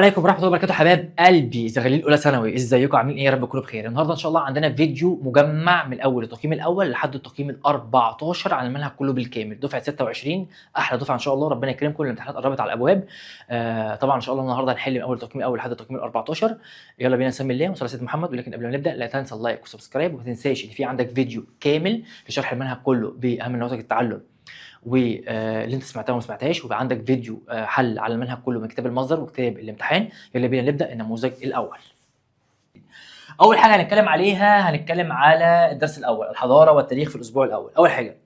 عليكم ورحمة الله وبركاته حبايب قلبي زغاليل اولى ثانوي، ازيكم؟ عاملين ايه؟ يا رب تكونوا بخير. النهارده ان شاء الله عندنا فيديو مجمع من اول التقييم الاول لحد التقييم ال14 على المنهج كله بالكامل، دفعه 26 احلى دفعه ان شاء الله، ربنا يكرمكم. الامتحانات قربت على الابواب. طبعا ان شاء الله النهارده هنحل من اول التقييم الاول لحد التقييم ال14. يلا بينا نسمي الله وصلى على سيدنا محمد. ولكن قبل ما نبدا لا تنسى ال like و subscribe، وما تنساش ان في عندك فيديو كامل لشرح المنهج كله باهم نماذج التعلم واللي انت سمعتها وما سمعتهاش، ويبقى عندك فيديو حل على المنهج كله من كتاب المصدر وكتاب الامتحان. يلا بينا نبدا النموذج الاول. اول حاجة هنتكلم عليها، هنتكلم على الدرس الاول، الحضارة والتاريخ في الاسبوع الاول. اول حاجة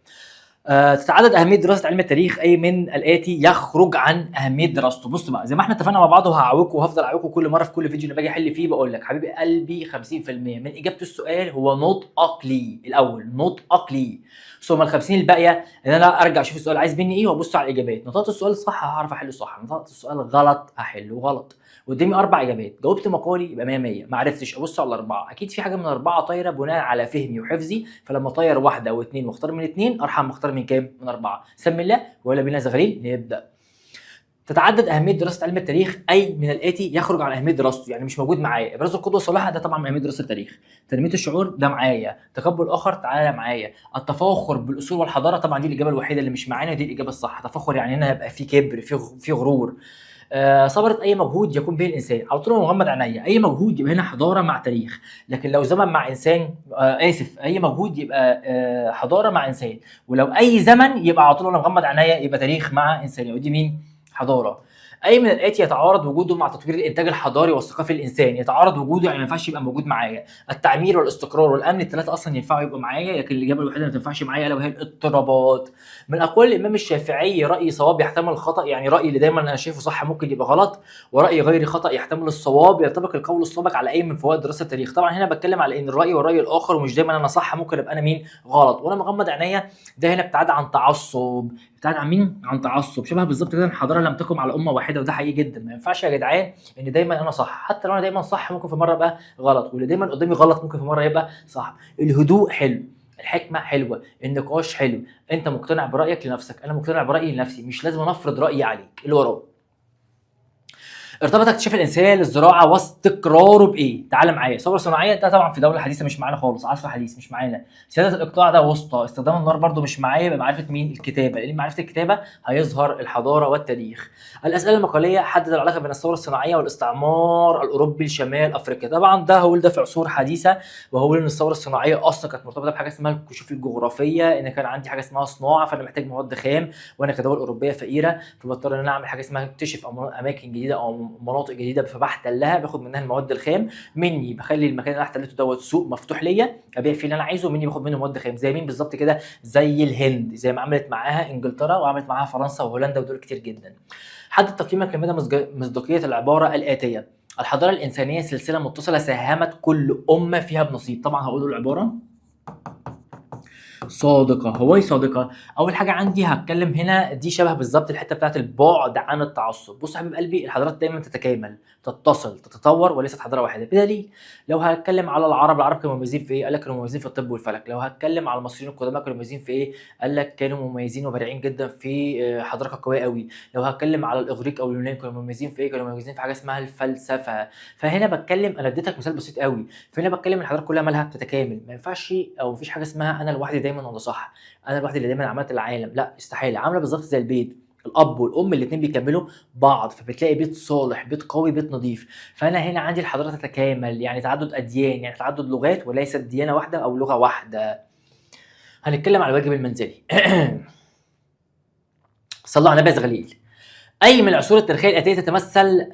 تتعدد اهمية دراسة علم التاريخ، اي من الاتي يخرج عن اهمية دراسته؟ بص بقى، زي ما احنا اتفقنا مع بعض، وهعوجكم وهفضل اعوجكم كل مرة في كل فيديو اللي باجي احل فيه، بقول لك حبيبي قلبي 50% من اجابه السؤال هو نطقك ليه الاول، نطقك ليه، ثم ال 50 الباقية ان انا ارجع اشوف السؤال عايز مني ايه وابص على الاجابات. نطقت السؤال صح هعرف احله صح، نطقت السؤال غلط هحله غلط. قدامي اربع اجابات، جاوبت مقالي يبقى 100 100، ما عرفتش ابص على الاربعة، اكيد في حاجة من الاربعة طايره بناء على فهمي وحفظي. فلما طير واحدة او اثنين واختار من اثنين، ارحم اختار من كام؟ من اربعه. سمي الله ويلا بينا زغاليل نبدا. تتعدد اهمية دراسة علم التاريخ، اي من الاتي يخرج عن اهمية دراسته؟ يعني مش موجود معايا. ابراز القدوة الصالحة ده طبعا من اهمية دراسة التاريخ، تنمية الشعور ده معايا، تقبل الاخر تعالى معايا، التفاخر بالاصول والحضارة طبعا دي الاجابة الوحيدة اللي مش معانا، دي الاجابة الصح. تفاخر يعني هنا هيبقى في كبر، في غرور. ثمره اي مجهود يقوم به الانسان، على طول مغمض عينيا، اي مجهود يبقى هنا حضارة مع تاريخ. لكن لو زمن مع انسان، اسف، اي مجهود يبقى حضارة مع انسان، ولو اي زمن يبقى على طول انا مغمض عينيا يبقى تاريخ مع انسان، ودي مين؟ حضارة. اي من الاتي يتعارض وجوده مع تطوير الانتاج الحضاري والثقافي الانساني؟ يتعارض وجوده يعني ما ينفعش يبقى موجود معايا. التعمير والاستقرار والامن، الثلاثة اصلا ينفعوا يبقوا معايا، لكن الاجابة الوحيدة اللي ما تنفعش معايا الا وهي الاضطرابات. من اقوال الامام الشافعي راي صواب يحتمل الخطا، يعني رايي اللي دايما انا شايفه صح ممكن يبقى غلط، وراي غيري خطا يحتمل الصواب. ينطبق القول السابق على اي من فوائد دراسة التاريخ؟ طبعا هنا بتكلم على ان الراي والراي الاخر، ومش دايما انا صح، ممكن ابقى انا مين؟ غلط وانا مغمض عينيا. ده هنا ابتعاد عن تعصب. ابتعاد عن مين؟ عن تعصب. شبه بالظبط كده الحضارة لم تقم على امه واحده، وده حقيقي جدا. ما ينفعش يا جدعان ان دايما انا صح، حتى لو انا دايما صح ممكن في مرة ابقى غلط، واللي دايما قدامي غلط ممكن في مرة يبقى صح. الهدوء حلو، الحكمة حلوه، النقاش حلو. انت مقتنع برايك لنفسك، انا مقتنع برايي لنفسي، مش لازم افرض رايي عليك. اللي وراه، ارتبط اكتشاف الانسان للزراعة واستقراره بايه؟ تعال معايا، ثورة صناعية ده طبعا في دولة حديثه مش معانا خالص، عصر حديث مش معانا. سيادة الاقطاع ده وسطى، استخدام النار برضو مش معايا. يبقى معرفة مين؟ الكتابه، لان معرفة الكتابة هيظهر الحضارة والتاريخ. الاسئلة المقاليه، حدد العلاقة بين الثورة الصناعية والاستعمار الاوروبي لشمال افريقيا. طبعا ده هقول ده في عصور حديثه، وهقول ان الثورة الصناعية اصلا كانت مرتبطة بحاجة اسمها الكشوف الجغرافية، ان كان عندي حاجة اسمها صناعة، فانا محتاج مواد خام، وانا كدول اوروبية فقيرة فبضطر ان انا اعمل حاجة اسمها اكتشف اماكن جديدة او مناطق جديدة، فبحتلها باخد منها المواد الخام، مني بخلي المكان اللي انا احتلته دوت سوق مفتوح ليا ابيع فيه اللي انا عايزه، ومني باخد منه مواد خام. زي مين بالظبط كده؟ زي الهند، زي ما عملت معاها انجلترا وعملت معاها فرنسا وهولندا ودول كتير جدا. حدد تقييمك لمدى مصداقية العبارة الاتيه: الحضارة الانسانية سلسلة متصلة ساهمت كل امه فيها بنصيب. طبعا هقول العبارة صادقة. هو ايه صادقة؟ أول حاجة عندي هتكلم هنا دي شبه بالظبط الحتة بتاعت البعد عن التعصب. بص يا حبيب قلبي، الحضارات دايما تتكامل، تتصل، تتطور، وليست حضارة واحدة. بدليل لو هتكلم على العرب، العرب كانوا مميزين في ايه؟ قال لك كانوا مميزين في الطب والفلك. لو هتكلم على المصريين القدماء كانوا مميزين في ايه؟ قال لك كانوا مميزين وبارعين جدا في حضارة قوية قوي. لو هتكلم على الإغريق أو اليونان كانوا مميزين في ايه؟ كانوا مميزين في حاجة اسمها الفلسفة. فهنا بتكلم، أنا اديتك مثال بسيط قوي، فهنا بتكلم الحضارات كلها مالها؟ بتتكامل. ما ينفعش او مفيش حاجة اسمها انا لوحدي دايما ولا صح، انا لوحدي اللي دايما عملت العالم، لا استحاله. عامله بالظبط زي البيت، الاب والام الاثنين بيكملوا بعض، فبتلاقي بيت صالح، بيت قوي، بيت نظيف. فانا هنا عندي الحضارة تتكامل، يعني تعدد اديان، يعني تعدد لغات، وليست ديانة واحدة او لغة واحدة. هنتكلم على الواجب المنزلي. صلوا على النبي يا زغليل. اي من العصور التاريخية الاتية تتمثل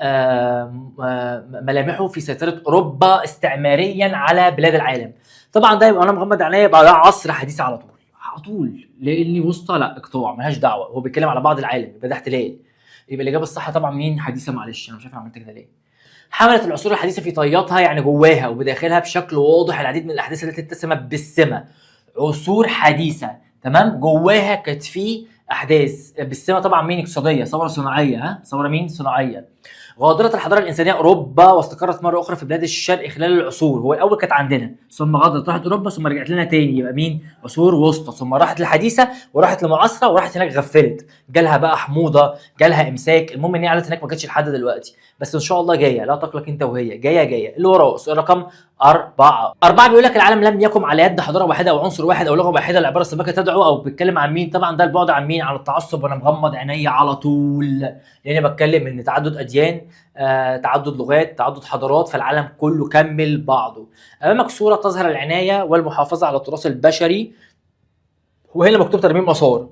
ملامحه في سيطرة اوروبا استعماريا على بلاد العالم؟ طبعا ده يبقى انا مغمض عينيا يبقى ده عصر حديث على طول، على طول، لاني وسطى لا، اقطاع ملهاش دعوه، هو بيتكلم على بعض العالم، يبقى ده احتلال. يبقى الاجابة الصح طبعا مين؟ حديثه. معلش انا مش عارف عملت كده ليه. حملت العصور الحديثة في طياتها، يعني جواها وبداخلها بشكل واضح، العديد من الاحداث التي اتسمت بالسمه. عصور حديثه، تمام، جواها كانت في احداث بالسمه، طبعا مين؟ اقتصاديه، ثورة صناعية، ها، ثورة مين؟ صناعية. غادرت الحضارة الانسانية اوروبا واستقرت مرة اخرى في بلاد الشرق خلال العصور. هو الاول كانت عندنا، ثم غادرت راحت اوروبا، ثم رجعت لنا تاني، يبقى مين؟ عصور وسطى، ثم راحت الحديثة وراحت لمعاصره وراحت هناك غفلت، جالها بقى حموضه، جالها امساك، المهم ان هي قعدت هناك ما جاتش لحد دلوقتي، بس ان شاء الله جاية، لا تقلق انت وهي جاية جاية. اللي وراه سؤال رقم 4 بيقول لك العالم لم يقم على يد حضارة واحدة او عنصر واحد او لغة واحدة. العبارة السابقة تدعو او بيتكلم عن مين؟ طبعا ده البعد عن مين؟ عن التعصب، وانا مغمض عيني على طول، لان بتكلم ان تعدد اديان، تعدد لغات، تعدد حضارات، فالعالم كله كمل بعضه. امامك صوره تظهر العناية والمحافظة على التراث البشري، وهنا مكتوب ترميم اثار.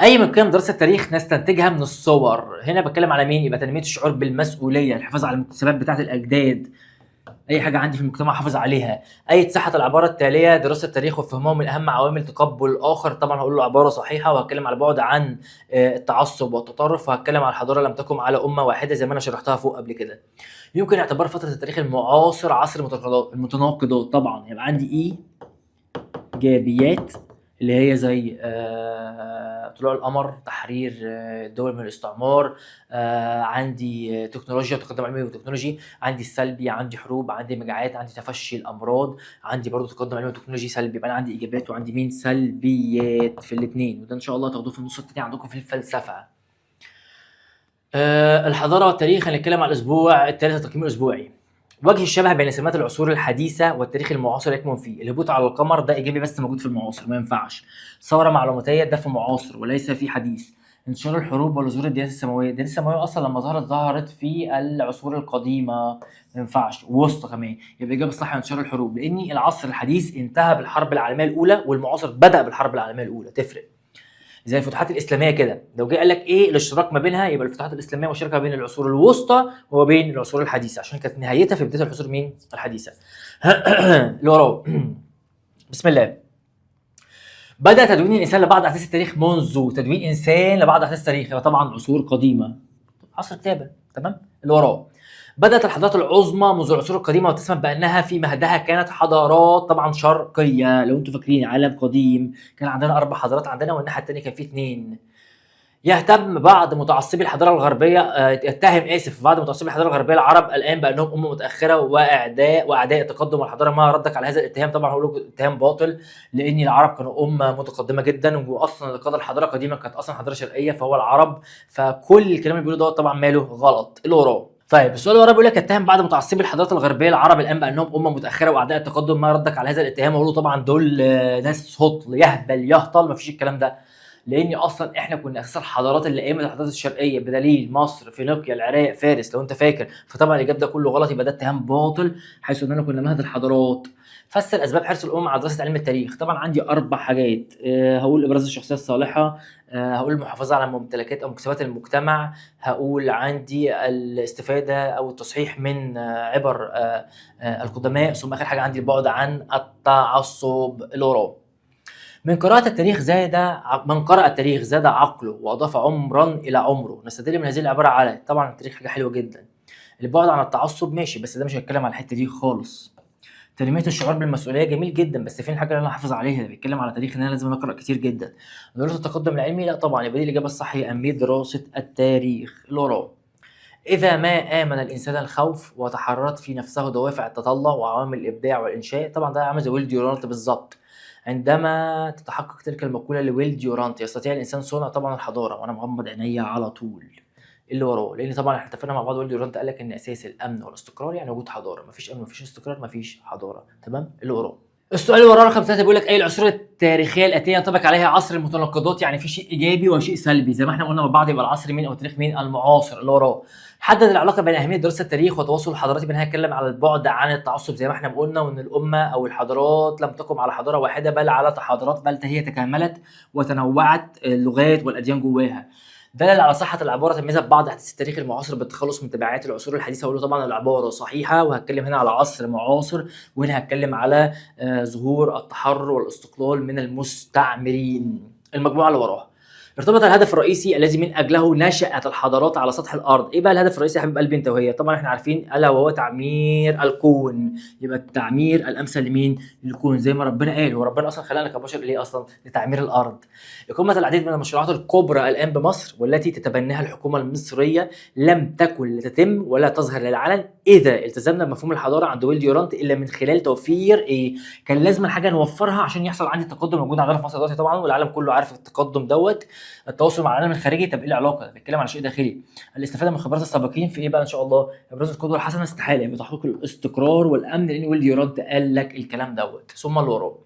اي من قيم دراسة التاريخ نستنتجها من الصور؟ هنا بتكلم على مين؟ يبقى تنمية الشعور بالمسؤولية، الحفاظ على المكتسبات بتاعه الاجداد، اي حاجة عندي في المجتمع حافظ عليها. اي صحة العبارة التالية: دراسة التاريخ وفهمه من اهم عوامل تقبل الاخر. طبعا هقول له عبارة صحيحه، وهتكلم على بعد عن التعصب والتطرف، وهتكلم على الحضارة لم تقم على امه واحدة زي ما انا شرحتها فوق قبل كده. يمكن اعتبار فترة التاريخ المعاصر عصر المتناقضات. طبعا يبقى عندي ايجابيات اللي هي زي طلوع القمر، تحرير الدول من الاستعمار، عندي تكنولوجيا، تقدم علمي وتكنولوجي، عندي السلبي، عندي حروب، عندي مجاعات، عندي تفشي الامراض، عندي برضو تقدم علمي وتكنولوجي سلبي. يبقى انا عندي ايجابيات وعندي مين؟ سلبيات في الاثنين، وده ان شاء الله تاخدوه في النص الثاني عندكم في الفلسفة. الحضارة والتاريخ هنتكلم على الاسبوع الثالث، التقييم الاسبوعي. وجه الشبه بين سمات العصور الحديثة والتاريخ المعاصر يكمن فيه: الهبوط على القمر ده ايجابي بس موجود في المعاصر ما ينفعش. ثورة معلوماتيه ده في معاصر وليس في حديث. انتشار الحروب وظهور الديانات السماوية، الديانات السماوية اصلا لما ظهرت ظهرت في العصور القديمة، ما ينفعش، وسطى كمان. يبقى الاجابة الصح انتشار الحروب، لان العصر الحديث انتهى بالحرب العالمية الاولى والمعاصر بدا بالحرب العالمية الاولى. تفرق زي الفتوحات الاسلامية كده، لو جه قال لك ايه الاشتراك ما بينها، يبقى الفتوحات الاسلامية مشتركة بين العصور الوسطى وما بين العصور الحديثة، عشان كانت نهايتها في بداية العصور مين؟ الحديثة. اللي وراه، بسم الله. بدا تدوين الانسان لبعض احداث التاريخ منذ. تدوين انسان لبعض احداث التاريخ يبقى طبعا عصور قديمة، عصر كتابه. تمام. اللي وراه، بدأت الحضارات العظمى منذ العصور القديمة وتسمى بأنها في مهدها كانت حضارات طبعا شرقية. لو انتم فاكرين عالم قديم كان عندنا 4 حضارات عندنا، والناحية الثانية كان في 2. يهتم بعض متعصبي الحضارة الغربية، يتهم اسف بعض متعصبي الحضارة الغربية العرب الآن بأنهم أمة متأخرة وأعداء التقدم والحضارة. ما ردك على هذا الاتهام؟ طبعا هقول لكم اتهام باطل، لأن العرب كانوا أمة متقدمة جدا، وأصلا اللي قاد الحضارة قديما كانت أصلا حضارة شرقية فهو العرب، فكل الكلام اللي بيقوله ده طبعا ماله غلط. اللي وراه، طيب السؤال اللي وراه بيقول لك اتهم بعض متعصبي الحضارات الغربية العرب الان بانهم امه متاخرة واعداء التقدم، ما ردك على هذا الاتهام؟ اقول له طبعا دول ناس هطل، يهبل يهطل، ما فيش الكلام ده، لان اصلا احنا كنا اساس الحضارات اللي قامت الحضارات الشرقية بدليل مصر، فينيقيا، العراق، فارس لو انت فاكر. فطبعا الاجابة ده كله غلط، يبقى ده اتهام باطل، حيث اننا كنا مهد الحضارات. فسر اسباب حرص الامم على دراسة علم التاريخ. طبعا عندي 4 حاجات، هقول ابراز الشخصية الصالحة، هقول المحافظة على ممتلكات او مكتسبات المجتمع، هقول عندي الاستفادة او التصحيح من عبر القدماء، ثم اخر حاجة عندي البعد عن التعصب. اللي وراه، من قرأ التاريخ زاد عقله واضاف عمرا الى عمره. نستدل من هذه العبارة على، طبعا التاريخ حاجة حلوة جدا. البعد عن التعصب ماشي، بس ده مش هيتكلم على الحتة دي خالص. تنمية الشعور بالمسؤولية جميل جدا، بس فين الحاجة اللي انا هحافظ عليها؟ ده بيتكلم على تاريخ ان انا لازم اقرا كتير جدا. دراسة التقدم العلمي لا طبعا، يبقى دي الاجابة الصح هي اهمية دراسة التاريخ. اللي وراه، اذا ما امن الانسان الخوف وتحررت في نفسه دوافع التطلع وعوامل الابداع والانشاء. طبعا ده عامل زي ويل ديورانت بالظبط. عندما تتحقق تلك المقولة لويل ديورانت يستطيع الانسان صنع طبعا الحضارة، وانا مغمض عينيا على طول. اللي وراه، لان طبعا احنا اتفقنا مع بعض ويل ديورانت قال لك ان اساس الامن والاستقرار يعني وجود حضارة، مفيش امن مفيش استقرار مفيش حضارة. تمام. اللي وراه، السؤال اللي وراه رقم 3 بيقول لك اي العصور التاريخية الاتية ينطبق عليها عصر المتناقضات، يعني في شيء ايجابي وشيء سلبي زي ما احنا قلنا مع بعض، يبقى العصر مين او تاريخ مين؟ المعاصر. اللي وراه، حدد العلاقة بين اهمية دراسة التاريخ وتواصل الحضارات. بين هنتكلم على البعد عن التعصب زي ما احنا قلنا، وان الامة او الحضارات لم تقم على حضارة واحدة بل على حضارات، بل هي تكاملت وتنوعت اللغات والاديان جواها. دلل على صحة العبارة تميزت بعض احداث التاريخ المعاصر بالتخلص من تبعات العصور الحديثة. اقول له طبعا العبارة صحيحه، وهتكلم هنا على عصر معاصر، وهنا هتكلم على ظهور التحرر والاستقلال من المستعمرين. المجموعة اللي وراها، ارتبط الهدف الرئيسي الذي من اجله نشات الحضارات على سطح الارض. ايه بقى الهدف الرئيسي يا حبيب قلبي انت وهي؟ طبعا احنا عارفين الا وهو تعمير الكون. يبقى التعمير الامثل لمين؟ للكون، زي ما ربنا قال. هو ربنا اصلا خلقنا كبشر ليه اصلا؟ لتعمير الارض. اقامه العديد من المشروعات الكبرى الان بمصر والتي تتبناها الحكومة المصرية لم تكن لتتم ولا تظهر للعلن اذا التزمنا بمفهوم الحضارة عند ويل ديورانت الا من خلال توفير ايه؟ كان لازم حاجة نوفرها عشان يحصل عندي تقدم موجود عندنا في مصر دلوقتي طبعا، والعالم كله عارف التقدم دوت. التواصل مع العالم الخارجي، طب ايه العلاقة؟ بيتكلم على شيء داخلي. الاستفادة من خبرات السابقين في ايه بقى ان شاء الله؟ ابراز القدوة الحسنة، استحالة، يبقى تحقيق الاستقرار والامن، لان ويل ديورانت قال لك الكلام دوت. ثم اللي وراه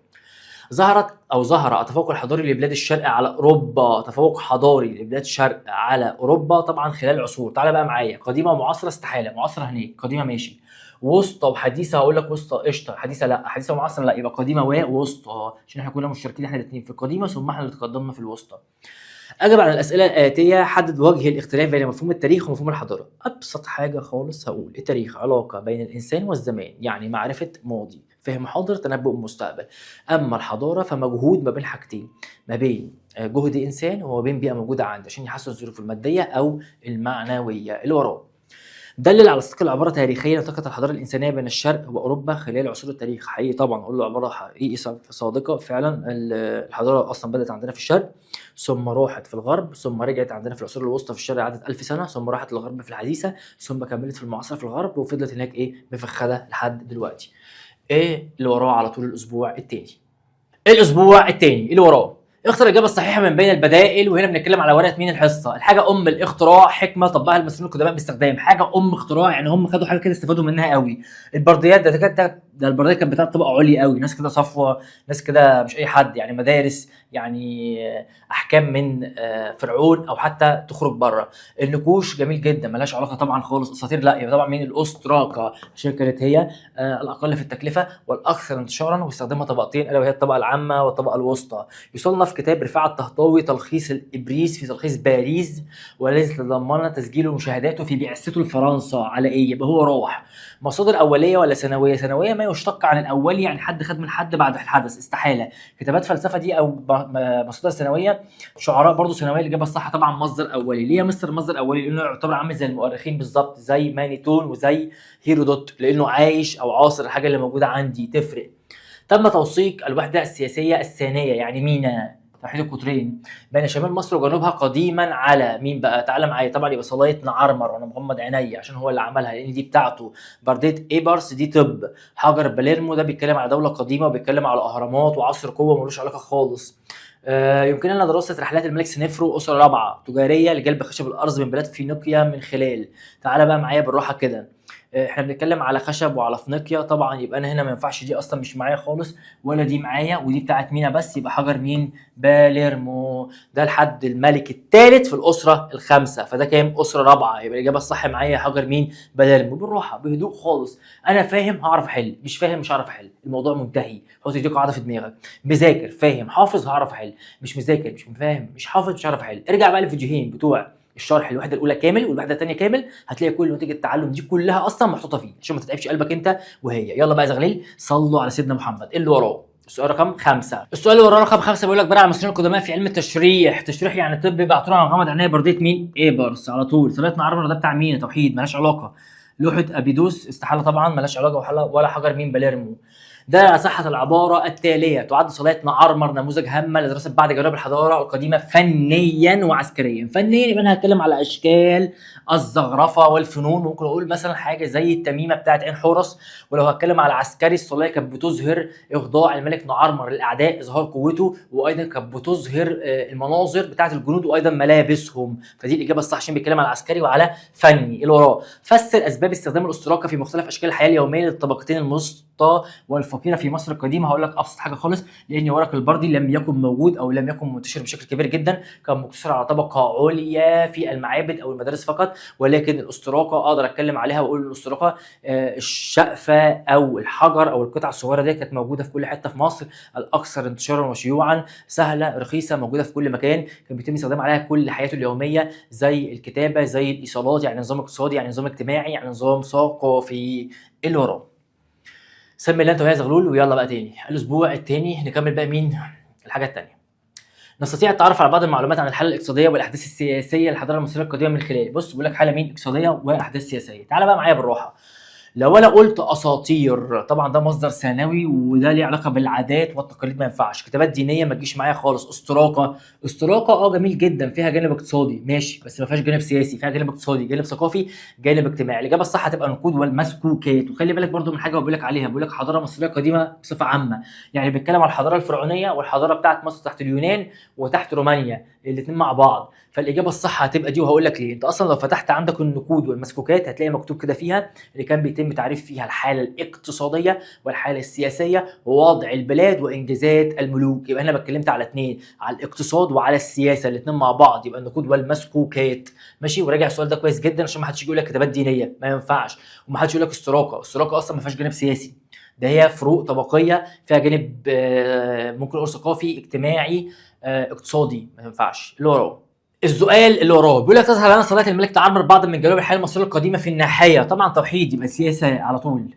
ظهرت او ظهر التفوق الحضاري لبلاد الشرق على اوروبا، تفوق حضاري لبلاد الشرق على اوروبا طبعا خلال عصور. تعالى بقى معايا، قديمة ومعاصره استحالة، معاصره هناك، قديمة ماشي، وسطى وحديثه هقول لك وسطى قشطه، حديثه لا، حديثه ومعاصره لا، يبقى قديمة ووسطى، عشان احنا كنا مشتركين احنا الاثنين في القديمة ثم احنا اللي تقدمنا في الوسطى. اجب على الاسئلة الاتية، حدد وجه الاختلاف بين مفهوم التاريخ ومفهوم الحضارة. ابسط حاجة خالص هقول التاريخ علاقة بين الانسان والزمان، يعني معرفة ماضي، فهم حاضر، تنبؤ مستقبل. اما الحضارة فمجهود ما بين حاجتين، ما بين جهد انسان وما بين بيئة موجودة عنده عشان يحسن الظروف المادية او المعنوية. اللي وراه دلل على صدق العبارة تاريخيا التقت الحضارة الانسانية بين الشرق واوروبا خلال عصور التاريخ. حقيقي طبعا، اقول له عبارة حقيقي صادقة فعلا. الحضارة اصلا بدات عندنا في الشرق ثم راحت في الغرب ثم رجعت عندنا في العصور الوسطى في الشرق عدت 1000 سنة، ثم راحت للغرب في الحديثة، ثم كملت في المعاصرة في الغرب وفضلت هناك ايه مفخده لحد دلوقتي. ايه اللي وراه على طول؟ الاسبوع الثاني. الاسبوع الثاني اللي وراه اختر الاجابة الصحيحة من بين البدائل، وهنا بنتكلم على ورقة مين؟ الحصة. الحاجة ام الاختراع حكمه طبقها المصريين القدماء باستخدام حاجة ام اختراع، يعني هم خدوا حاجة كده استفادوا منها قوي. البرديات ده البرديات كانت بتاعت طبقه عليا قوي، ناس كده صفوه، ناس كده مش اي حد، يعني مدارس، يعني احكام من فرعون او حتى تخرج بره. النقوش جميل جدا، ملهاش علاقة طبعا خالص. اساطير لا، يبقى طبعا مين؟ الاستراكه، عشان كانت هي الاقل في التكلفة والاكثر انتشارا واستخدمها طبقتين الا وهي الطبقة العامة والطبقة الوسطى. يصنف كتاب رفاعة الطهطاوي تلخيص الإبريز في تلخيص باريس والذي تضمن تسجيله ومشاهداته في بعثته لفرنسا على ايه؟ يبقى هو راح مصادر اوليه ولا ثانوية؟ ثانوية ما يشتق عن الاولي، يعني حد خد من حد بعد الحدث، استحالة. كتابات فلسفة دي او مصادر ثانوية، شعراء برضو ثانوية. الاجابة الصح طبعا مصدر اولي. ليه يا مستر مصدر اولي؟ لانه يعتبر عامل زي المؤرخين بالظبط، زي مانيتون وزي هيرودوت، لانه عايش او عاصر الحاجة اللي موجودة عندي. تفرق. تم توثيق الوحدة السياسية الثانية يعني مينا توحيد القطرين بين شمال مصر وجنوبها قديما على مين بقى؟ تعالى معايا طبعا يبقى صلايه نعرمر، وانا مغمض عيني عشان هو اللي عملها لان دي بتاعته. برديه ايبرس دي طب. حجر باليرمو ده بيتكلم على دولة قديمة وبيتكلم على اهرامات وعصر قوة ملوش علاقة خالص. يمكننا دراسة رحلات الملك سنفرو اسره رابعه تجارية لجلب خشب الارز من بلاد فينيقيا من خلال. تعالى بقى معايا بالراحة كده، احنا بنتكلم على خشب وعلى فينيقيا طبعا، يبقى انا هنا ما ينفعش دي اصلا مش معايا خالص ولا دي معايا، ودي بتاعت مينا بس، يبقى حجر مين؟ باليرمو. ده الحد الملك الثالث في الاسرة الخامسة، فده كام؟ اسره رابعه، يبقى الاجابة الصح معايا حجر مين؟ باليرمو. بالراحة بهدوء خالص، انا فاهم هعرف احل، مش فاهم مش هعرف احل، الموضوع منتهي. حط دي قاعدة في دماغك، مذاكر فاهم حافظ هعرف احل، مش مذاكر مش فاهم مش حافظ مش هعرف احل. ارجع بقى للفيديوهين بتوع الشرح، الوحدة الاولى كامل والوحدة الثانية كامل، هتلاقي كل نتيجة التعلم دي كلها اصلا محطوطة فيه عشان ما تتعبش قلبك انت وهي. يلا بقى يا زغليل صلوا على سيدنا محمد. اللي وراه السؤال رقم 5. السؤال اللي وراه رقم 5 بيقول لك برع المصريين القدماء في علم التشريح. تشريح يعني طب، يبقى على غمض عينيه برديه مين؟ ايبرس على طول. صلاة نعرمر ده بتاع مين؟ توحيد، مالهاش علاقة. لوحة ابيدوس استحالة طبعا مالهاش علاقة، ولا حجر مين؟ باليرمو. ده على صحة العبارة التالية: تعد صلاة نعرمر نموذج هامة لدراسة بعض جوانب الحضارة القديمة فنيا وعسكريا. فنيا يبقى أنا هتكلم على أشكال الزخرفة والفنون، ممكن أقول مثلا حاجة زي التميمة بتاعت عين حورس. ولو هتكلم على عسكري، الصلاة كانت بتظهر إخضاع الملك نعرمر للأعداء، إظهار قوته، وأيضا كانت بتظهر المناظر بتاعت الجنود وأيضا ملابسهم. فدي الإجابة الصح عشان بيتكلم على عسكري وعلى فني. اللي وراه فسر أسباب استخدام الأستراكة في مختلف أشكال الحياة اليومية للطبقتين الوسطى والفقيره في مصر القديمة. هقول لك ابسط حاجة خالص، لان ورق البردي لم يكن موجود او لم يكن منتشر بشكل كبير جدا، كان مقتصر على طبقه عليا في المعابد او المدارس فقط. ولكن الاستراكه اقدر اتكلم عليها واقول الاستراكه الشقفه او الحجر او القطعة الصغيرة دي كانت موجودة في كل حتة في مصر، الاكثر انتشارا وشيوعا، سهلة رخيصة، موجودة في كل مكان، كان بيتم استخدام عليها كل حياته اليومية زي الكتابة زي الايصالات، يعني نظام اقتصادي، يعني نظام اجتماعي، يعني نظام ثقافي. اللي وراه سمي اللي انت وهي زغلول. ويلا بقى تاني الاسبوع التاني نكمل بقى مين؟ الحاجة التانية. نستطيع التعرف على بعض المعلومات عن الحالة الاقتصادية والاحداث السياسية للحضاره المصرية القديمة من خلال، بص بيقول لك حاله مين؟ اقتصادية واحداث سياسية. تعال بقى معايا بالراحة. لو انا قلت اساطير، طبعا ده مصدر ثانوي وده ليه علاقة بالعادات والتقاليد، ما ينفعش. كتابات دينية ما تجيش معايا خالص. استراقه، استراقه جميل جدا، فيها جانب اقتصادي ماشي، بس ما فيهاش جانب سياسي، فيها جانب اقتصادي، جانب ثقافي، جانب اجتماعي. الاجابة الصح هتبقى النقود والمسكوكات. وخلي بالك برضو من حاجة بقول لك عليها، بقول لك حضارة مصرية قديمة بصفة عامة، يعني بيتكلم على الحضارة الفرعونية والحضارة بتاعت مصر تحت اليونان وتحت رومانيا، الاثنين مع بعض. فالاجابه الصح هتبقى دي، وهقول لك ليه. انت اصلا لو فتحت عندك النقود والمسكوكات هتلاقي مكتوب كده فيها اللي كان بيتم تعريف فيها الحالة الاقتصادية والحالة السياسية ووضع البلاد وانجازات الملوك. يبقى انا بتكلمت على اثنين، على الاقتصاد وعلى السياسة، الاثنين مع بعض، يبقى النقود والمسكوكات. ماشي، وراجع السؤال ده كويس جدا عشان ما حدش يقول لك كتابات دينية، ما ينفعش، وما حدش يقول لك استراقه. الاستراقه اصلا ما فيهاش جانب سياسي، ده هي فروق طبقية فيها جانب ممكن نقول ثقافي اجتماعي اقتصادي، ما ينفعش. اللي وراه السؤال اللي وراه بيقول لك تظهر لنا صلاة الملك تعمر بعض من جوانب الحياة المصرية القديمة في الناحية. طبعا توحيد، يبقى سياسة على طول.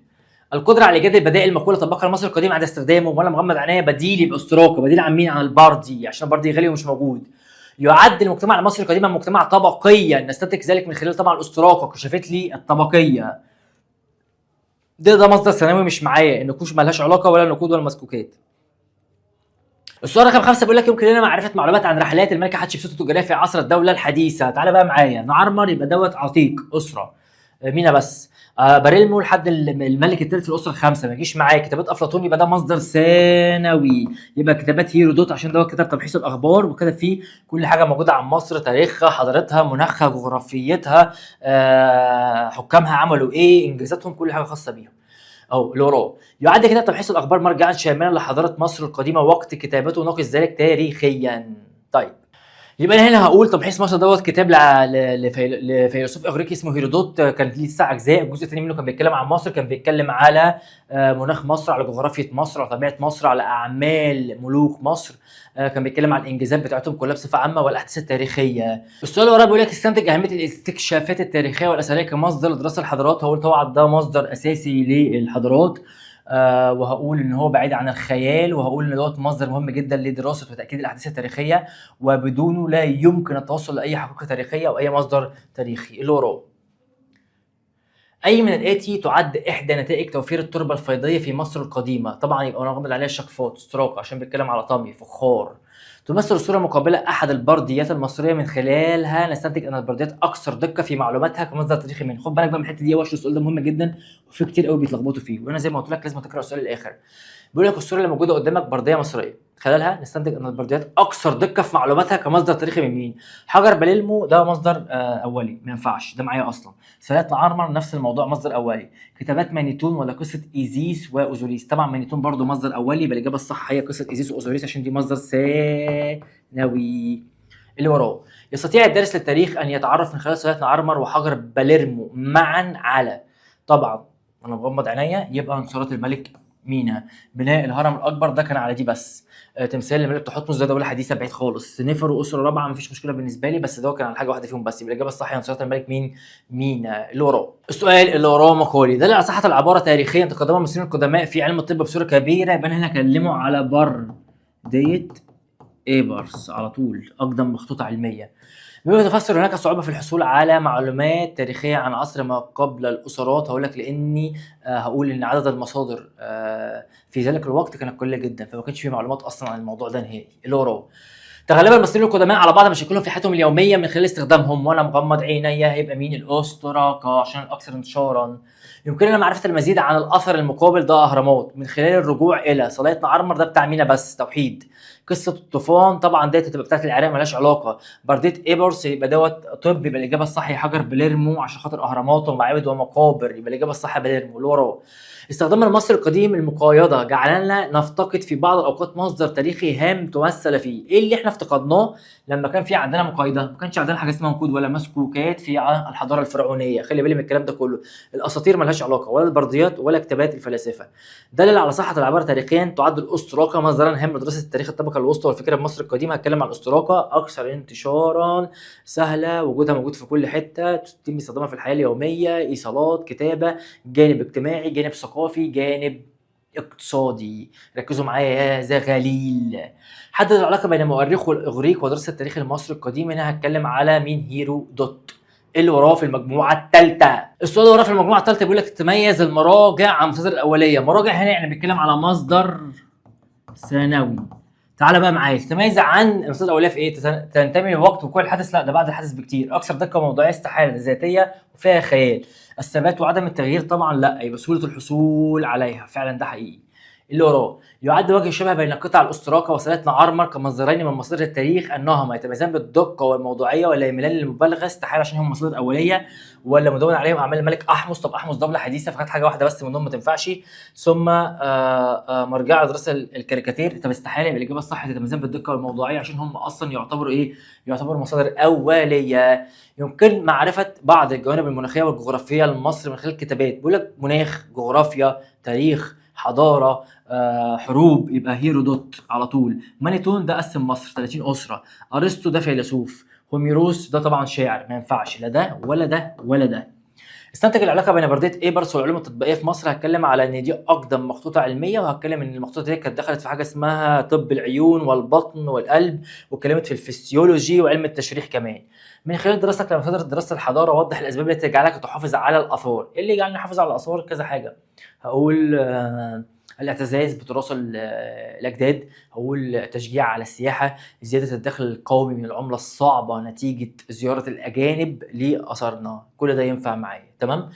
القدرة على ايجاد البدائل المقولة طبقها المصري القديم عند استخدامه، وانا مغمض عينيا بديل يبقى استراقه. بديل عن مين؟ عن البردي، عشان البردي غالي ومش موجود. يعد المجتمع المصري القديم مجتمع طبقيا، نستنتج ذلك من خلال طبعا الاستراقه، كشفت لي الطبقية. ده مصدر ثانوي مش معايا، النقوش مالهاش علاقة ولا النقود ولا المسكوكات. السؤال رقم 5 بيقول لك يمكن لنا معرفة معلومات عن رحلات الملكة حتشبسوت التجارية في عصر الدولة الحديثة. تعالى بقى معايا، نعرمر يبقى دوت عتيق اسره مينا بس. باريلمو لحد الملك الثالث في الاسرة الخامسة، ما يجيش معايا. كتابات افلاطون يبقى ده مصدر ثانوي، يبقى كتابات هيرودوت عشان دوت كتاب تمحيص الاخبار وكتب فيه كل حاجة موجودة عن مصر، تاريخها، حضارتها، مناخها، جغرافيتها، حكامها عملوا ايه، انجازاتهم، كل حاجة خاصة بيهم. اهو اللي وراه يعد كتاب تمحيص الاخبار مرجعا شاملا لحضاره مصر القديمة وقت كتابته، ناقش ذلك تاريخيا. طيب يبقى انا هنا هقول تمحيص مصر دوت كتاب لفيلسوف اغريقي اسمه هيرودوت، كان ليه 9 اجزاء. الجزء الثاني منه كان بيتكلم عن مصر، كان بيتكلم على مناخ مصر، على جغرافية مصر، على طبيعة مصر، على اعمال ملوك مصر، كان بيتكلم عن الانجازات بتاعتهم كلها بصفة عامة والاحداث التاريخية. السؤال اللي وراه بيقول لك استنتج اهمية الاستكشافات التاريخية والاثريه كمصدر لدراسة الحضارات. هقول طبعا ده مصدر اساسي للحضارات، وهقول ان هو بعيد عن الخيال، وهقول ان دوت مصدر مهم جدا لدراسة وتاكيد الاحداث التاريخية، وبدونه لا يمكن التوصل لاي حقيقة تاريخية او اي مصدر تاريخي. اللي وراه اي من الاتي تعد احدى نتائج توفير التربة الفيضيه في مصر القديمة؟ طبعا يبقى نغمض عليها الشقفات، استراقه عشان بيتكلم على طمي فخار. تمثل الصورة المقابلة احد البرديات المصرية، من خلالها نستنتج ان البرديات اكثر دقه في معلوماتها كمصدر تاريخي من. خد بالك بقى من الحتة دي، وش السؤال ده مهم جدا وفي كتير قوي بيتلخبطوا فيه، وانا زي ما قلت لك لازم تقرا السؤال للاخر. بيقول لك الصورة اللي موجودة قدامك برديه مصرية، خلالها نستنتج ان البرديات اكثر دقه في معلوماتها كمصدر تاريخي من مين؟ حجر باليرمو ده مصدر اولي، ما ينفعش ده معايا اصلا. سلاة العرمر نفس الموضوع مصدر اولي. كتابات مانيتون ولا قصة ايزيس واوزوريس؟ طبعا مانيتون برضو مصدر اولي، يبقى الاجابة الصح هي قصة ايزيس واوزوريس عشان دي مصدر ثانوي. اللي وراه يستطيع الدارس للتاريخ ان يتعرف من خلال سلاة العرمر وحجر باليرمو معا على، طبعا انا مغمض عينيا يبقى انتصارات الملك مينا. بناء الهرم الاكبر ده كان على دي بس. تمثال الملك تحتمس ده دولة حديثه بعيد خالص. سنفر واسره رابعه مفيش مشكلة بالنسبة لي، بس ده كان على حاجة واحدة فيهم بس، يبقى الاجابة الصح هي انتصارات الملك مين؟ مينا. اللي وراه السؤال اللي وراه مقالي ده على صحة العبارة تاريخيا تقدم المصريين القدماء في علم الطب بصورة كبيرة. يبقى هنا كلموا على برديه ايبرس على طول، اقدم مخطوطة علمية. بما تفسر هناك صعوبة في الحصول على معلومات تاريخية عن عصر ما قبل الأسرات. هقول لك لأني هقول إن عدد المصادر في ذلك الوقت كانت قليلة جدا، فما كانش في معلومات أصلا عن الموضوع ده نهائي. اللي وراه تغلب المصريين القدماء على بعض مشاكلهم في حياتهم اليومية من خلال استخدامهم، وأنا مغمض عينيا هيبقى مين؟ الأستراكا عشان الأكثر انتشارا. يمكننا معرفة المزيد عن الأثر المقابل ده أهرامات من خلال الرجوع إلى صلاة نعرمر ده بتاع مينا بس توحيد. قصة الطوفان طبعا ديت هتبقى بتاعت العراق مالهاش علاقة. برديه ايبرس يبقى دوت طب، يبقى الاجابة الصح هي حجر بليرمو عشان خاطر اهرامات ومعابد ومقابر، يبقى الاجابة الصح بليرمو. اللي وراه استخدام المصري القديم المقايضة جعلنا نفتقد في بعض الاوقات مصدر تاريخي هام تمثل فيه. ايه اللي احنا افتقدناه لما كان في عندنا مقايضه؟ ما كانش عندنا حاجة اسمها نقود ولا مسكوكات في الحضارة الفرعونية، خلي بالي من الكلام ده كله. الاساطير مالهاش علاقة ولا البرديات ولا كتابات الفلاسفة. دلل على صحة العبارة تاريخيا تعد الاستراقه مصدرا هام لدراسة تاريخ الطبقة الوسطى والفكرة بمصر القديمة. هتكلم عن الاستراقه، اكثر انتشارا، سهلة، وجودها موجود في كل حتة، تتم استخدامها في الحياة اليومية، ايصالات، كتابه، جانب اجتماعي، جانب ثقافي، جانب اقتصادي. ركزوا معايا يا زغاليل. حدد العلاقة بين مؤرخ والاغريق ودراسة التاريخ المصري القديم. هنا هتكلم على مين؟ هيرودوت اللي وراه في المجموعة الثالثة. السؤال اللي وراه في المجموعة الثالثة بيقول لك تتميز المراجع عن المصادر الاولية. مراجع هنا يعني بيتكلم على مصدر ثانوي. تعالى بقى معايا، تتميز عن المصادر الاولية في ايه؟ تنتمي لوقت وقوع الحدث، لا ده بعد الحدث بكتير. اكثر دقه وموضوعيه، استحالة، ذاتية وفيها خيال. الثبات وعدم التغيير طبعا لا، يبقى سهولة الحصول عليها، فعلا ده حقيقي. اللي وراه يعد وجه الشبه بين قطع الاستراكه وسلات نعرمر كمصدرين من مصادر التاريخ انهما يتميزان بالدقه والموضوعيه ولا يميلان للمبالغه، استحالة عشان هم مصادر اوليه، ولا مدون عليهم اعمال الملك احمس. طب احمس دولة حديثه فخد حاجة واحدة بس منهم ما تنفعش. ثم مرجع دراسة الكاريكاتير، طب استحالة. يبقى الاجابة الصح يتميزان بالدقه والموضوعيه عشان هم اصلا يعتبروا ايه؟ يعتبروا مصادر اوليه. يمكن معرفة بعض الجوانب المناخية والجغرافيه لمصر من خلال كتابات، بيقول لك مناخ، جغرافيا، تاريخ، حضارة، حروب، يبقى هيرودوت على طول. مانيتون ده قسم مصر 30 اسره. ارسطو ده فيلسوف. هوميروس ده طبعا شاعر، ما ينفعش لا ده ولا ده ولا ده. استنتج العلاقة بين برديه ايبرس والعلوم التطبيقية في مصر. هتكلم على ان دي اقدم مخطوطة علمية، وهتكلم ان المخطوطه دي كانت دخلت في حاجة اسمها طب العيون والبطن والقلب، واتكلمت في الفسيولوجي وعلم التشريح كمان. من خلال دراستك لمصادر دراسة الحضارة وضح الاسباب التي تجعلك تحافظ على الاثار. ايه اللي يجعلني احافظ على الاثار؟ كذا حاجة. هقول الاعتزاز بتراث الاجداد، هقول تشجيع على السياحة، زيادة الدخل القومي من العملة الصعبة نتيجة زيارة الاجانب لاثارنا. كل ده ينفع معايا. تمام.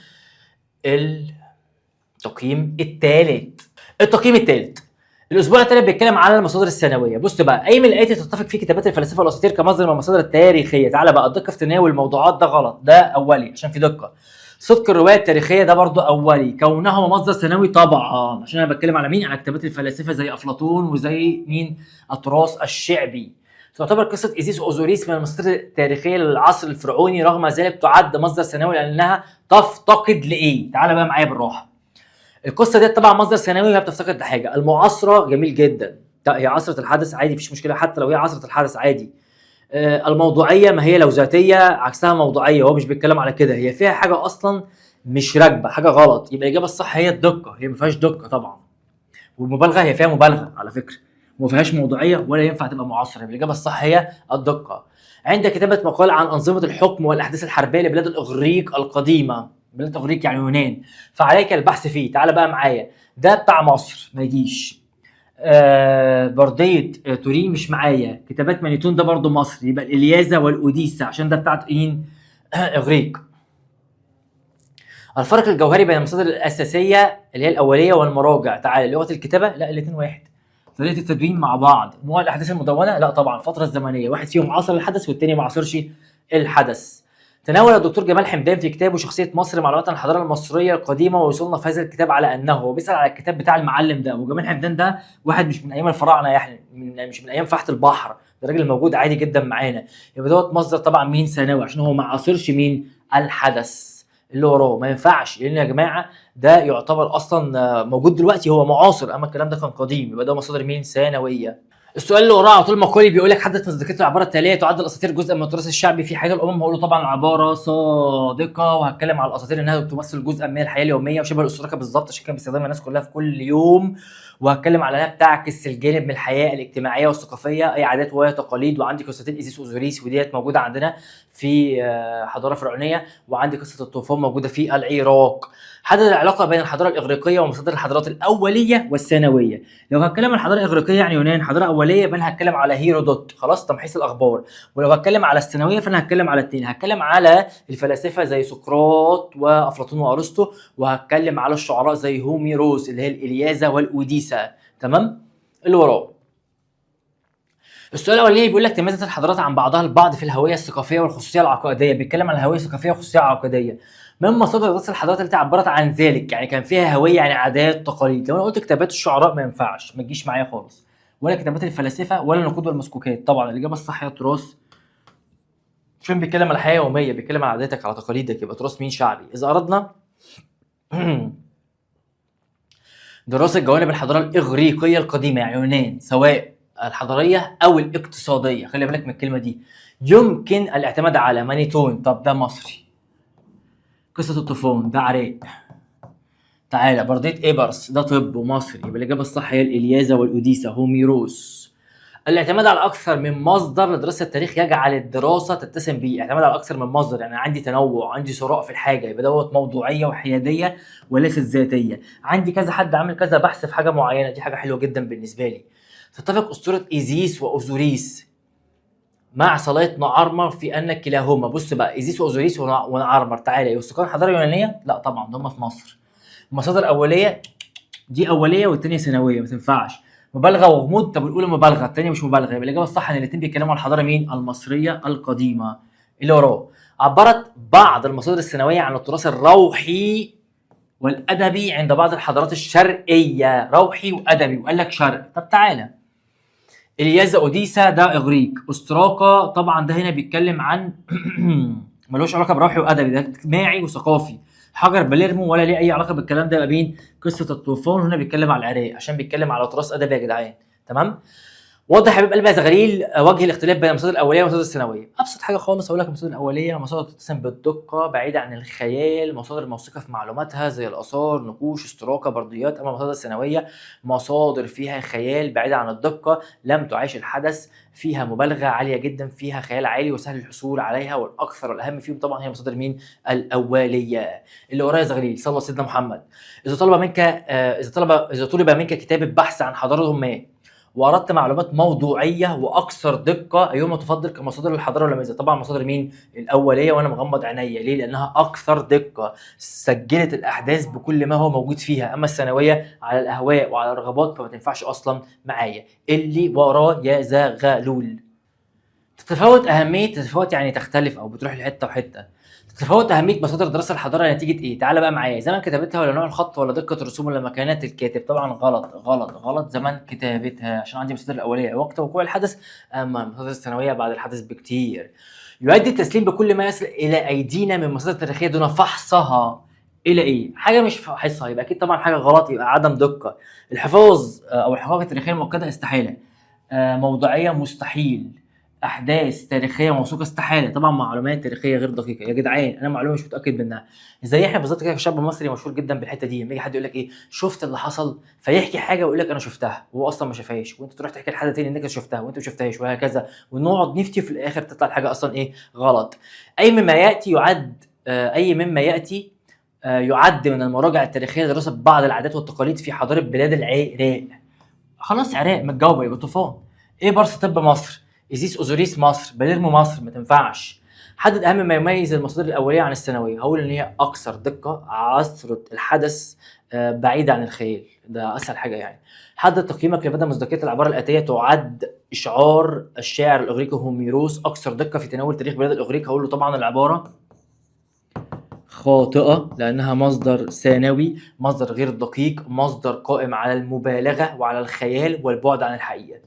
التقييم الثالث، التقييم الثالث الاسبوع الثالث بيتكلم على المصادر الثانوية. بص بقى، اي من الاتي تتفق فيه كتابات الفلاسفة والاساطير كمصدر من المصادر التاريخية؟ تعالى بقى، الدقة في تناول الموضوعات ده غلط، ده اولي عشان في دقه. صدق الرواية التاريخية ده برضو اولي. كونهما مصدر ثانوي طبعا عشان انا بتكلم على مين؟ على كتابات الفلاسفة زي افلاطون وزي مين؟ التراث الشعبي. تعتبر قصة ايزيس واوزوريس من المصادر التاريخية للعصر الفرعوني، رغم ذلك تعد مصدر ثانوي لانها تفتقد لايه؟ تعالى بقى معايا بالراحة. القصة دي طبعا مصدر ثانوي وهي بتفتقد لحاجة. المعاصرة جميل جدا، لا هي عصره الحدث عادي مفيش مشكلة، حتى لو هي عصره الحدث عادي. الموضوعية ما هي لو ذاتية عكسها موضوعية، هو مش بيتكلم على كده، هي فيها حاجة اصلا مش راكبه، حاجة غلط. يبقى الاجابة الصح هي الدقة، هي ما فيهاش دقه طبعا. والمبالغة هي فيها مبالغه على فكرة، وما فيهاش موضوعية ولا ينفع تبقى معاصره. يبقى الاجابة الصح هي الدقة. عند كتابه مقال عن انظمة الحكم والاحداث الحربية لبلاد الاغريق القديمة، بلاد الاغريق يعني يونان، فعليك البحث فيه. تعال بقى معايا، ده بتاع مصر ما يجيش. برديه تورين مش معايا. كتابات مانيتون ده برضو مصر، يبقى الالياذه والاوديسه عشان ده بتاعت مين؟ اغريق. الفرق الجوهري بين المصادر الاساسية اللي هي الاولية والمراجع. تعالى، لغة الكتابة لا الاثنين واحد، طريقه التدوين مع بعض، نوع الاحداث المدونة لا طبعا، الفترة الزمنية واحد فيهم عاصر الحدث والتاني ما عاصرش الحدث. تناول الدكتور جمال حمدان في كتابه شخصية مصر معلومات عن الحضارة المصرية القديمة، ويصنف هذا الكتاب على انه، هو بيسال على الكتاب بتاع المعلم ده، وجمال حمدان ده واحد مش من ايام الفراعنة يعني، مش من ايام فحت البحر، ده راجل موجود عادي جدا معانا. يبقى دوت مصدر طبعا مين؟ ثانوي، عشان هو ما عاصرش مين؟ الحدث. اللي وراه ما ينفعش، لان يا جماعة ده يعتبر اصلا موجود دلوقتي، هو معاصر، اما الكلام ده كان قديم، يبقى ده مصادر مين؟ ثانوية. السؤال اللي وراه على طول مقالي بيقول لك حدث مصداقية العبارة التالية: تعد الاساطير جزءا من التراث الشعبي في حياة الامم. هقول له طبعا عبارة صادقة، وهتكلم على الاساطير انها تمثل جزءا من الحياة اليومية وشبه الاسطورة بالظبط، عشان كان بيستخدمها الناس كلها في كل يوم. وهتكلم على انها بتعكس الجانب من الحياة الاجتماعية والثقافية، اي عادات وتقاليد. وعندي قصتين ايزيس واوزوريس وديت موجودة عندنا في حضارة فرعونيه، وعندي قصة الطوفان موجودة في العراق. حدد العلاقة بين الحضارة الاغريقية ومصادر الحضارات الاولية والثانويه. لو هتكلم عن الحضارة الاغريقية يعني يونان حضارة اوليه، يبقى انا هتكلم على هيرودوت، خلاص تمحيص الاخبار. ولو هتكلم على الثانوية فانا هتكلم على اثنين، هتكلم على الفلاسفة زي سقراط وافلاطون وارسطو، وهتكلم على الشعراء زي هوميروس اللي هي الالياذه والاوديسه. تمام. اللي وراه السؤال الاولاني بيقول لك تميزت الحضارات عن بعضها البعض في الهوية الثقافية والخصوصيه العقائديه. بيتكلم عن الهوية الثقافية والخصوصيه العقائديه. من مصادر دراسة الحضارات التي عبرت عن ذلك؟ يعني كان فيها هوية، يعني عادات تقاليد. لو انا قلت كتابات الشعراء ما ينفعش، ما تجيش معايا خالص، ولا كتابات الفلاسفة ولا النقود والمسكوكات. طبعا الاجابة الصح هي التراث، عشان بيتكلم على الحياة اليومية، بيتكلم على عاداتك على تقاليدك، يبقى تراث مين؟ شعبي. اذا اردنا دراسة جوانب الحضارة الاغريقية القديمة يعني يونان، سواء الحضارية او الاقتصادية، خلي بالك من الكلمة دي، يمكن الاعتماد على مانيتون، طب ده مصري. قصة الطوفان ده عراق. تعالى برديه ايبرس ده طب ومصري، يبقى الاجابة الصح هي الالياذه والاوديسه هوميروس. الاعتماد على اكثر من مصدر لدراسة التاريخ يجعل الدراسة تتسم به. اعتماد على اكثر من مصدر يعني عندي تنوع، عندي ثراء في الحاجة، يبقى دوت موضوعية وحياديه وليست ذاتية. عندي كذا حد عامل كذا بحث في حاجة معينة، دي حاجة حلوة جدا بالنسبة لي. تتفق اسطورة ايزيس واوزوريس مع صلاة نعرمر في ان كلاهما، بص بقى ايزيس واوزوريس ونعرمر، تعالى يوثقان الحضارة اليونانية؟ لا طبعا، هم في مصر. مصادر اوليه، دي اوليه والثانية ثانوية، ما تنفعش. مبالغه وغموض، طب الاولى مبالغه الثانية مش مبالغه، يبقى الاجابة الصح ان الاثنين بيتكلموا عن الحضارة مين؟ المصرية القديمة. اللي وراه عبرت بعض المصادر الثانوية عن التراث الروحي والادبي عند بعض الحضارات الشرقية، روحي وادبي وقال لك شرق. طب تعالى اليازا اوديسا ده اغريق، استراكا طبعا ده هنا بيتكلم عن ملوش علاقة بروحي وادبي، ده اجتماعي وثقافي. حجر باليرمو ولا ليه اي علاقة بالكلام ده، يبقى مين؟ قصة الطوفان، هنا بيتكلم على العراق عشان بيتكلم على تراث ادبي يا جدعان. تمام؟ واضح يا حبيب قلبي يا زغليل وجه الاختلاف بين المصادر الاولية والمصادر الثانوية. ابسط حاجة خالص اقول لك، المصادر الاولية مصادر تتسم بالدقه، بعيدة عن الخيال، مصادر موثوقة في معلوماتها زي الاثار، نقوش، استراكه، برديات. اما المصادر الثانوية مصادر فيها خيال، بعيدة عن الدقة، لم تعيش الحدث، فيها مبالغه عالية جدا، فيها خيال عالي وسهل الحصول عليها، والاكثر والاهم فيهم طبعا هي مصادر مين؟ الاولية. اللي ورايا زغليل صلى سيدنا محمد. اذا طلب منك كتابه بحث عن حضارة ما واردت معلومات موضوعية واكثر دقه، ايهما تفضل كمصادر الحضارة ولا ميزة؟ طبعا مصادر مين؟ الاولية، وانا مغمض عينيا. ليه؟ لانها اكثر دقه، سجلت الاحداث بكل ما هو موجود فيها. اما الثانوية على الاهواء وعلى الرغبات، فما تنفعش اصلا معايا. اللي وراه يا زغلول. تتفاوت اهمية، تتفاوت يعني تختلف او بتروح لحته وحتة. تتفاوت اهمية مصادر دراسة الحضارة نتيجة ايه؟ تعال بقى معايا، زمن كتابتها ولا نوع الخط ولا دقه الرسوم ولا مكانات الكاتب؟ طبعا غلط غلط غلط، زمن كتابتها عشان عندي مصادر الاولية وقت وقوع الحدث، اما المصادر الثانوية بعد الحدث بكتير. يؤدي التسليم بكل ما يصل الى ايدينا من مصادر تاريخية دون فحصها الى ايه؟ حاجة مش فاحصها، يبقى اكيد طبعا حاجة غلط، يبقى عدم دقه. الحفاظ او الحقائق التاريخية المؤكدة استحالة. موضوعية مستحيل. احداث تاريخية موثوقة استحالة. طبعا معلومات تاريخية غير دقيقة يا جدعان، انا معلومة مش متاكد منها. زي احنا بالظبط كده، الشعب المصري مشهور جدا بالحتة دي، لما يجي حد يقول لك ايه شفت اللي حصل، فيحكي حاجة ويقول لك انا شفتها وهو اصلا ما شافهاش، وانت تروح تحكي لحد تاني انك شفتها وانت ما شفتهاش، وهكذا، ونقعد نفتي، في الاخر تطلع الحاجة اصلا ايه؟ غلط. اي مما ياتي يعد من المراجع التاريخية لدراسة بعض العادات والتقاليد في حضارة بلاد العراق. خلاص عراق متجاوبه، يبقى طوفان. ايه برص طب مصر، ايزيس اوزوريس مصر، باليرمو مصر، ما تنفعش. حدد اهم ما يميز المصادر الاولية عن الثانوية. هقول ان هي اكثر دقه، عصره الحدث، بعيدة عن الخيال، ده اسهل حاجة يعني. حدد تقييمك لمدى مصداقية العبارة الاتية: تعد اشعار الشاعر الاغريقي هوميروس اكثر دقه في تناول تاريخ بلاد الاغريق. هقول له طبعا العبارة خاطئة، لأنها مصدر ثانوي، مصدر غير دقيق، مصدر قائم على المبالغة وعلى الخيال والبعد عن الحقيقة.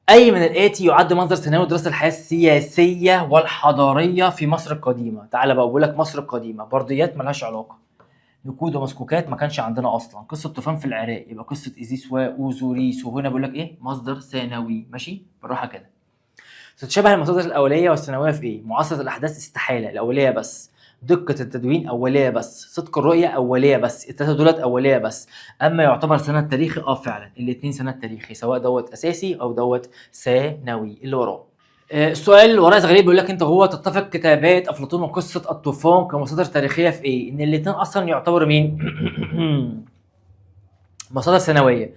أي من الآتي يعد مصدر ثانوي دراسة الحياة السياسية والحضارية في مصر القديمة؟ تعال بقى بقول لك مصر القديمة، برديات ملهاش علاقة، نقود ومسكوكات ما كانش عندنا أصلا، قصة طوفان في العراق يبقى قصة إيزيس وأوزوريس، وهنا بقول لك إيه؟ مصدر ثانوي. ماشي بالراحة كده. تتشابه المصادر الأولية والثانوية في إيه؟ معاصرة الأحداث استحالة، الأولية بس. دقة التدوين أولية بس، صدق الرؤية أولية بس، التلاتة دولت أولية بس. أما يعتبر سند تاريخي، فعلا الاتنين سند تاريخي، سواء دوت أساسي أو دوت ثانوي. اللي وراه السؤال اللي وراه غريب، بيقول لك أنت هو تتفق كتابات أفلاطون وقصة الطوفان كمصادر تاريخية في إيه؟ إن الاتنين أصلا يعتبروا مين؟ مصادر ثانوية.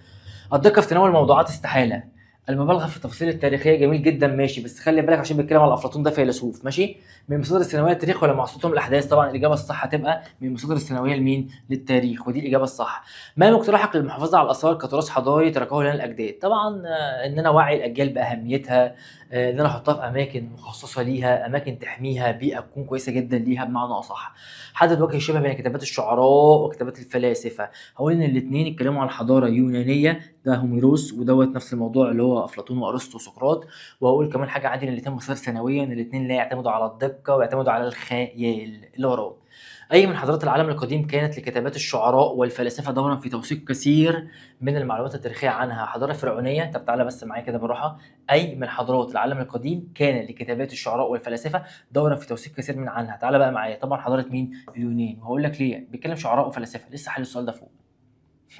الدقة في تناول الموضوعات استحالة. المبالغة في التفاصيل التاريخية جميل جدا ماشي، بس خلي بالك عشان بيتكلم على افلاطون ده فيلسوف. ماشي. من المصادر الثانوية التاريخ ولا معاصرتهم الاحداث؟ طبعا الاجابة الصح هتبقى من المصادر الثانوية لمين؟ للتاريخ، ودي الاجابة الصح. ما مقترحك للمحافظة على الاثار كتراث حضاري تركه لنا الاجداد؟ طبعا ان انا اوعي الاجيال باهميتها، ان انا احطها في اماكن مخصصة ليها، اماكن تحميها، بيئة تكون كويسة جدا ليها بمعنى اصح. حدد وجه الشبه بين كتابات الشعراء وكتابات الفلاسفة. هقول ان الاثنين اتكلموا على الحضارة اليونانية، ده هوميروس ودوت نفس الموضوع اللي هو افلاطون وارسطو وسقراط. واقول كمان حاجة عندي ان الاثنين مصادر ثانوية، ان الاثنين لا يعتمدوا على الدقة ويعتمدوا على الخيال. اللي وراه اي من حضارات العالم القديم كانت لكتابات الشعراء والفلاسفة دورا في توثيق كثير من المعلومات التاريخية عنها؟ حضارة فرعونيه. طب تعالى بس معايا كده بالراحة. اي من حضارات العالم القديم كان لكتابات الشعراء والفلاسفة دورا في توثيق كثير من عنها؟ تعالى بقى معايا، طبعا حضارة مين؟ اليونان. وهقول لك ليه بيتكلم شعراء وفلاسفه، لسه حل السؤال ده فوق.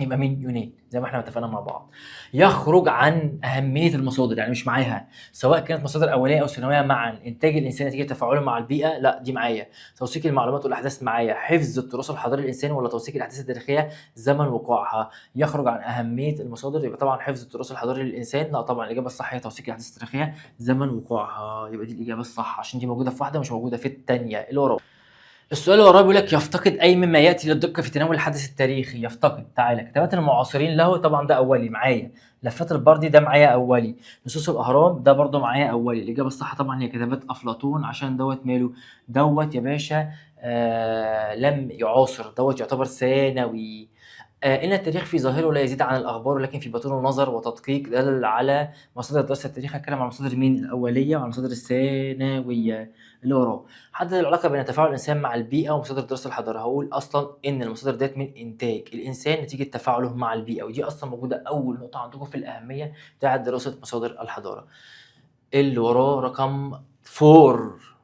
يبقى مين؟ يونان، زي ما احنا اتفقنا مع بعض. يخرج عن اهمية المصادر، يعني مش معاها، سواء كانت مصادر اوليه او ثانوية معا. انتاج الانسان نتيجة تفاعله مع البيئة، لا دي معايا. توثيق المعلومات والاحداث معايا. حفظ التراث الحضاري الانساني ولا توثيق الاحداث التاريخية زمن وقوعها. يخرج عن اهمية المصادر، يبقى طبعا حفظ التراث الحضاري للانسان، لا طبعا الاجابة الصح هي توثيق الاحداث التاريخية زمن وقوعها، يبقى دي الاجابة الصح عشان دي موجودة في واحدة مش موجودة في الثانية. اللي وراه السؤال اللي وراه بيقول لك يفتقد اي مما ياتي للدقه في تناول الحدث التاريخي. يفتقد، تعالى كتابات المعاصرين له، طبعا ده اولي معايا. لفات البردي ده معايا اولي. نصوص الاهرام ده برضو معايا اولي. الاجابة الصح طبعا هي كتابات افلاطون، عشان دوت ماله دوت يا باشا لم يعاصر، دوت يعتبر ثانوي. ان التاريخ في ظاهره لا يزيد عن الاخبار، ولكن في باطنه نظر وتدقيق. دل على مصادر دراسة التاريخ. هتكلم عن مصادر مين؟ الاولية وعن المصادر الثانوية. اللي وراه حدد العلاقة بين تفاعل الانسان مع البيئة ومصادر دراسة الحضارة. هقول اصلا ان المصادر ديت من انتاج الانسان نتيجة تفاعله مع البيئة، ودي اصلا موجودة اول نقطة عندكم في الاهمية بتاعه دراسة مصادر الحضارة. اللي وراه رقم 4،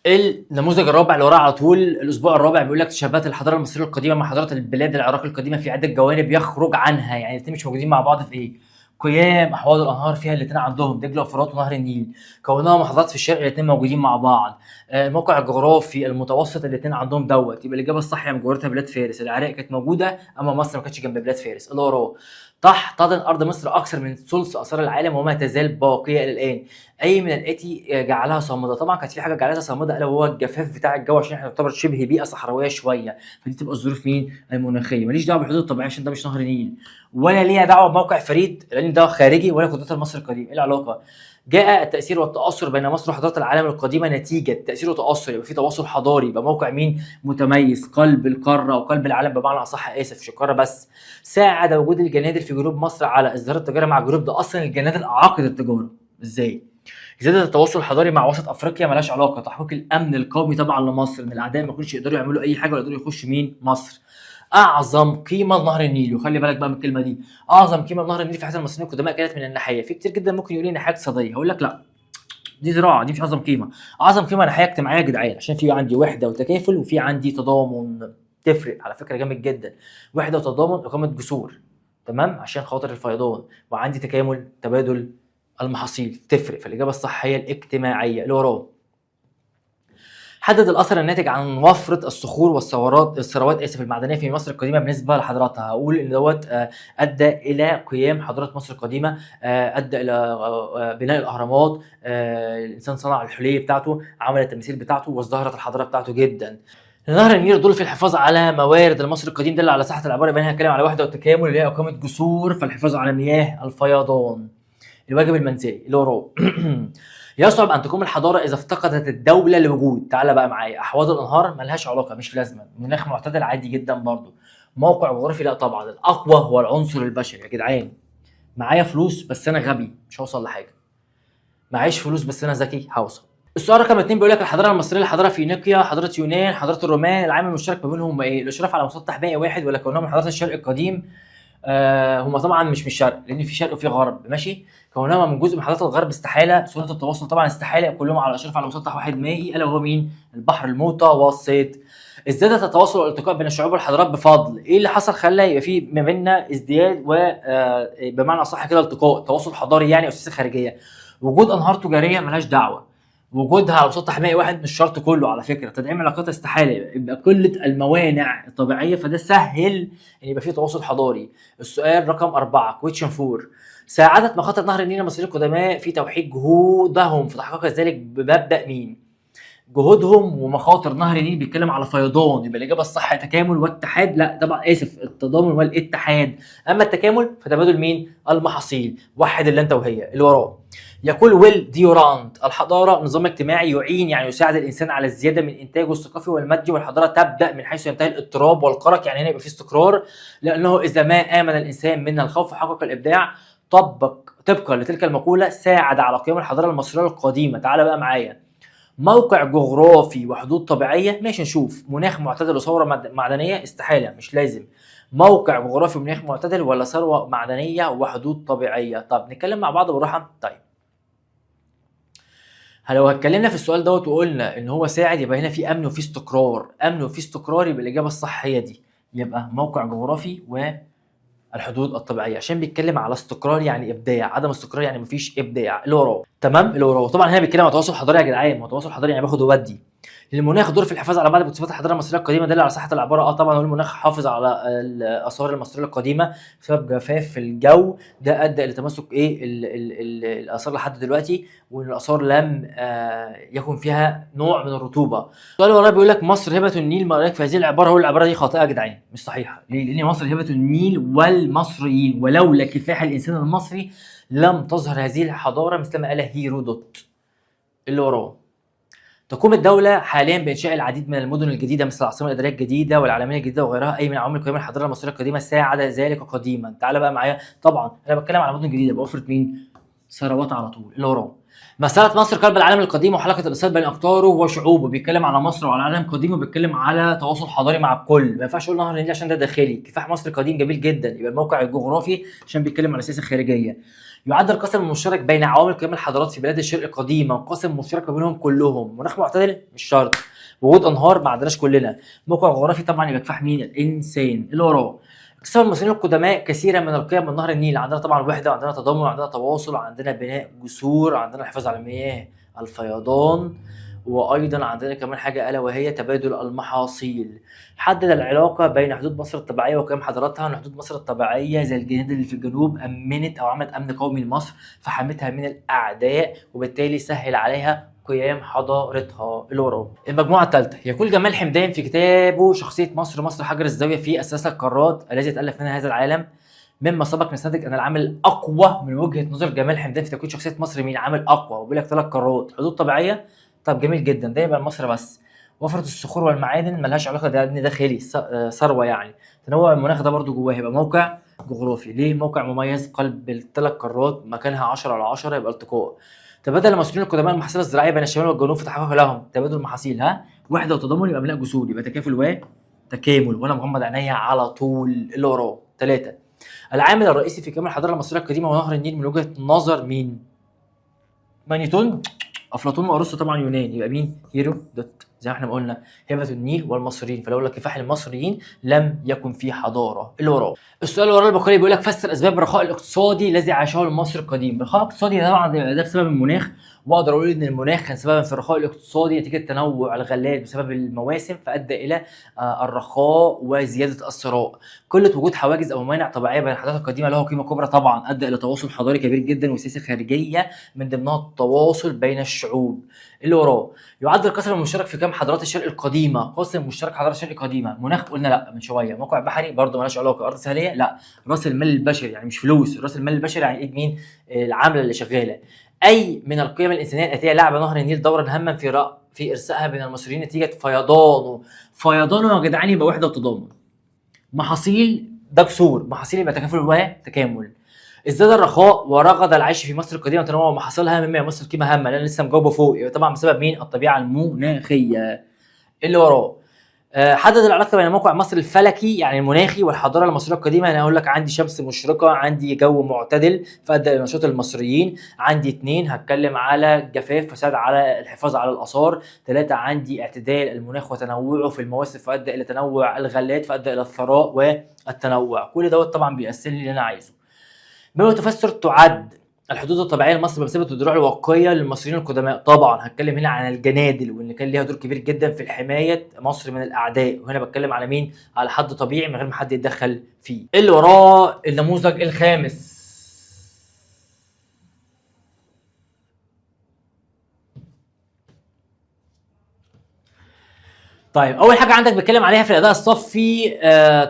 النموذج الرابع اللي وراه على طول الاسبوع الرابع بيقول لك تشابهت الحضارة المصرية القديمة مع حضارة البلاد العراق القديمة في عده جوانب يخرج عنها. يعني الاثنين مش موجودين مع بعض في ايه؟ قيام احواض الانهار فيها الاثنين عندهم دجله وفرات ونهر النيل. كونها محافظات في الشرق الاثنين موجودين مع بعض. الموقع الجغرافي المتوسط الاثنين عندهم دوت. يبقى الاجابة الصح هي مجاورتها بلاد فارس. العراق كانت موجودة اما مصر ما كانتش جنب بلاد فارس. اللي وراه تحتضن ارض مصر اكثر من ثلث اثار العالم وما تزال باقية الى الان. اي من الاتي جعلها صامده؟ طبعا كانت في حاجة جعلتها صامده الا وهو الجفاف بتاع الجو، عشان احنا نعتبر شبه بيئة صحراويه شوية، فدي تبقى الظروف مين؟ المناخية. ماليش دعوه بالحدود الطبيعية عشان ده مش نهر نيل، ولا ليها دعوه بموقع فريد لان ده خارجي، ولا قدرات المصري القديم. ايه العلاقة؟ جاء التاثير والتاثر بين مصر وحضارات العالم القديمة نتيجة تاثير وتاثر، يبقى في تواصل حضاري، يبقى موقع مين؟ متميز، قلب القارة وقلب العالم بمعنى اصح، اسف مش القارة بس. ساعد وجود الجنادل في جنوب مصر على ازدهار التجارة مع الجنوب، ده اصلا الجنادل اعاقت التجارة ازاي؟ زيادة التواصل الحضاري مع وسط افريقيا ملهاش علاقة. تحقيق الامن القومي طبعا لمصر، ان الاعداء ما كانوش يقدروا يعملوا اي حاجة ولا يقدروا يخشوا مين؟ مصر. اعظم قيمة لنهر النيل، وخلي بالك بقى من الكلمة دي، اعظم قيمة لنهر النيل في حياة المصريين القدماء كانت من الناحية، في كتير جدا ممكن يقول لي ناحية اقتصادية، هقول لك لا دي زراعة، دي مش اعظم قيمة. اعظم قيمة ناحية اجتماعية يا جدعان، عشان في عندي وحده وتكافل وفي عندي تضامن، تفرق على فكرة جامد جدا. وحده وتضامن اقامه جسور، تمام، عشان خاطر الفيضان، وعندي تكامل تبادل المحاصيل، تفرق. فالاجابه الصح هي الاجتماعية. اللي وراه حدد الاثر الناتج عن وفرة الصخور والثروات الثروات اسف المعدنية في مصر القديمة بالنسبة لحضاراتها. هقول ان دوت ادى الى قيام حضارة مصر القديمة، ادى الى بناء الاهرامات، الانسان صنع الحلية بتاعته، عمل التماثيل بتاعته، وازدهرت الحضارة بتاعته جدا. نهر النيل دور في الحفاظ على موارد المصري القديم، دل على صحة العبارة، يبقى هنا هتكلم على وحده والتكامل اللي هي اقامه جسور فالحفاظ على مياه الفيضان. الواجب المنزلي اللي وراه يصعب ان تقوم الحضارة اذا افتقدت الدولة لوجود. تعالى بقى معايا، احواض الانهار ملهاش علاقة، مش لازمه. مناخ معتدل عادي جدا برضو. موقع جغرافي لا طبعا. الاقوى هو العنصر البشري يا جدعان. معايا فلوس بس انا غبي مش هوصل لحاجة، معيش فلوس بس انا ذكي هوصل. السؤال رقم 2 بيقول لك الحضارة المصرية، الحضارة فينيقيا، حضارة يونان، حضارة الرومان، العامل المشترك ما بينهم ايه؟ الاشراف على مسطح مائي واحد ولا كونهم من حضارات الشرق القديم؟ هم طبعا مش من الشرق، لان في شرق وفي غرب، ماشي. كونهما من جزء من حضارات الغرب استحالة. سهولة التواصل طبعا استحالة، كلهم على اشراف على مسطح واحد مائي، الا وهو مين؟ البحر المتوسط. ازدادت التواصل والالتقاء بين الشعوب والحضارات بفضل ايه اللي حصل خلى يبقى في ما بيننا ازدياد و بمعنى اصح كده التقاء، تواصل حضاري يعني، اساس خارجية. وجود انهار تجارية ملهاش دعوه، وجودها على مسطح مائي واحد مش شرط كله على فكرة. تدعيم علاقات استحالة، يبقى قلة الموانع الطبيعية، فده سهل ان يبقى في تواصل حضاري. السؤال رقم 4 question 4، ساعدت مخاطر نهر النيل المصريين القدماء في توحيد جهودهم في تحقيق ذلك بمبدا مين؟ جهودهم ومخاطر نهر النيل بيتكلم على فيضان، يبقى الاجابة الصح تكامل واتحاد، لا طبعا اسف التضامن والاتحاد. اما التكامل فتبادل مين؟ المحاصيل. وحد اللي انت وهي. اللي وراه يقول ويل ديورانت الحضارة نظام اجتماعي يعين يعني يساعد الانسان على الزيادة من انتاجه الثقافي والمادي، والحضارة تبدا من حيث ينتهي الاضطراب والقلق، يعني هنا يبقى في استقرار، لانه اذا ما امن الانسان من الخوف حقق الابداع. طبقا لتلك المقولة ساعد على قيام الحضارة المصرية القديمة. تعال بقى معايا، موقع جغرافي وحدود طبيعية، ماشي نشوف. مناخ معتدل وثوره معدنية، استحالة مش لازم. موقع جغرافي ومناخ معتدل ولا ثروة معدنية وحدود طبيعية؟ طب نتكلم مع بعض بالراحة. طيب لو اتكلمنا في السؤال دوت وقلنا ان هو ساعد، يبقى هنا في امن وفي استقرار، امن وفي استقرار، يبقى الاجابة الصح هي دي، يبقى موقع جغرافي والحدود الطبيعية، عشان بيتكلم على استقرار يعني ابداع، عدم استقرار يعني مفيش ابداع. اللي وراه تمام، اللي وراه طبعا هنا بيتكلم على تواصل حضاري يا جدعان، ما هو تواصل حضاري يعني باخد وبدي. المناخ دور في الحفاظ على بعض مكتسبات الحضارة المصرية القديمة، دل على صحة العبارة. طبعا هو المناخ حافظ على الاثار المصرية القديمة بسبب جفاف في الجو، ده ادى الى تماسك ايه ال ال ال الاثار لحد دلوقتي، وان الاثار لم يكن فيها نوع من الرطوبة. السؤال اللي وراه بيقول لك مصر هبه النيل، ما رايك في هذه العبارة؟ هو العبارة دي خاطئه يا جدعان، مش صحيحه. ليه؟ لان مصر هبه النيل والمصريين، ولولا كفاح الانسان المصري لم تظهر هذه الحضارة مثل ما قال هيرودوت. اللي وراه تقوم الدولة حاليا بإنشاء العديد من المدن الجديدة مثل العاصمة الإدارية الجديدة والعالمية الجديدة وغيرها، أي من عوامل قيام الحضارة المصرية القديمة ساعد ذلك قديما. تعال بقى معايا، طبعا أنا بتكلم على مدن جديدة، بوفرة مين؟ ثروات على طول. اللي وراه مسألة مصر قلب العالم القديم وحلقة الاتصال بين أقطاره وشعوبه، بيتكلم على مصر وعلى العالم القديم وبيتكلم على تواصل حضاري مع الكل. ما ينفعش أقول نهر النيل عشان ده داخلي. كفاح مصر القديم جميل جدا، يبقى الموقع الجغرافي عشان بيتكلم على السياسة الخارجية. يعد القسم المشترك بين عوامل قيام الحضارات في بلاد الشرق القديمة قاسم مشترك ما بينهم كلهم. مناخ معتدل مش شرط، وجود انهار ما عندناش كلنا، موقع جغرافي طبعا يبقى كفاح مين؟ الانسان. اللي وراه اكتسب المصريين القدماء كثيرا من القيم من نهر النيل، عندنا طبعا وحده، وعندنا تضامن، وعندنا تواصل، عندنا بناء جسور، عندنا الحفاظ على مياه الفيضان، وايضا عندنا كمان حاجة الا وهي تبادل المحاصيل. حدد العلاقة بين حدود مصر الطبيعية وقيم حضارتها. ان حدود مصر الطبيعية زي الجنود اللي في الجنوب امنت او عملت امن قومي لمصر، فحمتها من الاعداء، وبالتالي سهل عليها قيام حضارتها. اللي وراه المجموعة الثالثة، يقول جمال حمدان في كتابه شخصية مصر، مصر حجر الزاوية في اساس القارات الذي تالف منها هذا العالم، مما سبق نستنتج ان العامل الاقوى من وجهه نظر جمال حمدان في تكوين شخصية مصر مين؟ عامل اقوى، وبيقول لك 3 قارات، حدود طبيعية، طب جميل جدا، ده يبقى مصر بس. وفرة الصخور والمعادن ملهاش علاقة، ده داخلي ثروة يعني. تنوع المناخ ده برضو جواه، يبقى موقع جغرافي. ليه موقع مميز؟ قلب الثلاث قارات، مكانها 10 على 10، يبقى التقاء. تبادل المصريين القدماء المحاصيل الزراعية بين الشمال والجنوب فتحقق لهم تبادل المحاصيل، ها وحده وتضامن، يبقى بناء جسور، يبقى تكافل وتكامل، وانا مغمض عينيا على طول. اللي وراه 3، العامل الرئيسي في كمال الحضارة المصرية القديمة هو نهر النيل من وجهه نظر مين؟ مانيتون، افلاطون وارسطو، طبعا يونان، يبقى مين؟ هيرودوت. زي ما احنا ما قلنا هبه النيل والمصريين، فلولا كفاح المصريين لم يكن في حضارة. اللي وراه السؤال اللي وراه البقالي بيقول لك فسر اسباب الرخاء الاقتصادي الذي عاشه المصري القديم. الرخاء الاقتصادي طبعا ده بسبب المناخ، واقدر اقول ان المناخ كان سببا في الرخاء الاقتصادي نتيجة تنوع الغلات بسبب المواسم، فادى الى الرخاء وزيادة الثراء. قلة وجود حواجز او موانع طبيعية بين الحضارات القديمة له قيمة كبرى، طبعا ادى الى تواصل حضاري كبير جدا وسياسة خارجية من ضمنها التواصل بين الشعوب. اللي وراه يعد القسم المشترك في كم حضارات الشرق القديمة، قاسم مشترك حضارات الشرق القديمة، مناخ قلنا لا من شوية، موقع بحري برضه مالهاش علاقة، ارض ساحليه لا، راس المال البشري يعني مش فلوس، راس المال البشري يعني ايد مين؟ العاملة اللي شغالة. اي من القيم الانسانية الاتية لعب نهر النيل دورا هاما في ارسائها بين المصريين نتيجة فيضانه. فيضانه يا جدعان يبقى وحده وتضامن. محاصيل ده كسور، محاصيل يبقى تكافل وتكامل. ازداد الرخاء ورغد العيش في مصر القديمة تنوع محاصيلها مما يمثل قيمة هامة، لان لسه مجاوبه فوق، يبقى طبعا بسبب مين؟ الطبيعة المناخية. اللي وراه حدد العلاقة بين موقع مصر الفلكي يعني المناخي والحضارة المصرية القديمة. انا اقول لك عندي شمس مشرقة، عندي جو معتدل فادى الى نشاط المصريين، عندي 2 هتكلم على الجفاف فساعد على الحفاظ على الاثار، 3 عندي اعتدال المناخ وتنوعه في المواسم فادى الى تنوع الغلات فادى الى الثراء والتنوع. كل دوت طبعا بيقسم لي اللي انا عايزه. بما تفسر تعد الحدود الطبيعية لمصر بمثابة الدروع الواقيه للمصريين القدماء. طبعا هتكلم هنا عن الجنادل وان كان ليها دور كبير جدا في حماية مصر من الاعداء، وهنا بتكلم على مين؟ على حد طبيعي من غير ما حد يتدخل فيه. اللي وراه النموذج الخامس. طيب اول حاجة عندك بيتكلم عليها في الاداء الصفي،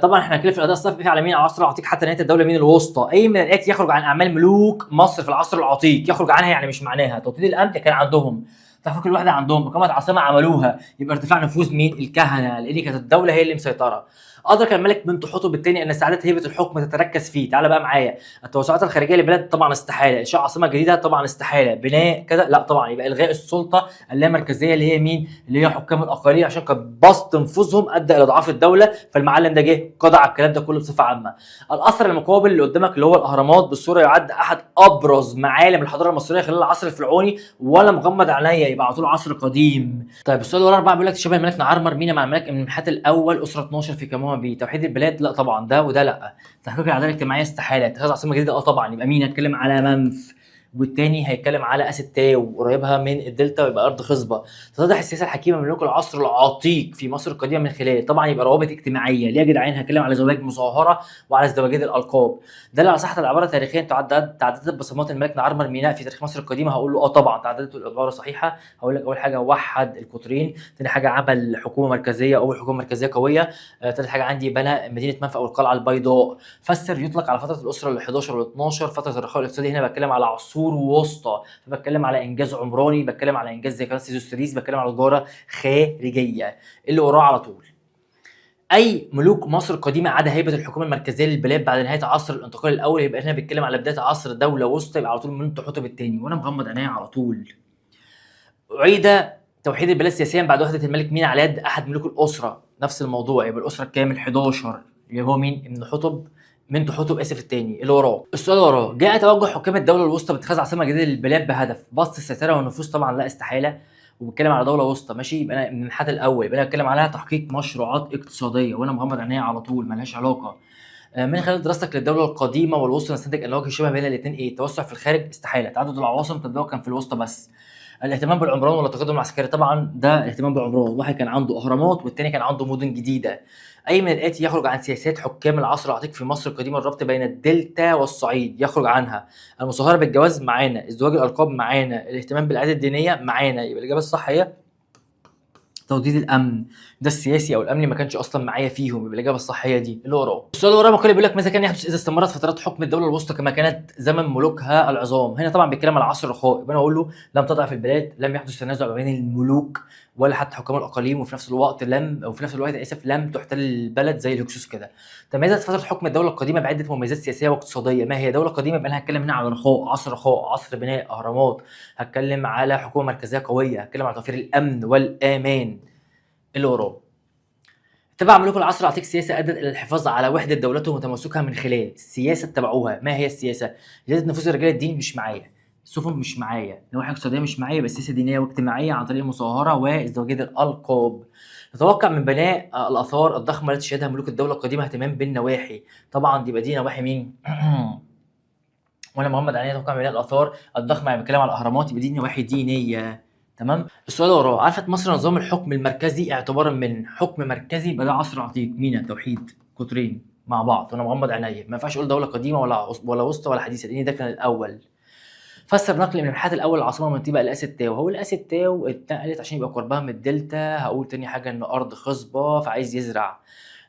طبعا احنا هنتكلم في الاداء الصفي على مين؟ على العصر العتيق حتى نهاية الدولة مين؟ الوسطى. اي من الاتي يخرج عن اعمال ملوك مصر في العصر العتيق؟ يخرج عنها يعني مش معناها توطيد الامن كان عندهم، تحقيق الوحدة عندهم، اقامه عاصمة عملوها، يبقى ارتفاع نفوذ مين؟ الكهنة، لان كانت الدولة هي اللي مسيطرة. ادرك الملك منتوحتب الثاني ان سعادة هيبة الحكم تتركز فيه. تعال بقى معايا، التوسعات الخارجية للبلاد طبعا استحالة، انشاء عاصمة جديدة طبعا استحالة، بناء كذا لا طبعا، يبقى الغاء السلطة اللامركزيه اللي هي مين؟ اللي هي حكام الاقاليم، عشان كانت بسط نفوذهم ادى الى ضعف الدولة، فالمعلم ده جه قضى على الكلام ده كله بصفة عامة. الاثر المقابل اللي قدامك اللي هو الاهرامات بالصورة يعد احد ابرز معالم الحضارة المصرية خلال العصر الفرعوني، ولا مغمض عينيا يبقى على طول عصر قديم. طيب السؤال اللي ورا 4 بيقول لك تشابه الملك نعرمر مينا مع الملك امنحات الاول اسره 12 في كمومه بي. توحيد البلاد لا طبعا، ده وده لا. تحقيق العدالة الاجتماعية استحالة. اتخاذ عاصمة جديدة طبعا، يبقى مين هيتكلم على منف، والتاني هيتكلم على اسد تاو قريبها من الدلتا ويبقى ارض خصبة. تتضح السياسة الحكيمة من ملوك العصر العتيق في مصر القديمة من خلال طبعا يبقى روابط اجتماعية. ليه يا جدعان؟ هتكلم على زواج مصاهرة وعلى ازدواجية الالقاب. دل على صحة العبارة تاريخيا تعددت بصمات الملك نعرمر ميناء في تاريخ مصر القديمة. هقول له طبعا تعددت العبارة صحيحه. هقول لك اول حاجة وحد القطرين، ثاني حاجة عمل حكومة مركزية، اول حكومة مركزية قوية، ثالث حاجة عندي بنى مدينة منفى او القلعة البيضاء. فسر يطلق على فترة الاسرة ال 11 وال 12 فترة الرخاء الاقتصادي. هنا بتكلم على عصور وسطى، فبتكلم على انجاز عمراني، بتكلم على انجاز زي قناة سيزوستريس، بتكلم على تجارة خارجية. اللي وراه على طول، اي ملوك مصر القديمة عدا هيبة الحكومة المركزية للبلاد بعد نهاية عصر الانتقال الاول. يبقى هنا بيتكلم على بداية عصر دولة وسطى، يبقى على طول منتوحتب الثاني، وانا مغمض عينيا على طول. اعيد توحيد البلاد سياسيا بعد وحده الملك مين على يد احد ملوك الاسرة. نفس الموضوع، يبقى الاسرة الكامل 11 اللي هو مين؟ ابن حتب، منتوحتب اسف الثاني. اللي وراه السؤال اللي وراه، جاء توجه حكام الدولة الوسطى باتخاذ عاصمة جديدة للبلاد بهدف بسط السيطرة والنفوذ. طبعا لا استحالة، وبتكلم على دولة وسطى ماشي، يبقى انا من الحد الاول، يبقى انا بتكلم عليها تحقيق مشروعات اقتصادية، وانا مغمض عينيا على طول ملهاش علاقة. من خلال دراستك للدولة القديمة والوسطى نستنتج ان وجه الشبه بين الاثنين ايه؟ التوسع في الخارج استحالة، تعدد العواصم طب ده كان في الوسطى بس. الاهتمام بالعمران ولا التقدم العسكري؟ طبعا ده الاهتمام بالعمران، واحد كان عنده اهرامات والتاني كان عنده مدن جديدة. اي من الاتي يخرج عن سياسات حكام العصر العتيق في مصر القديمة الربط بين الدلتا والصعيد؟ يخرج عنها المصاهرة بالجواز معانا، ازدواج الالقاب معانا، الاهتمام بالعادة الدينية معانا. يبقى الاجابة الصح هي توطيد الامن، ده السياسي او الامني ما كانش اصلا معايا فيهم، يبقى الاجابة الصح هي دي. اللي وراه السؤال اللي وراه مقال بيقول لك ماذا كان يحدث اذا استمرت فترات حكم الدولة الوسطى كما كانت زمن ملوكها العظام؟ هنا طبعا بيتكلم على عصر الرخاء، يبقى انا اقول له لم تضعف البلاد، لم يحدث تنازع ما بين الملوك ولا حتى حكام الاقاليم، وفي نفس الوقت لم وفي نفس الوقت اسف لم تحتل البلد زي الهكسوس كده. تميزت فترة حكم الدولة القديمة بعده مميزات سياسية واقتصادية. ما هي دولة قديمة؟ يبقى انا هتكلم هنا على رخاء، عصر رخاء، عصر بناء اهرامات، هتكلم على حكومة مركزية قوية، هتكلم على توفير الامن والامان. اللي وراه، اتبع ملوك العصر العتيق سياسة ادت الى الحفاظ على وحده دولتهم وتماسكها من خلال السياسة اتبعوها. ما هي السياسة؟ زيادة نفوذ رجال الدين مش معايا، السفن مش معايا، نواحي اقتصادية مش معايا، بس سياسة دينية واجتماعية عن طريق المصاهرة وازدواجيه الالقاب. نتوقع من بناء الاثار الضخمة التي شهدها ملوك الدولة القديمة اهتمام بالنواحي. طبعا دي يبقى دي نواحي مين؟ وانا مغمض عينيا اتوقع بناء الاثار الضخمة، يعني بتكلم على الاهرامات، يبقى دي نواحي دينية. تمام. السؤال اللي وراه، عرفت مصر نظام الحكم المركزي اعتبارا من حكم مركزي؟ يبقى ده عصر عتيق، مينا توحيد قطرين مع بعض، وانا مغمض عينيا، ما ينفعش اقول دولة قديمة ولا وسطى ولا حديثه، لان ده كان الاول. فسر نقل من الحات الاول العاصمة من طيبة الى اسد تاو. هو الاسد تاو اتنقلت عشان يبقى قربها من الدلتا. هقول تاني حاجة ان ارض خصبة فعايز يزرع.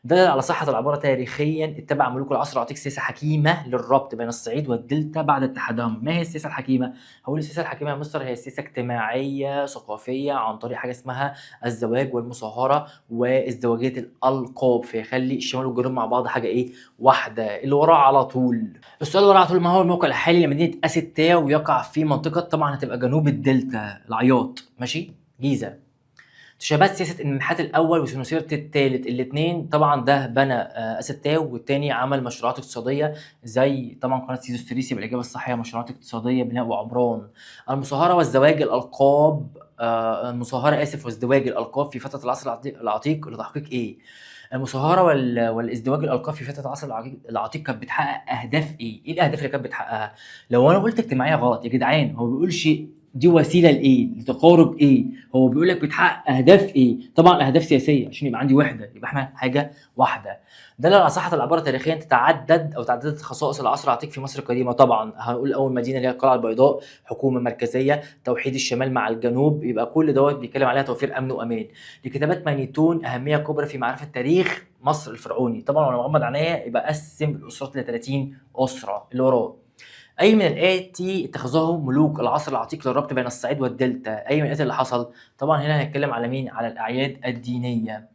دل على صحة العبارة تاريخيا اتبع ملوك العصر العتيق سياسة حكيمة للربط بين الصعيد والدلتا بعد اتحادهم. ما هي السياسة الحكيمة؟ هقول السياسة الحكيمة يا مستر هي سياسة اجتماعية ثقافية عن طريق حاجة اسمها الزواج والمصاهرة وازدواجية الألقاب، فيخلي الشمال والجنوب مع بعض حاجة ايه؟ واحدة. اللي وراه على طول السؤال اللي وراه على طول، ما هو الموقع الحالي لمدينة أسد تاو يقع في منطقة؟ طبعا هتبقى جنوب الدلتا، العياط، ماشي، جيزة. تشابهت سياسة النحات الاول وسنوسرت الثالث، الاثنين طبعا ده بنى اسد تاو والثاني عمل مشروعات اقتصادية زي طبعا قناة سيزوستريس. يبقى الاجابة الصحيحة مشروعات اقتصادية بناء وعمران. المصاهرة والزواج الالقاب، المصاهرة اسف وازدواج الالقاب في فترة العصر العتيق لتحقيق ايه؟ المصاهرة والازدواج الالقاب في فترة العصر العتيق كانت بتحقق اهداف ايه؟ ايه الاهداف اللي كانت بتحققها؟ لو انا قلت اجتماعية غلط يا جدعان، هو ما بيقولش دي وسيلة لايه؟ لتقارب ايه؟ هو بيقول لك بتحقق اهداف ايه؟ طبعا اهداف سياسية عشان يبقى عندي وحده، يبقى احنا حاجة واحدة. دل على صحة العبارة تاريخيا تتعدد او تعددت خصائص العصر العتيق في مصر القديمة. طبعا هنقول اول مدينة اللي هي القلعة البيضاء، حكومة مركزية، توحيد الشمال مع الجنوب، يبقى كل دوت بيتكلم عليها توفير امن وامان. لكتابات مانيتون اهمية كبرى في معرفة تاريخ مصر الفرعوني. طبعا وانا مغمض عينيا يبقى قسم الاسرات ل 30 اسره. اللي وراه، اي من الاتي اتخذه ملوك العصر العتيق للربط بين الصعيد والدلتا؟ اي من الاتي اللي حصل؟ طبعا هنا هنتكلم على مين؟ على الاعياد الدينية.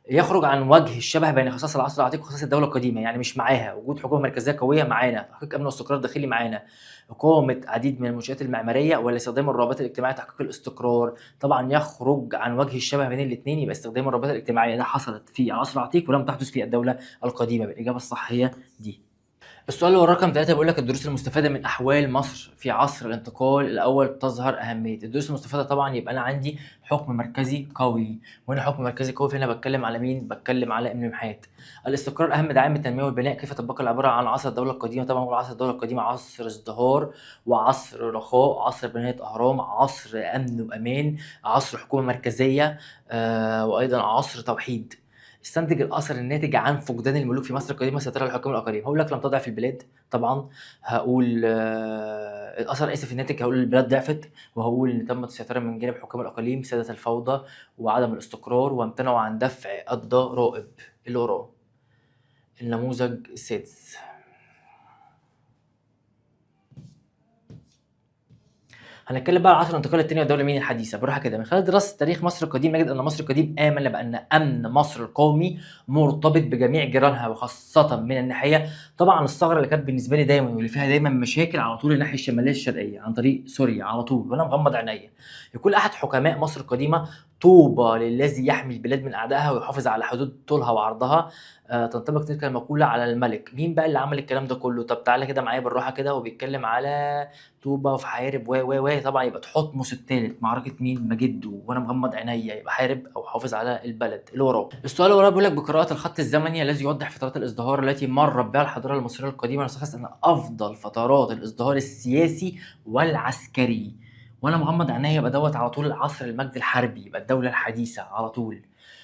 يخرج عن وجه الشبه بين خصائص العصر العتيق وخصائص الدولة القديمة، يعني مش معاها. وجود حكومة مركزية قوية معانا، تحقيق امن واستقرار داخلي معانا، اقامه عديد من المنشات المعمارية، ولا استخدام الروابط الاجتماعية لتحقيق الاستقرار. طبعا يخرج عن وجه الشبه بين الاثنين، يبقى استخدام الروابط الاجتماعية ده حصلت في العصر العتيق ولم تحدث في الدولة القديمة. بالاجابة الصح هي دي. السؤال اللي هو رقم 3 بيقول لك الدروس المستفادة من احوال مصر في عصر الانتقال الاول تظهر اهمية. الدروس المستفادة طبعا يبقى انا عندي حكم مركزي قوي، وهنا حكم مركزي قوي فهنا بتكلم على مين؟ بتكلم على امنمحات. الاستقرار اهم دعائم التنمية والبناء. كيف تبقى العبارة عن عصر الدولة القديمة؟ طبعا هو عصر الدولة القديمة عصر ازدهار وعصر رخاء، عصر بناية اهرام، عصر امن وامان، عصر حكومة مركزية، وايضا عصر توحيد. استنتج الاثر الناتج عن فقدان الملوك في مصر القديمة سيطرة الحكام الاقاليم. هقول لك لم تضعف البلاد طبعا، هقول الاثر اسف الناتج، هقول البلاد ضعفت، وهقول ان تمت السيطرة من جانب حكام الاقاليم، سادت الفوضى وعدم الاستقرار، وامتنعوا عن دفع الضرائب. اللي وراه النموذج السادس. هنتكلم بقى على عصر الانتقال الثاني والدولة المينيه الحديثة بالراحة كده. من خلال دراسة تاريخ مصر القديم نجد ان مصر القديم امن بان امن مصر القومي مرتبط بجميع جيرانها، وخاصة من الناحية طبعا الثغرة اللي كانت بالنسبة لي دايما واللي فيها دايما مشاكل على طول الناحية الشمالية الشرقية عن طريق سوريا على طول، وانا مغمض عينيا. يقول احد حكماء مصر القديمة: طوبى للذي يحمي البلاد من اعدائها ويحافظ على حدود طولها وعرضها. تنطبق تلك المقولة على الملك. مين بقى اللي عمل الكلام ده كله؟ طب تعالى كده معايا بالراحة كده، وبيتكلم على طوبة في حارب و و و طبعا يبقى تحتمس الثالث، معركة مين؟ مجده، وانا مغمض عينيا، يبقى حارب او حافظ على البلد. اللي وراه السؤال اللي وراه بيقول لك بقراءة الخط الزمني الذي يوضح فترات الازدهار التي مرت بها الحضارة المصرية القديمة نستخلص ان افضل فترات الازدهار السياسي والعسكري، وانا مغمض عينيا يبقى دوت على طول عصر المجد الحربي، يبقى الدولة الحديثة على طول.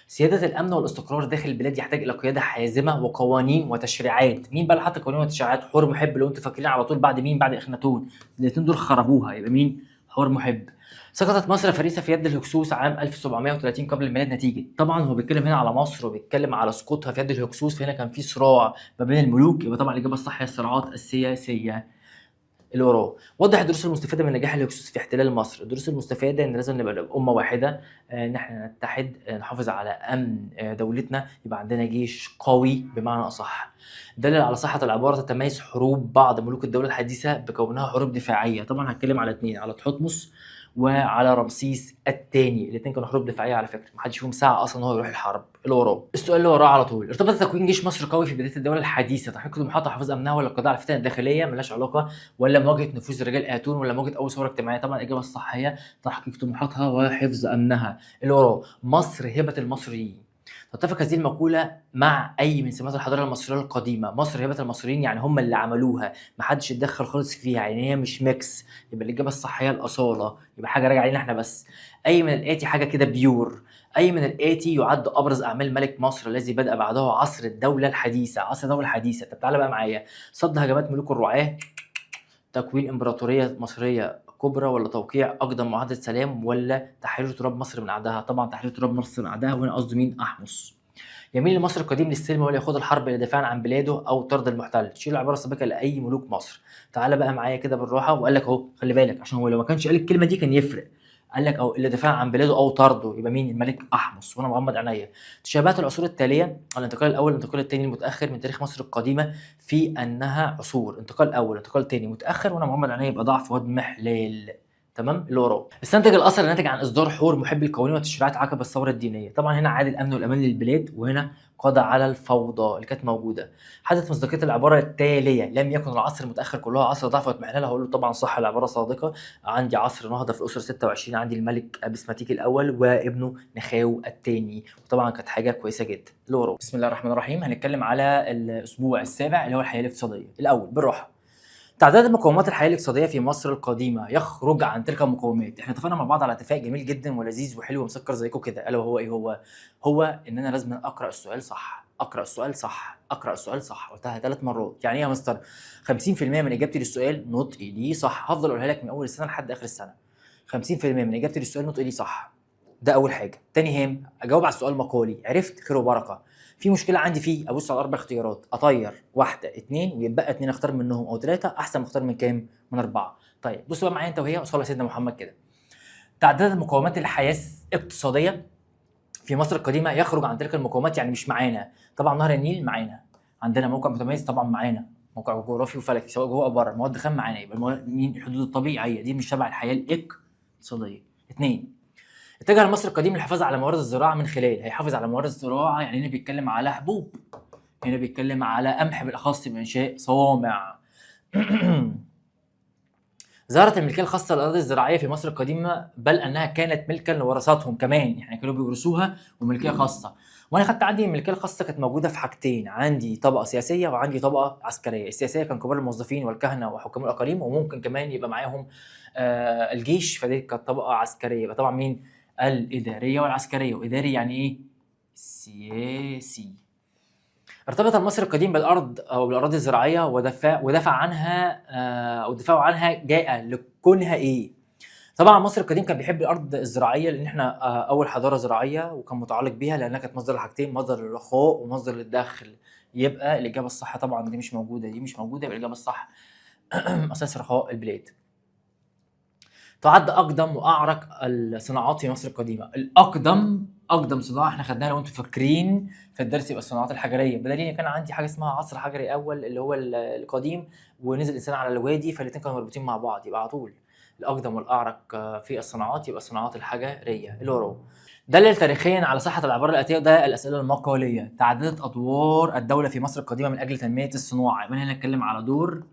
سيادة الأمن والاستقرار داخل البلاد يحتاج إلى قيادة حازمة وقوانين وتشريعات. مين بقى اللي حط قوانين وتشريعات؟ حور محب، لو أنتوا فاكرين على طول بعد مين؟ بعد إخناتون. الاثنين دول خربوها، يبقى مين؟ حور محب. سقطت مصر فريسة في يد الهكسوس عام 1730 قبل الميلاد نتيجة. طبعا هو بيتكلم هنا على مصر وبيتكلم على سقوطها في يد الهكسوس، فهنا كان في صراع ما بين الملوك، يبقى طبعا الإجابة الصح هي الصراعات السياسية. اللي وراه وضح الدروس المستفادة من نجاح الهكسوس في احتلال مصر. الدروس المستفادة ان لازم نبقى امه واحدة، ان احنا نتحد، نحافظ على امن دولتنا، يبقى عندنا جيش قوي بمعنى اصح. دلل على صحة العبارة تتميز حروب بعض ملوك الدولة الحديثة بكونها حروب دفاعية. طبعا هتكلم على اثنين، على تحتمس وعلى رمسيس الثاني، الاثنين كانوا حروب دفاعية على فكرة، ما حدش فيهم ساعة اصلا هو يروح الحرب. اللي وراه السؤال اللي وراه على طول، ارتبط تكوين جيش مصر قوي في بداية الدولة الحديثة تحقيق طموحات حفظ امنها ولا القضاء على الفتن الداخلية؟ ملهاش علاقة، ولا مواجهة نفوذ رجال اتون، ولا مواجهة اول ثورة اجتماعية؟ طبعا الاجابة الصح هي تحقيق طموحاتها وحفظ امنها. اللي وراه مصر هبه المصريين. تتفق هذه المقولة مع أي من سمات الحضارة المصرية القديمة؟ مصر هبة المصريين يعني هم اللي عملوها، محدش اتدخل خالص فيها، يعني هي مش mix، يبقى الإجابة الصح هي الأصالة، يبقى حاجة راجعة لينا احنا بس. أي من الآتي حاجة كده pure. أي من الآتي يعد أبرز أعمال ملك مصر الذي بدأ بعده عصر الدولة الحديثة؟ عصر الدولة الحديثة. طب تعالى بقى معايا، صد هجمات ملوك الرعاة، تكوين إمبراطورية مصرية كبرى، ولا توقيع اقدم معاهدة سلام، ولا تحرير تراب مصر من اعدائها؟ طبعا تحرير تراب مصر من اعدائها، وهنا قصده مين؟ احمس. يميل لمصر القديم للسلم ولا يخوض الحرب الا دفاعا عن بلاده او طرد المحتل. تشير العبارة السابقة لاي ملوك مصر. تعالى بقى معايا كده بالراحة، وقال لك اهو خلي بالك عشان هو لو ما كانش قال الكلمة دي كان يفرق. قال لك اهو الا دفاعا عن بلاده او طرده، يبقى مين؟ الملك احمس، وانا مغمض عينيا. تشابهت العصور التالية، الانتقال الاول الانتقال الثاني المتاخر من تاريخ مصر القديمة في انها عصور، انتقال اول انتقال ثاني متاخر، وانا مغمض عينيا يبقى ضعف واضمحلال. تمام. اللي وراه استنتج الاثر الناتج عن اصدار حور محب القوانين والتشريعات عقب الثورة الدينية. طبعا هنا عاد الامن والامان للبلاد، وهنا قضى على الفوضى اللي كانت موجودة. حدث مصداقية العبارة التالية: لم يكن العصر المتاخر كلها عصر ضعف واضمحلال. هقول له طبعا صح، العبارة صادقة. عندي عصر نهضة في الاسرة 26، عندي الملك بسماتيك الاول وابنه نخاو الثاني، وطبعا كانت حاجة كويسة جدا. اللي وراه بسم الله الرحمن الرحيم، هنتكلم على الاسبوع السابع اللي هو الحياة الاقتصادية. الاول بالراحة، تعداد مقومات الحياة الاقتصادية في مصر القديمة يخرج عن تلك المقومات. احنا اتفقنا مع بعض على اتفاق جميل جدا ولذيذ وحلو ومسكر زيكم كده، الا وهو ايه؟ هو ان انا لازم اقرا السؤال صح، اقرا السؤال صح، اقرا السؤال صح. قلتها 3 مرات. يعني ايه يا مستر؟ 50% من اجابتي للسؤال نطقي ليه صح، هفضل اقولها لك من اول السنة لحد اخر السنة. 50% من اجابتي للسؤال نطقي ليه صح، ده اول حاجة. تاني هام، اجاوب على السؤال مقالي، عرفت خير وبركة. في مشكلة عندي فيه، ابص على 4 اختيارات، اطير 1 2 ويتبقى 2 اختار منهم او 3، احسن ما اختار من كام؟ من 4. طيب بصوا بقى معايا انت وهي، وصلى على سيدنا محمد كده. تعداد مقومات الحياة الاقتصادية في مصر القديمة يخرج عن تلك المقومات، يعني مش معانا. طبعا نهر النيل معانا، عندنا موقع متميز طبعا معانا، موقع جغرافي وفلكي سواء جوه او بره، مواد خام معانا، يبقى مين؟ الحدود الطبيعية دي مش تبع الحياة الاقتصادية. اثنين، اتجه المصري القديم للحفاظ على موارد الزراعة من خلال، هيحافظ على موارد الزراعة يعني هنا بيتكلم على حبوب، هنا بيتكلم على قمح بالاخص بانشاء صوامع. ظهرت الملكية الخاصة للاراضي الزراعية في مصر القديمة، بل انها كانت ملكا لورثتهم كمان، يعني كانوا بيورثوها وملكيه خاصة. وانا خدت عندي الملكية الخاصة كانت موجودة في حاجتين، عندي طبقه سياسية وعندي طبقه عسكرية. السياسية كان كبار الموظفين والكهنة وحكام الاقاليم، وممكن كمان يبقى معاهم الجيش، فدي كانت طبقه عسكرية. يبقى طبعا مين؟ الادارية والعسكرية. واداري يعني ايه؟ سياسي. ارتبط المصري القديم بالارض او بالاراضي الزراعية ودافع عنها، او الدفاع عنها جاء لكونها ايه؟ طبعا مصر القديم كان بيحب الارض الزراعية، لان احنا اول حضارة زراعية، وكان متعلق بيها لانها كانت مصدر لحاجتين، مصدر للرخاء ومصدر للدخل. يبقى الاجابة الصح طبعا دي مش موجودة، دي مش موجودة، يبقى الاجابة الصح اساس رخاء البلاد. تعد اقدم واعرق الصناعات في مصر القديمة. الاقدم، اقدم صناعة احنا خدناها لو انتم فاكرين في الدرس يبقى الصناعات الحجريه، بدليل ان كان عندي حاجة اسمها عصر حجري اول اللي هو القديم، ونزل الانسان على الوادي، فالاثنين كانوا مربوطين مع بعض. يبقى على طول الاقدم والاعرق في الصناعات يبقى الصناعات الحجريه. اللي وراه دلل تاريخيا على صحة العبارة الاتية، ده الاسئلة المقاليه. تعددت ادوار الدولة في مصر القديمة من اجل تنمية الصناعة. يبقى هنا نتكلم على دور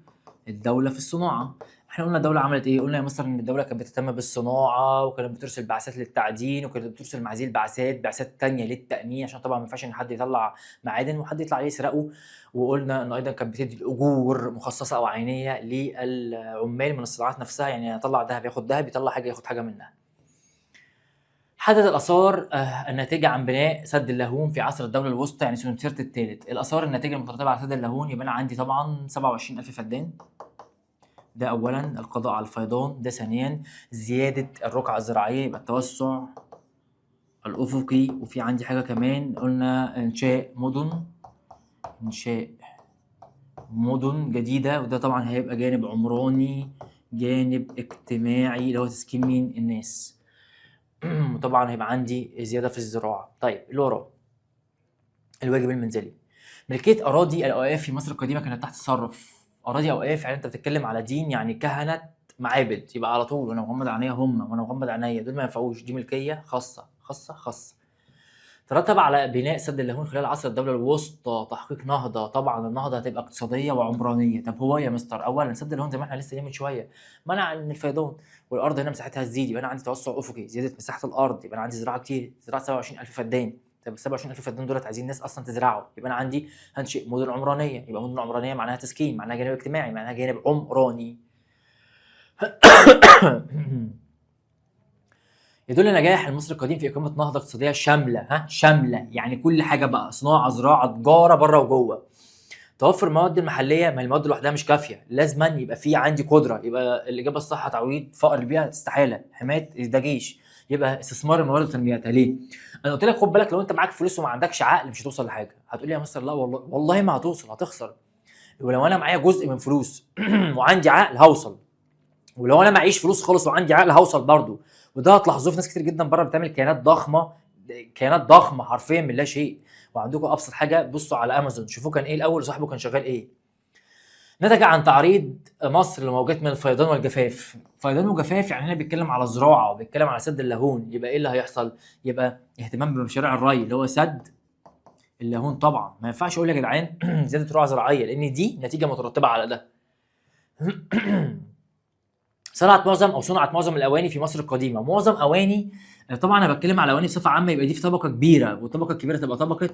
الدولة في الصناعة. احنا قلنا الدولة عملت ايه؟ قلنا يا مستر ان الدولة كانت بتهتم بالصناعة، وكانت بترسل بعثات للتعدين، وكانت بترسل مع هذه البعثات بعثات تانية للتأمين، عشان طبعا ما ينفعش ان حد يطلع معادن وحد يطلع عليه يسرقه. وقلنا ان ايضا كانت بتدي الاجور مخصصة او عينية للعمال من الصناعات نفسها، يعني يطلع ذهب ياخد ذهب، يطلع حاجة ياخد حاجة منها. حدث الآثار الناتجة عن بناء سد اللاهون في عصر الدولة الوسطى، يعني سنوسرت الثالث. الآثار الناتجة المترتبة على سد اللاهون، يبقى أنا عندي طبعا 27000 فدان. ده أولا القضاء على الفيضان، ده ثانيا زيادة الرقعة الزراعية يبقى التوسع الأفقي، وفي عندي حاجة كمان قلنا إنشاء مدن، إنشاء مدن جديدة، وده طبعا هيبقى جانب عمراني، جانب اجتماعي اللي هو تسكين مين؟ الناس. وطبعا هيبقى عندي زيادة في الزراعة. طيب اللي وراه الواجب المنزلي. ملكية اراضي الاوقاف في مصر القديمة كانت تحت تصرف. اراضي اوقاف يعني انت بتتكلم على دين، يعني كهنة معابد، يبقى على طول وانا مغمض عينيا هم، وانا مغمض عينيا دول ما ينفعوش، دي ملكية خاصة خاصة خاصة. ترتب على بناء سد اللاهون خلال عصر الدولة الوسطى تحقيق نهضة. طبعا النهضة هتبقى اقتصادية وعمرانيه. طب هو يا مستر اولا سد اللاهون زي ما احنا لسه قايلين من شوية منع من الفيضان، والارض هنا مساحتها تزيد، يبقى انا عندي توسع افقي، زيادة مساحة الارض، يبقى انا عندي زراعة كتير، زراعة 27000 فدان. طب 27000 فدان دولت عايزين ناس اصلا تزرعوا، يبقى انا عندي هنشئ مدن عمرانيه، يبقى مدن عمرانيه معناها تسكين، معناها جانب اجتماعي، معناها جانب عمراني. يدل نجاح المصري القديم في اقامه نهضة اقتصادية شاملة. ها شاملة يعني كل حاجة بقى، صناعة، زراعة، تجارة، بره وجوه. توفر المواد المحلية، ما المواد لوحدها مش كافيه، لازما يبقى في عندي قدره. يبقى الاجابة الصح تعويض فقر البيئة استحالة، حماية ده جيش، يبقى استثمار الموارد وتنميتها. ليه؟ انا قلت لك خد بالك لو انت معاك فلوس وما عندكش عقل مش هتوصل لحاجة. هتقول لي يا مستر لا والله والله ما هتوصل، هتخسر. ولو انا معايا جزء من فلوس وعندي عقل هوصل، ولو انا معيش فلوس خالص وعندي عقل هوصل برضه. وده هتلاحظوه في ناس كتير جدا بره بتعمل كيانات ضخمة، كيانات ضخمة حرفيا من لا شيء. وعندكم ابسط حاجة، بصوا على امازون شوفوا كان ايه الاول وصاحبه كان شغال ايه. نتج عن تعريض مصر لموجات من الفيضان والجفاف. فيضان وجفاف يعني هنا بيتكلم على زراعة وبيتكلم على سد اللاهون، يبقى ايه اللي هيحصل؟ يبقى اهتمام بمشاريع الري اللي هو سد اللاهون. طبعا ما ينفعش اقول يا جدعان زيادة رقعه زراعية، لان دي نتيجة مترتبة على ده. صنعت معظم او صنعت معظم الاواني في مصر القديمة. معظم اواني، طبعا انا بتكلم على اواني بصفة عامة، يبقى دي في طبقه كبيرة، والطبقة الكبيرة تبقى طبقه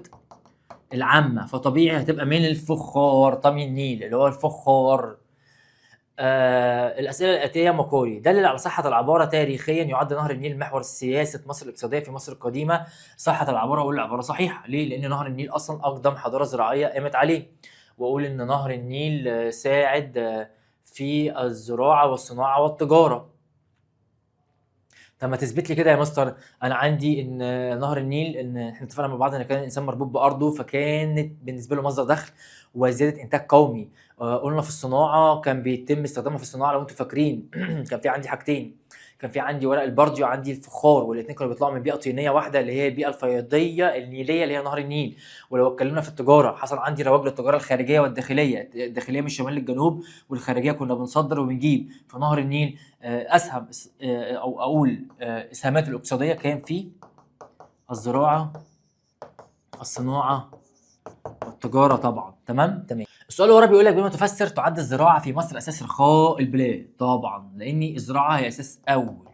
العامة، فطبيعي هتبقى من الفخار، طمي النيل اللي هو الفخار. الاسئلة الاتية مقالي. دلل على صحة العبارة تاريخيا يعد نهر النيل محور سياسة مصر الاقتصادية في مصر القديمة. صحة العبارة، اقول العبارة صحيحه. ليه؟ لان نهر النيل اصلا اقدم حضارة زراعية قامت عليه، واقول ان نهر النيل ساعد في الزراعة والصناعة والتجارة. طب ما تثبت لي كده يا مستر، انا عندي ان نهر النيل، ان احنا اتفقنا مع بعض ان كان الانسان مربوط بارضه، فكانت بالنسبة له مصدر دخل وزيادة انتاج قومي. قلنا في الصناعة كان بيتم استخدامها في الصناعة لو انتم فاكرين. كان في عندي حاجتين، كان في عندي ورق البردي وعندي الفخار، والاثنين كانوا بيطلعوا من بيئة طينيه واحدة اللي هي البيئة الفيضيه النيليه اللي هي نهر النيل. ولو اتكلمنا في التجارة حصل عندي رواج للتجارة الخارجية والداخليه، الداخلية من الشمال للجنوب، والخارجية كنا بنصدر وبنجيب. في نهر النيل اسهم او اقول اسهاماته الاقتصادية كان في الزراعة، الصناعة، والتجارة طبعا. تمام تمام. السؤال اللي ورا بيقول لك بما تفسر تعد الزراعة في مصر اساس رخاء البلاد؟ طبعا لان الزراعة هي اساس اول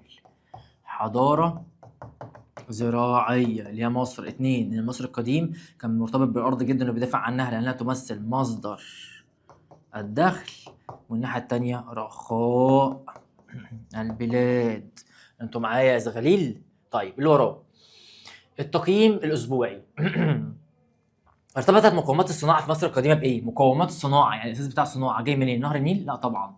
حضارة زراعية اللي هي مصر. 2 ان مصر القديم كان مرتبط بالارض جدا وبيدافع عنها لانها تمثل مصدر الدخل، والناحية الثانية رخاء البلاد. انتوا معايا يا زغاليل؟ طيب اللي وراه التقييم الاسبوعي. ارتبطت مقومات الصناعة في مصر القديمة بايه؟ مقومات الصناعة يعني الاساس بتاع الصناعة جاي منين؟ نهر النيل؟ لا طبعا.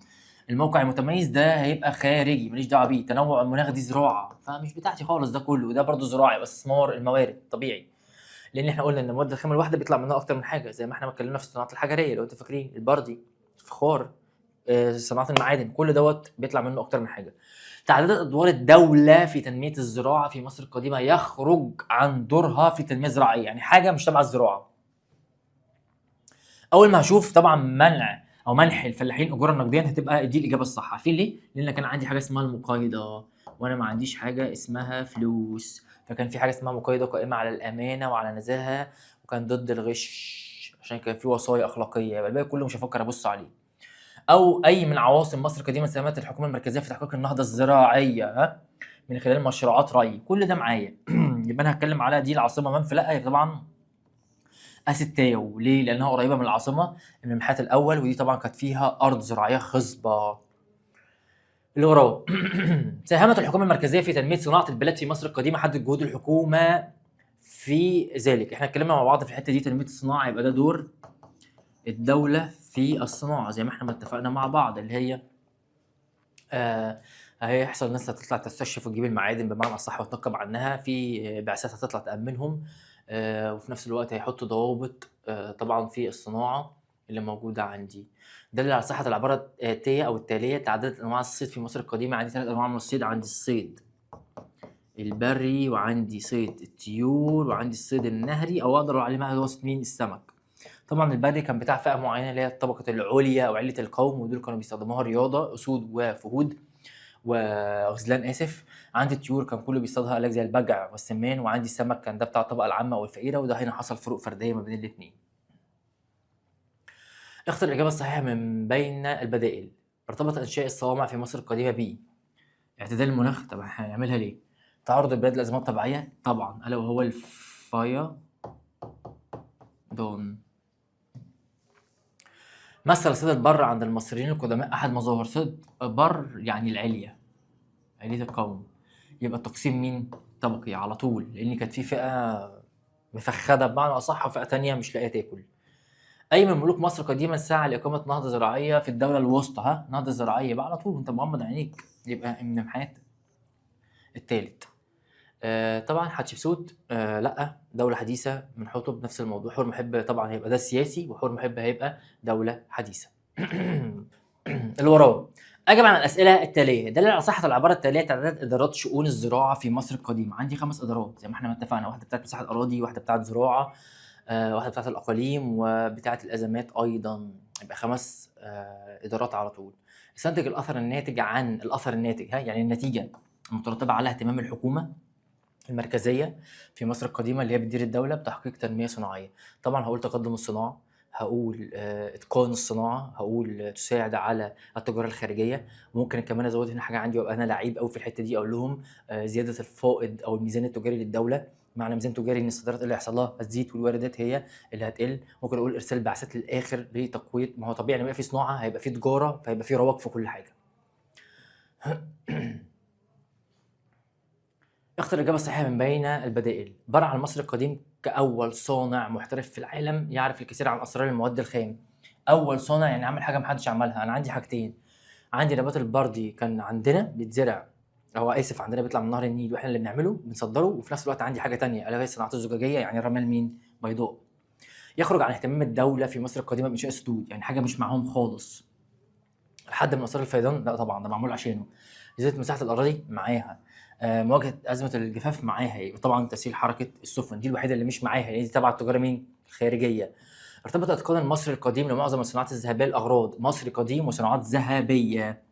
الموقع المتميز ده هيبقى خارجي ماليش دعوه بيه. تنوع المناخ دي زراعة فمش بتاعتي خالص، ده كله وده برضه زراعي، بس استثمار الموارد طبيعي، لان احنا قلنا ان المواد الخام الواحدة بيطلع منها اكتر من حاجة، زي ما احنا ما اتكلمنا في الصناعات الحجريه لو انتوا فاكرين، البردي، الفخار، صناعة المعادن، كل دوت بيطلع منه اكتر من حاجة. تعددت ادوار الدولة في تنمية الزراعة في مصر القديمة يخرج عن دورها في التنمية الزراعية، يعني حاجة مش تبع الزراعة. اول ما هشوف طبعا منع او منح الفلاحين اجورا نقديا هتبقى دي الاجابة الصح. عارفين ليه؟ لان كان عندي حاجة اسمها المقايضة، وانا ما عنديش حاجة اسمها فلوس، فكان في حاجة اسمها مقايضه قائمة على الامانة وعلى نزاهة، وكان ضد الغش عشان كان في وصايا اخلاقية. يبقى الباقي كله مش هفكر ابص عليه. او اي من عواصم مصر القديمة ساهمت الحكومة المركزية في تحقيق النهضة الزراعية، ها، من خلال مشروعات ري، كل ده معايا. يبقى انا هتكلم على دي العاصمة منف، لا طبعا أستاو. ليه؟ لأنها قريبة من العاصمة من المحات الأول، ودي طبعا كانت فيها أرض زراعية خصبة. اللي وراه ساهمت الحكومة المركزية في تنمية صناعة البلاد في مصر القديمة، حدد جهود الحكومة في ذلك. احنا اتكلمنا مع بعض في الحتة دي، تنمية الصناعة يبقى ده دور الدولة في الصناعة زي ما احنا ما اتفقنا مع بعض، اللي هي هيحصل ناس هتطلع تستكشف وتجيب المعادن بمعنى اصح وتنقب عنها، في بعثات هتطلع تأمنهم، وفي نفس الوقت هيحطوا ضوابط طبعا في الصناعة اللي موجودة عندي. دل على صحة العبارة الآتية أو التالية: تعددت أنواع الصيد في مصر القديمة. عندي 3 أنواع من الصيد، عندي الصيد البري، وعندي صيد الطيور، وعندي الصيد النهري، أو أقدر أقول عليه ما هو مين؟ السمك. طبعا البري كان بتاع فئة معينة اللي هي الطبقة العليا أو علية القوم، ودول كانوا بيستخدموها رياضة، أسود وفهود وغزلان اسف. عندي الطيور كان كله بيصطادها قالك زي البجع والسمان، وعندي السمك كان ده بتاع الطبقة العامة او الفقيرة، وده هنا حصل فروق فردية ما بين الاثنين. اختر الاجابة الصحيحة من بين البدائل. ارتبط انشاء الصوامع في مصر القديمة ب اعتدال المناخ، طب هنعملها ليه؟ تعرض البلاد لازمات طبيعية طبعا، الا وهو الفيضان. مثل صيد البر عند المصريين القدماء احد مظاهر صيد بر، يعني العلية، علية القوم. يبقى التقسيم مين؟ طبقي على طول، لان كانت في فئة مفخده بمعنى اصح وفئه تانية مش لاقيه تاكل. اي من ملوك مصر قديما سعى لاقامة نهضة زراعية في الدولة الوسطى؟ ها، نهضة زراعية بقى على طول وانت مغمض عينيك، يبقى امنمحات الثالث. طبعا حتشبسوت لا، دولة حديثه بنحطه بنفس الموضوع. حور محب طبعا هيبقى ده السياسي، وحور محب هيبقى دولة حديثه. اللي وراه أجب عن الأسئلة التالية: دليل على صحة العبارة التالية: تعداد إدارات شؤون الزراعة في مصر القديمة. عندي 5 إدارات زي ما احنا ما اتفقنا، واحدة بتاعت مساحة أراضي، واحدة بتاعت زراعة، واحدة بتاعت الأقاليم، وبتاعت الأزمات أيضا. يبقى 5 إدارات على طول. استنتج الأثر الناتج عن الأثر الناتج، ها يعني النتيجة المترتبة على اهتمام الحكومة المركزية في مصر القديمة اللي هي بتدير الدولة بتحقيق تنمية صناعية. طبعا هقول تقدم الصناعة، هقول اتقان الصناعة، هقول تساعد على التجارة الخارجية. ممكن كمان ازود هنا حاجة عندي وابقى انا لعيب قوي في الحتة دي، اقول لهم زيادة الفائض او الميزان التجاري للدولة. معنى ميزان تجاري ان الصادرات اللي هيحصل لها هتزيد والواردات هي اللي هتقل. ممكن اقول ارسال بعثات للاخر لتقويه، ما هو طبيعي لما يبقى في صناعة هيبقى في تجارة، فهيبقى في رواج في كل حاجة. اختر الإجابة الصحيحة من بين البدائل. برع المصري القديم كأول صانع محترف في العالم يعرف الكثير عن أسرار المواد الخام. أول صانع يعني عمل حاجة محدش عملها. أنا عندي حاجتين، عندي نبات البردي كان عندنا بيتزرع، أو آسف عندنا بيطلع من نهر النيل وإحنا اللي بنعمله بنصدره، وفي نفس الوقت عندي حاجة تانية ألا وهي الصناعات الزجاجية، يعني رمال مين؟ بيضاء. يخرج عن اهتمام الدولة في مصر القديمة بإنشاء سدود، يعني حاجة مش معاهم خالص. لحد من آثار الفيضان؟ لا طبعا ده معمول عشانه. زيادة مساحة الاراضي معاها، مواجهة ازمة الجفاف معاها، يبقى طبعا تسهيل حركة السفن دي الوحيدة اللي مش معاها، لان دي تبع التجارة مين؟ الخارجية. ارتبط اتقان المصري القديم لمعظم الصناعات الذهبية الاغراض، مصري قديم وصناعات ذهبية.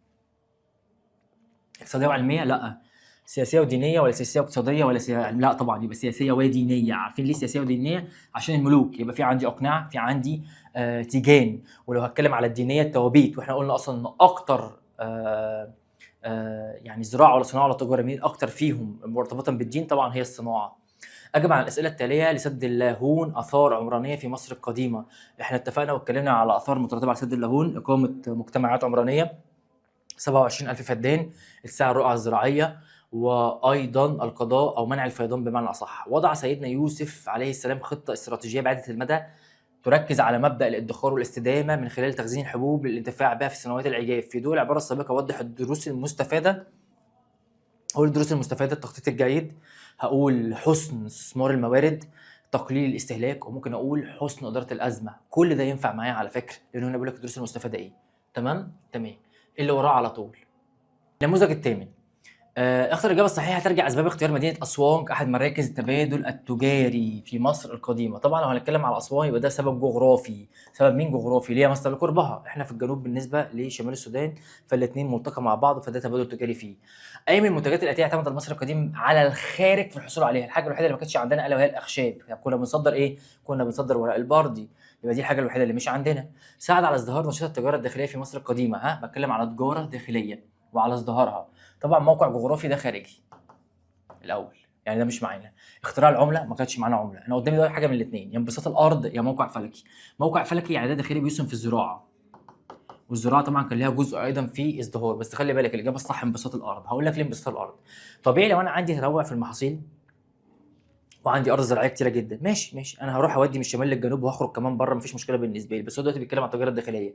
اقتصادية وعلميه؟ لا. سياسية ودينيه ولا سياسية واقتصادية ولا لا طبعا يبقى سياسية ودينيه. عارفين ليه سياسية ودينيه؟ عشان الملوك، يبقى في عندي اقنعه، في عندي تيجان. ولو هتكلم على الدينية التوابيت، واحنا قلنا اصلا ان اكتر يعني زراعة ولا صناعة ولا تجارة، مين اكتر فيهم مرتبطا بالدين؟ طبعا هي الصناعة. اجب على الاسئلة التالية لسد اللاهون اثار عمرانيه في مصر القديمة. احنا اتفقنا واتكلمنا على اثار مترتبة على سد اللاهون، اقامه مجتمعات عمرانيه، 27000 فدان، اتساع الرقعة الزراعية، وايضا القضاء او منع الفيضان بمعنى اصح. وضع سيدنا يوسف عليه السلام خطه استراتيجية بعيدة المدى تركز على مبدا الادخار والاستدامه من خلال تخزين الحبوب للانتفاع بها في سنوات العجاف. في ضوء العبارة السابقة وضح الدروس المستفادة. هقول الدروس المستفادة: التخطيط الجيد، هقول حسن استثمار الموارد، تقليل الاستهلاك، وممكن اقول حسن ادارة الازمة. كل ده ينفع معايا على فكرة، لانه هنا بيقول لك الدروس المستفادة ايه. تمام تمام. اللي وراه على طول النموذج الثامن. اختر الاجابة الصحيحة ترجع اسباب اختيار مدينة اسوان كاحد مراكز التبادل التجاري في مصر القديمة. طبعا لو هنتكلم على اسوان يبقى ده سبب جغرافي. سبب مين جغرافي؟ ليه مثلا؟ لقربها، احنا في الجنوب بالنسبة لشمال السودان، فالاثنين ملتقى مع بعض، فده تبادل تجاري فيه. اي من المنتجات الاتية اعتمد المصري القديم على الخارج في الحصول عليها؟ الحاجة الوحيدة اللي ما كانتش عندنا الا وهي الاخشاب. يعني كنا بنصدر ايه؟ كنا بنصدر ورق البردي، يبقى دي الحاجة الوحيدة اللي مش عندنا. ساعد على ازدهار نشاط التجارة الداخلية في مصر القديمة. ها، بتكلم على تجارة داخلية وعلى ازدهارها. طبعا موقع جغرافي ده خارجي الاول، يعني ده مش معانا. اختراع العملة ما كانتش معانا عمله. انا قدامي دلوقتي حاجة من الاثنين، يا انبساط الارض يا موقع فلكي. موقع فلكي يعني ده داخلي بيسهم في الزراعة، والزراعة طبعا كان ليها جزء ايضا في ازدهار، بس خلي بالك الاجابة الصح انبساط الارض. هقول لك ليه انبساط الارض. طبيعي لو انا عندي تنوع في المحاصيل وعندي ارض زراعية كتيرة جدا، ماشي ماشي، انا هروح اودي من الشمال للجنوب وهخرج كمان بره، مفيش مشكلة بالنسبة لي. بس هو دلوقتي بيتكلم على التجارة الداخلية.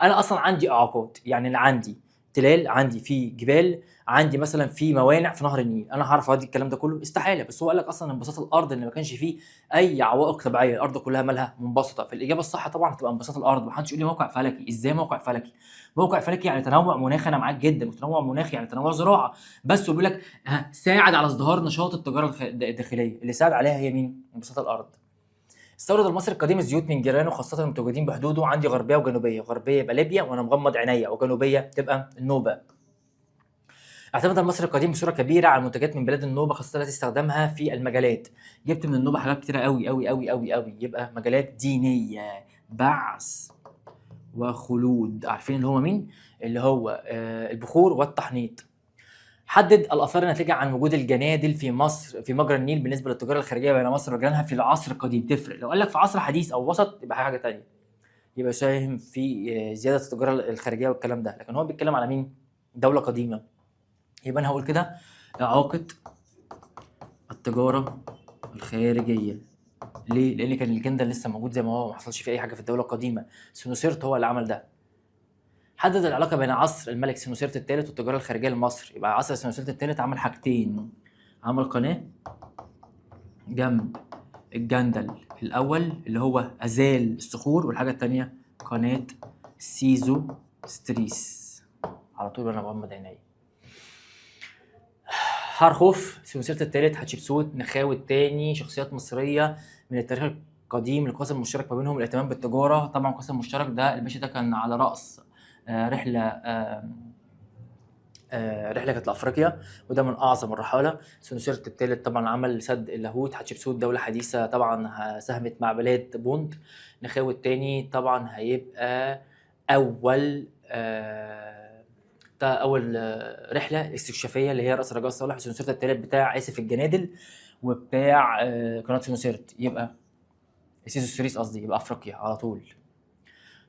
انا اصلا عندي اعاقات، يعني انا عندي تلال، عندي في جبال، عندي مثلا في موانع في نهر النيل، انا هعرف اودي الكلام ده كله؟ استحالة. بس هو قال لك اصلا انبساط الارض ان ما كانش فيه اي عوائق طبيعية، الارض كلها مالها منبسطه. فالاجابه الصح طبعا هتبقى انبساط الارض. ما حدش يقول لي موقع فلكي. ازاي موقع فلكي؟ موقع فلكي يعني تنوع مناخي، انا معاك جدا، وتنوع مناخي يعني تنوع زراعة، بس وبيقول لك ساعد على ازدهار نشاط التجارة الداخلية، اللي ساعد عليها هي مين؟ انبساط الارض. استورد المصري القديم الزيوت من جيرانه خاصة المتواجدين بحدوده. عندي غربية وجنوبيه، غربية يبقى ليبيا وانا مغمض عينيا، وجنوبيه تبقى النوبة. اعتمد المصري القديم بصورة كبيرة على منتجات من بلاد النوبة خاصة التي استخدمها في المجالات. جبت من النوبة حاجات كتيرة قوي قوي قوي قوي قوي، يبقى مجالات دينية، بعث وخلود. عارفين اللي هو مين؟ اللي هو البخور والتحنيط. حدد الاثار الناتجة عن وجود الجنادل في مصر في مجرى النيل بالنسبة للتجارة الخارجية بين مصر وجيرانها في العصر القديم. تفرق لو قال لك في عصر حديث او وسط يبقى حاجة ثانية، يبقى يساهم في زيادة التجارة الخارجية والكلام ده، لكن هو بيتكلم على مين؟ دولة قديمة. يبقى انا هقول كده اعاقه التجارة الخارجية. ليه؟ لان كان الجندل لسه موجود زي ما هو، ما حصلش فيه اي حاجة في الدولة القديمة. سنوسرت هو اللي عمل ده. حدد العلاقة بين عصر الملك سنوسرت الثالث والتجارة الخارجية لمصر. يبقى عصر سنوسرت الثالث عمل حاجتين، عمل قناة جنب الجندل الاول اللي هو ازال الصخور، والحاجة الثانية قناة سيزوستريس. على طول وانا بغمض عيني. هارخوف، سنوسرت الثالث، حتشبسوت، نخاوي الثاني، شخصيات مصرية من التاريخ القديم. القاسم المشترك ما بينهم الاهتمام بالتجارة. طبعا القاسم المشترك ده الباشا ده كان على راس رحله رحله كانت لافريقيا، وده من اعظم الرحاله. سنوسرت الثالث طبعا عمل سد اللاهوت. حتشبسوت دولة حديثه طبعا ساهمت مع بلاد بونت. نخاوي الثاني طبعا هيبقى اول ده اول رحله استكشافيه اللي هي راس الرجاء الصالح. سنوسرت الثالث بتاع اسف الجنادل وبتاع قناة سنوسرت، يبقى سيزوستريس قصدي، يبقى افريقيا على طول.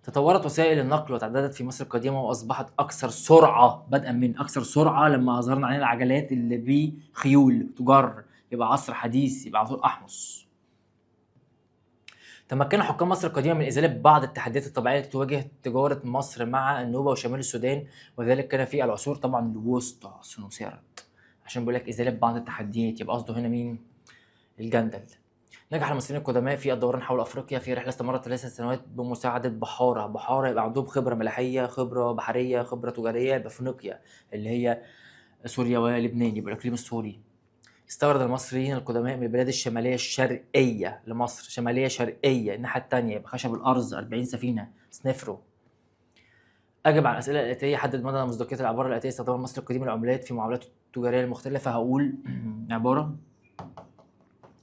تطورت وسائل النقل وتعددت في مصر القديمة واصبحت اكثر سرعة، بدءا من اكثر سرعة لما ظهرنا علينا العجلات اللي بخيول تجر، يبقى عصر حديث، يبقى على طول احمس. تمكن حكام مصر القديمة من ازالة بعض التحديات الطبيعية التي تواجه تجارة مصر مع النوبة وشمال السودان، وذلك كان في العصور طبعا الوسطى سنوسرت، عشان بيقول لك ازالة بعض التحديات، يبقى قصده هنا مين؟ الجندل. نجح المصريين القدماء في الدوران حول افريقيا في رحله استمرت 3 سنوات بمساعدة بحارة. بحارة يبقى عندهم خبره ملاحيه، خبره بحرية، خبره تجارية، يبقى فينيقيا اللي هي سوريا ولبنان، يبقى الاقليم السوري. استورد المصريين القدماء من البلاد الشمالية الشرقية لمصر، شمالية شرقية الناحية الثانية، يبقى خشب الارز 40 سفينة سنفرو. اجب على الاسئلة الاتية، حدد مدى مصداقية العبارة الاتية، استخدام مصر القديم العملات في معاملات التجارية المختلفة. هقول عبارة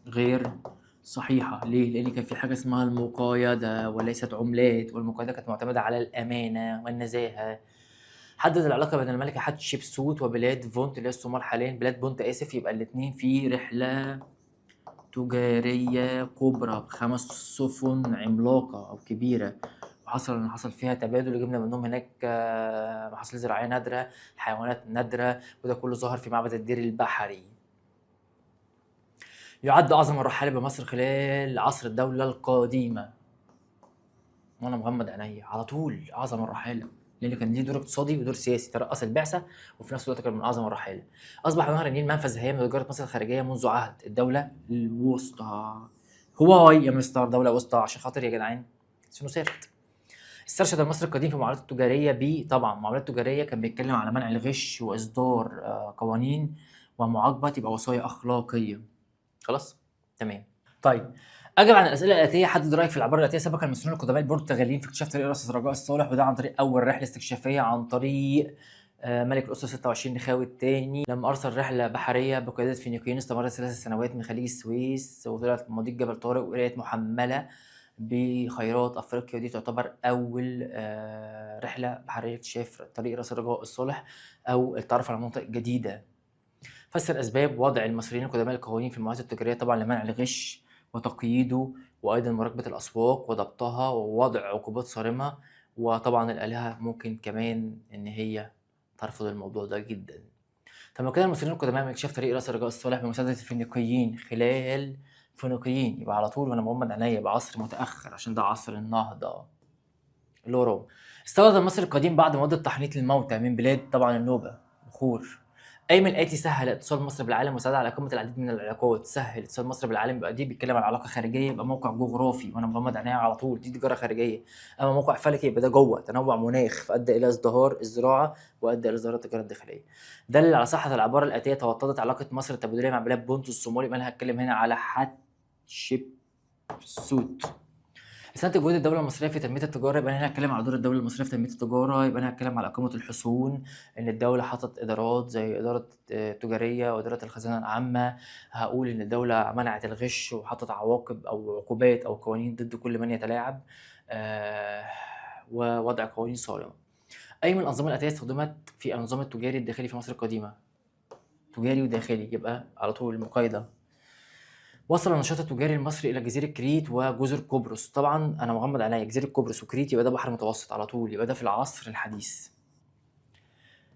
غير صحيحه. ليه؟ لان كان في حاجة اسمها المقايضة وليست عملات، والمقايضه كانت معتمدة على الامانة والنزاهة. حدد العلاقة بين الملكة حتشبسوت وبلاد فونت اللي هي الصومال حاليا، بلاد بونت اسف، يبقى الاثنين في رحله تجارية كبرى ب5 سفن عملاقة او كبيرة، وحصل ان حصل فيها تبادل، جبنا منهم هناك محاصيل زراعية نادرة، حيوانات نادرة، وده كله ظهر في معبد الدير البحري. يعد اعظم الرحاله بمصر خلال عصر الدولة القديمة. وانا مغمض عينيا على طول اعظم الرحاله، لان كان ليه دور اقتصادي ودور سياسي، ترأس البعثة وفي نفس الوقت كان من اعظم الرحاله. اصبح نهر النيل منفذ هام لتجاره مصر الخارجية منذ عهد الدولة الوسطى. هواي يا مستر دولة وسطى؟ عشان خاطر يا جدعان سنوسرت. استرشد المصري القديم في المعاملات التجارية طبعا المعاملات التجارية كان بيتكلم على منع الغش واصدار قوانين ومعاقبه، تبقى وصايا اخلاقية. خلاص تمام. طيب اجب عن الاسئلة الاتية، حدد رايك في العبارة الاتية، سبق المصريون القدماء البرتغاليين في اكتشاف طريق راس رجاء الصالح، وده عن طريق اول رحله استكشافيه عن طريق ملك الاسرة 26 نخاوي الثاني، لما ارسل رحله بحرية بقيادة فينيقيين استمرت 3 سنوات من خليج السويس وطلعت مضيق جبل طارق ورجعت محمله بخيرات افريقيا، ودي تعتبر اول رحله بحرية لاكتشاف طريق راس الرجاء الصالح او التعرف على مناطق جديدة. فسر اسباب وضع المصريين القدماء القوانين في المعاملات التجارية، طبعا لمنع الغش وتقييده، وايضا مراقبة الاسواق وضبطها ووضع عقوبات صارمة، وطبعا الالهة ممكن كمان ان هي ترفض الموضوع ده جدا. تمكن المصريين القدماء من اكتشاف طريق راس الرجاء الصالح بمساعدة الفينيقيين خلال فينيقيين، يبقى على طول وانا مغمض عينيا بعصر متاخر عشان ده عصر النهضة اللي هو روما. استورد المصري القديم بعض مواد التحنيط للموتى من بلاد طبعا النوبة بخور. اي من الاتي سهل اتصال مصر بالعالم وساعد على اقامه العديد من العلاقات؟ سهل اتصال مصر بالعالم، يبقى دي بيتكلم عن علاقة خارجية، يبقى موقع جغرافي وانا مغمض عينيا على طول، دي تجارة خارجية. اما موقع فلكي يبقى ده جوه تنوع مناخ، فادى الى ازدهار الزراعة وادى الى ازدهار التجارة الداخلية. دلل على صحة العبارة الاتية، توطدت علاقة مصر التبادليه مع بلاد بونت الصومالي، يبقى انا هتكلم هنا على حتشبسوت. استنتج جهود الدولة المصرية في تنمية التجارة، يبقى أنا هنا هتكلم على دور الدولة المصرية في تنمية التجارة، يبقى أنا هتكلم على إقامة الحصون، إن الدولة حطت إدارات زي إدارة التجارية وإدارة الخزانة العامة. هقول إن الدولة منعت الغش وحطت عواقب أو عقوبات أو قوانين ضد كل من يتلاعب، ووضع قوانين صارمة. أي من الأنظمة الآتية استخدمت في النظام التجاري الداخلي في مصر القديمة؟ تجاري وداخلي، يبقى على طول المقايضة. وصل النشاط التجاري المصري الى جزيرة كريت وجزر قبرص، طبعا انا مغمض عينيا جزيرة قبرص وكريت يبقى ده بحر متوسط على طول، يبقى ده في العصر الحديث.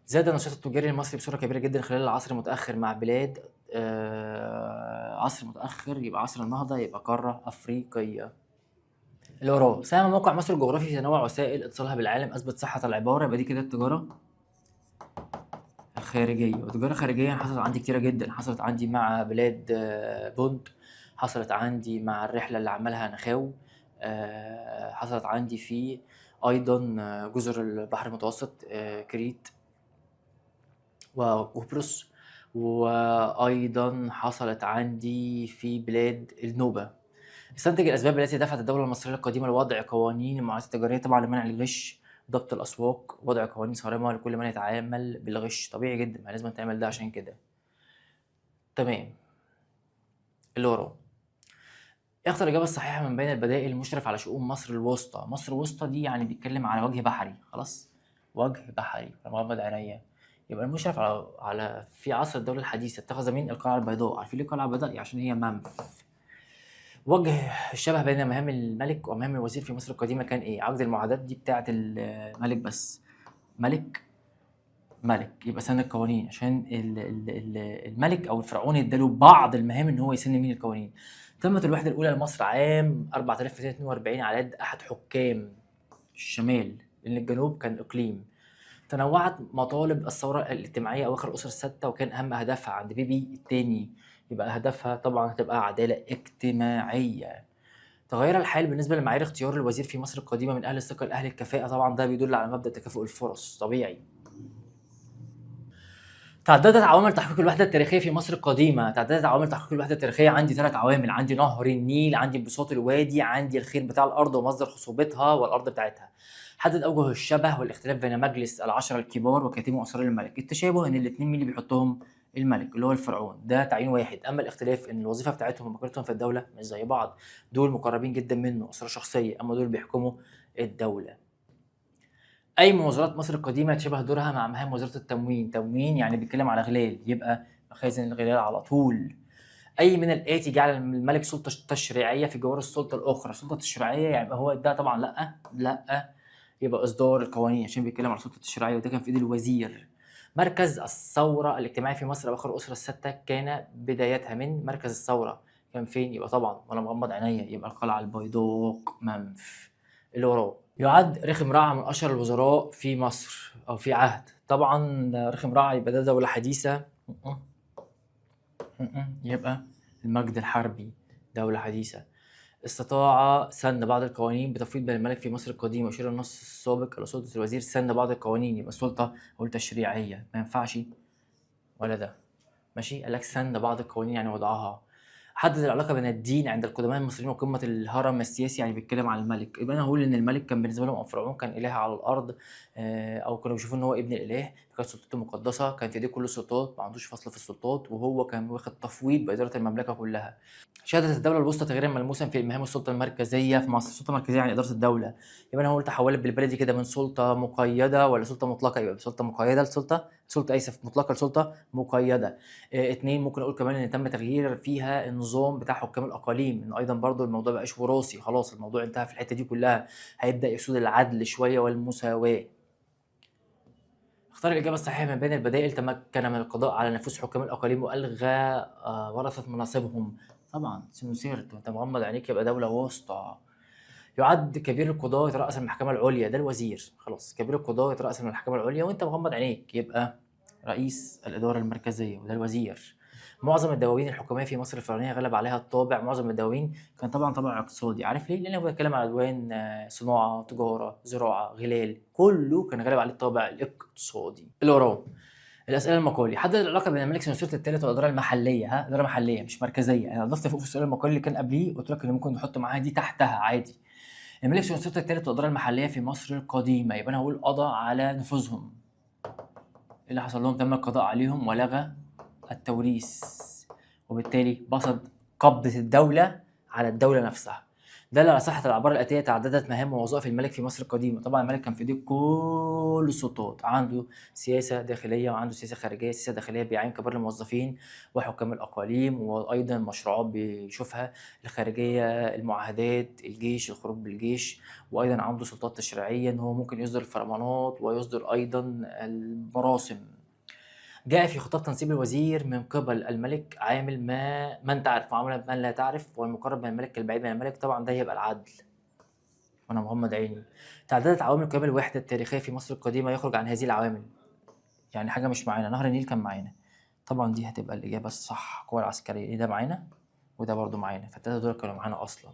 زاد النشاط التجاري المصري بصورة كبيرة جدا خلال العصر المتاخر مع بلاد عصر متاخر يبقى عصر النهضة، يبقى قارة افريقية. اللي وراه ساهم موقع مصر الجغرافي في تنوع وسائل اتصالها بالعالم، اثبت صحة العبارة، يبقى دي كده التجارة الخارجية. والتجارة الخارجية حصلت عندي كتيرة جدا، حصلت عندي مع بلاد بونت، حصلت عندي مع الرحلة اللي عملها نخاو، حصلت عندي في أيضا جزر البحر المتوسط، كريت وقبرص، وأيضا حصلت عندي في بلاد النوبة. استنتج الأسباب التي دفعت الدولة المصرية القديمة لوضع قوانين المعاملات التجارية، طبعا لمنع الغش، ضبط الأسواق، وضع قوانين صارمة لكل من يتعامل بالغش، طبيعي جدا ما لازم تعمل ده عشان كده. تمام. اللي وراه اختر الإجابة الصحيحة من بين البدائل المشرف على شؤون مصر الوسطى. مصر الوسطى دي يعني بيتكلم على وجه بحري، خلاص وجه بحري، أنا مغمض عينيا، يبقى المشرف على في عصر الدولة الحديثة اتخذ مين؟ القلعة البيضاء. عارفين ليه القلعة البيضاء؟ عشان هي منف. وجه الشبه بين مهام الملك ومهام الوزير في مصر القديمة كان إيه؟ عقد المعاهدات دي بتاعة الملك بس، ملك ملك يبقى سن القوانين، عشان الملك او الفرعون اداله بعض المهام ان هو يسن مين القوانين. تمت الوحدة الاولى لمصر عام 4242 على يد احد حكام الشمال، لان الجنوب كان اقليم. تنوعت مطالب الثورة الاجتماعية اواخر الاسرة السادسة، وكان اهم اهدافها عند بيبي الثاني، يبقى هدفها طبعا هتبقى عدالة اجتماعية. تغير الحال بالنسبة لمعايير اختيار الوزير في مصر القديمة من اهل الثقة لاهل الكفاءة، طبعا ده بيدل على مبدا تكافؤ الفرص طبيعي. تعددت عوامل تحقيق الوحدة التاريخية في مصر القديمة. تعددت عوامل تحقيق الوحدة التاريخية، عندي 3 عوامل، عندي نهر النيل، عندي انبساط الوادي، عندي الخير بتاع الارض ومصدر خصوبتها والارض بتاعتها. حدد اوجه الشبه والاختلاف بين مجلس العشرة الكبار وكاتمي اسرار الملك. التشابه ان الاثنين مين اللي بيحطهم؟ الملك اللي هو الفرعون، ده تعيين واحد. اما الاختلاف ان الوظيفة بتاعتهم ومكانتهم في الدولة مش زي بعض، دول مقربين جدا منه اسرار شخصية، اما دول بيحكموا الدولة. اي من وزارات مصر القديمة يتشابه دورها مع مهام وزارة التموين؟ تموين يعني بيتكلم على غلال، يبقى مخازن الغلال على طول. اي من الاتي جعل الملك سلطة تشريعية في جوار السلطة الاخرى؟ سلطة تشريعية يعني هو ده طبعا لا لا، يبقى اصدار القوانين عشان بيتكلم على السلطة التشريعية، وده كان في ايد الوزير. مركز الثورة الاجتماعية في مصر اواخر الاسرة السادسة كان بدايتها من مركز الثورة كان فين؟ يبقى طبعا وانا مغمض عينيا يبقى القلعة البيضاء منف. اللي وراه يعد رخم رع من اشهر الوزراء في مصر او في عهد، طبعا رخم رع يبقى ده دولة حديثه، يبقى المجد الحربي دولة حديثه. استطاع سن بعض القوانين بتفويض بين الملك في مصر القديمة، يشير النص السابق الى سلطة الوزير سن بعض القوانين، يبقى السلطة او التشريعية ما ينفعش ولا ده ماشي. قال لك سن بعض القوانين يعني وضعها. حدد العلاقة بين الدين عند القدماء المصريين وقمة الهرم السياسي، يعني بيتكلم عن الملك، يبقى انا هقول ان الملك كان بالنسبة لهم او فرعون كان اله على الارض، او كانوا بيشوفوا ان هو ابن الاله، فكانت سلطته مقدسة، كان في ايديه كل السلطات، ما عندوش فصل في السلطات، وهو كان واخد تفويض بادارة المملكة كلها. شهدت الدولة الوسطى تغييرا ملموسا في مهام السلطة المركزية في مصر. السلطة المركزية يعني ادارة الدولة، يبقى انا هقول تحولت بالبلدي كده من سلطة مقيده ولا سلطة مطلقه؟ يبقى سلطة مقيده لسلطه سلطة اسف مطلقه لسلطه مقيده. اتنين ممكن اقول كمان ان تم تغيير فيها النظام بتاع حكام الاقاليم، ان ايضا برضو الموضوع بقاش وراثي، خلاص الموضوع انتهى في الحتة دي كلها، هيبدا يسود العدل شوية والمساواة. اختار الإجابة الصحيحة من بين البدائل. تمكن من القضاء على نفوذ حكام الأقاليم وألغى ورثة مناصبهم، طبعا سنوسرت وأنت مغمض عينيك يبقى دولة وسطى. يعد كبير القضاة يترأس المحكمة العليا، ده الوزير، خلاص كبير القضاة يترأس المحكمة العليا وأنت مغمض عينيك يبقى رئيس الإدارة المركزية وده الوزير. معظم الدواوين الحكومية في مصر الفرعونية غلب عليها الطابع، معظم الدواوين كان طبعا طابع اقتصادي، عارف ليه؟ لأن هو بيتكلم على ديوان صناعة، تجارة، زراعة، غلال، كله كان غالب عليه الطابع الاقتصادي. اللي وراه الاسئلة المقالي، حدد العلاقة بين الملك سنوسرت الثالث والادارة المحلية. ها ادارة محليه مش مركزية، انا ضفت فوق في السؤال المقالي اللي كان قبليه قلت لك ان ممكن نحط معاها دي تحتها عادي. الملك سنوسرت الثالث والادارة المحلية في مصر القديمة، يبقى انا هقول قضى على نفوذهم. اللي حصل لهم تم القضاء عليهم ولغى التوريث، وبالتالي بسط قبضه الدولة على الدولة نفسها. دل على صحة العبارة الآتية تعددت مهام ووظائف الملك في مصر القديمة. طبعا الملك كان في ايديه كل السلطات، عنده سياسة داخلية وعنده سياسة خارجية. سياسة داخلية بيعين كبار الموظفين وحكام الأقاليم، وأيضا مشروعات بيشوفها، الخارجية المعاهدات، الجيش، الخروج بالجيش، وأيضا عنده سلطات تشريعية إن هو ممكن يصدر الفرمانات ويصدر أيضا المراسم. جاء في خطاب تنصيب الوزير من قبل الملك عامل ما من تعرف وعامل من لا تعرف، والمقرب من الملك كالبعيد من الملك، طبعا ده يبقى العدل وانا مغمض عيني. تعددت عوامل قيام الوحدة التاريخية في مصر القديمة يخرج عن هذه العوامل، يعني حاجة مش معانا، نهر النيل كان معانا، طبعا دي هتبقى الاجابة الصح. القوى العسكرية ده معانا وده برضو معانا، فالتلاته دول كانوا معانا اصلا.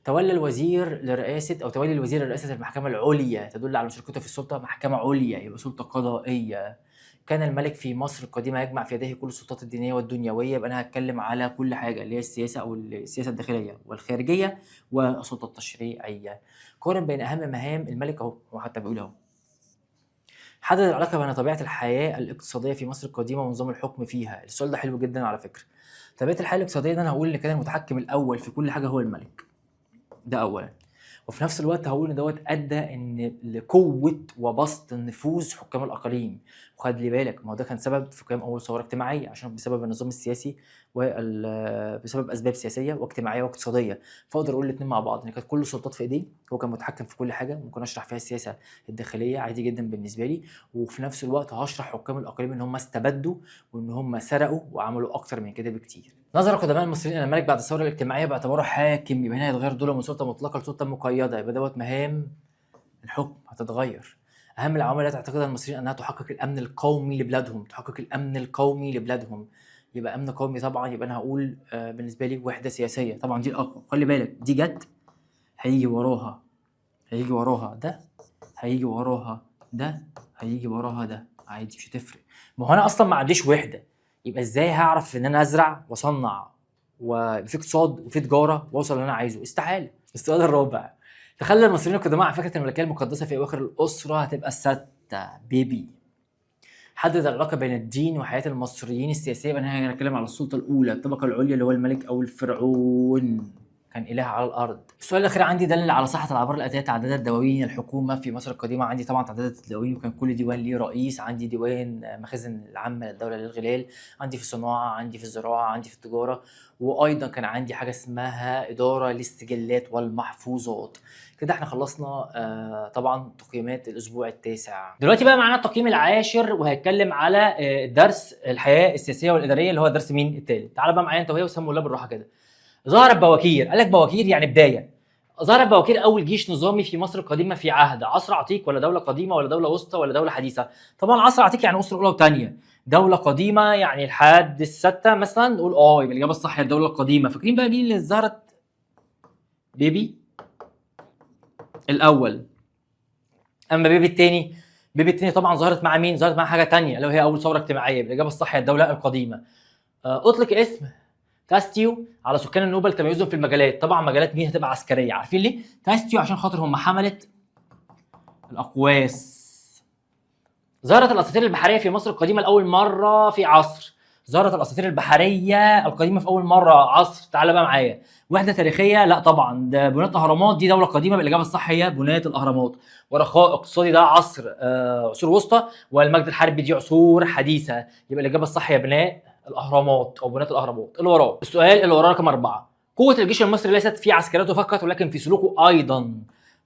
تولى الوزير لرئاسة او تولي الوزير لرئاسة المحكمة العليا تدل على مشاركته في السلطة، محكمة عليا يبقى سلطة قضائية. كان الملك في مصر القديمة يجمع في يديه كل السلطات الدينية والدنيوية، يبقى انا هتكلم على كل حاجة اللي هي السياسة او السياسة الداخلية والخارجية والسلطة التشريعية. قارن بين اهم مهام الملك اهو، هو حتى بيقول اهو. حدد العلاقة بين طبيعة الحياة الاقتصادية في مصر القديمة ونظام الحكم فيها. السؤال ده حلو جدا على فكرة. طبيعة الحياة الاقتصادية ده انا هقول ان كان المتحكم الاول في كل حاجة هو الملك، ده اولا، وفي نفس الوقت هقول ان دوت ادى ان لقوه وبسط النفوذ حكام الاقاليم. وخد لي بالك ما هو ده كان سبب في قيام اول ثورة اجتماعية، عشان بسبب النظام السياسي بسبب اسباب سياسية واجتماعية واقتصادية. فاقدر اقول الاثنين مع بعض ان كانت كل السلطات في ايديه، هو كان متحكم في كل حاجة، ممكن اشرح فيها السياسة الداخلية عادي جدا بالنسبة لي، وفي نفس الوقت هشرح حكام الاقاليم ان هم استبدوا وان هم سرقوا وعملوا اكتر من كده بكتير. نظر قدماء المصريين الى الملك بعد الثورة الاجتماعية باعتباره حاكم، يبقى هنا هيتغير دوره من سلطة مطلقه لسلطه مقيده، يبقى دوت مهام الحكم هتتغير. اهم العوامل التي تعتقدها المصريين انها تحقق الامن القومي لبلادهم، تحقق الامن القومي لبلادهم، يبقى امن قومي طبعا، يبقى انا هقول بالنسبة لي وحده سياسية، طبعا دي الاقوى. خلي بالك دي جت هيجي وراها، هيجي وراها ده، هيجي وراها ده، هيجي وراها ده. عادي مش هتفرق. ما هو انا اصلا ما عنديش وحده، يبقى ازاي هعرف ان انا ازرع واصنع وفي اقتصاد وفي تجارة واوصل اللي انا عايزه؟ استحالة. السؤال الرابع، تخلى المصريين القدماء عن فكرة الملكية المقدسة في اواخر الاسرة هتبقى السادسة بيبي. حدد العلاقة بين الدين وحياه المصريين السياسية. يبقى انا هنتكلم على السلطة الاولى، الطبقة العليا اللي هو الملك او الفرعون، كان اله على الارض. السؤال الاخير عندي دلل على صحة العبارة الاتية: تعددت دواوين الحكومة في مصر القديمة. عندي طبعا تعددت الدواوين، وكان كل ديوان ليه رئيس. عندي ديوان مخازن العامة للدولة للغلال، عندي في الصناعة، عندي في الزراعة، عندي في التجارة، وايضا كان عندي حاجة اسمها ادارة للسجلات والمحفوظات. كده احنا خلصنا طبعا تقييمات الاسبوع التاسع. دلوقتي بقى معانا التقييم العاشر، وهيتكلم على درس الحياة السياسية والادارية اللي هو درس مين؟ الثالث. تعال بقى معايا انت وهي وسموا الله بالراحة كده. ظهرت بواكير، قال لك بواكير يعني بداية. ظهرت بواكير اول جيش نظامي في مصر القديمة في عهد عصر عتيق ولا دولة قديمة ولا دولة وسطى ولا دولة حديثه؟ طبعا عصر عتيق يعني اسره اولى وثانيه، دولة قديمة يعني لحد الستة مثلا، نقول يبقى الاجابة الصح هي الدولة القديمة. فاكرين بقى مين اللي ظهرت؟ بيبي الاول. اما بيبي الثاني، بيبي الثاني طبعا ظهرت مع مين؟ ظهرت مع حاجة ثانية اللي هي اول ثورة اجتماعية. الاجابة الصح هي الدولة القديمة. اطلق اسم تاستيو على سكان النوبة لتميزهم في المجالات. طبعا مجالات مين؟ هتبقى عسكرية. عارفين ليه تاستيو؟ عشان خاطر هم حمله الاقواس. ظهرت الاساطير البحرية في مصر القديمة لاول مرة في عصر. ظهرت الاساطير البحرية القديمة في اول مرة عصر. تعال بقى معايا، وحده تاريخية؟ لا طبعا، ده بناة الاهرامات دي دولة قديمة، بالاجابة الصح هي بناة الاهرامات. ورخاء اقتصادي ده عصر عصور وسطى، والمجد الحربي دي عصور حديثه، يبقى الاجابة الصح هي بناء الاهرامات او بناة الاهرامات. اللي وراه السؤال اللي وراه رقم 4، قوة الجيش المصري ليست في عسكريته فقط ولكن في سلوكه ايضا.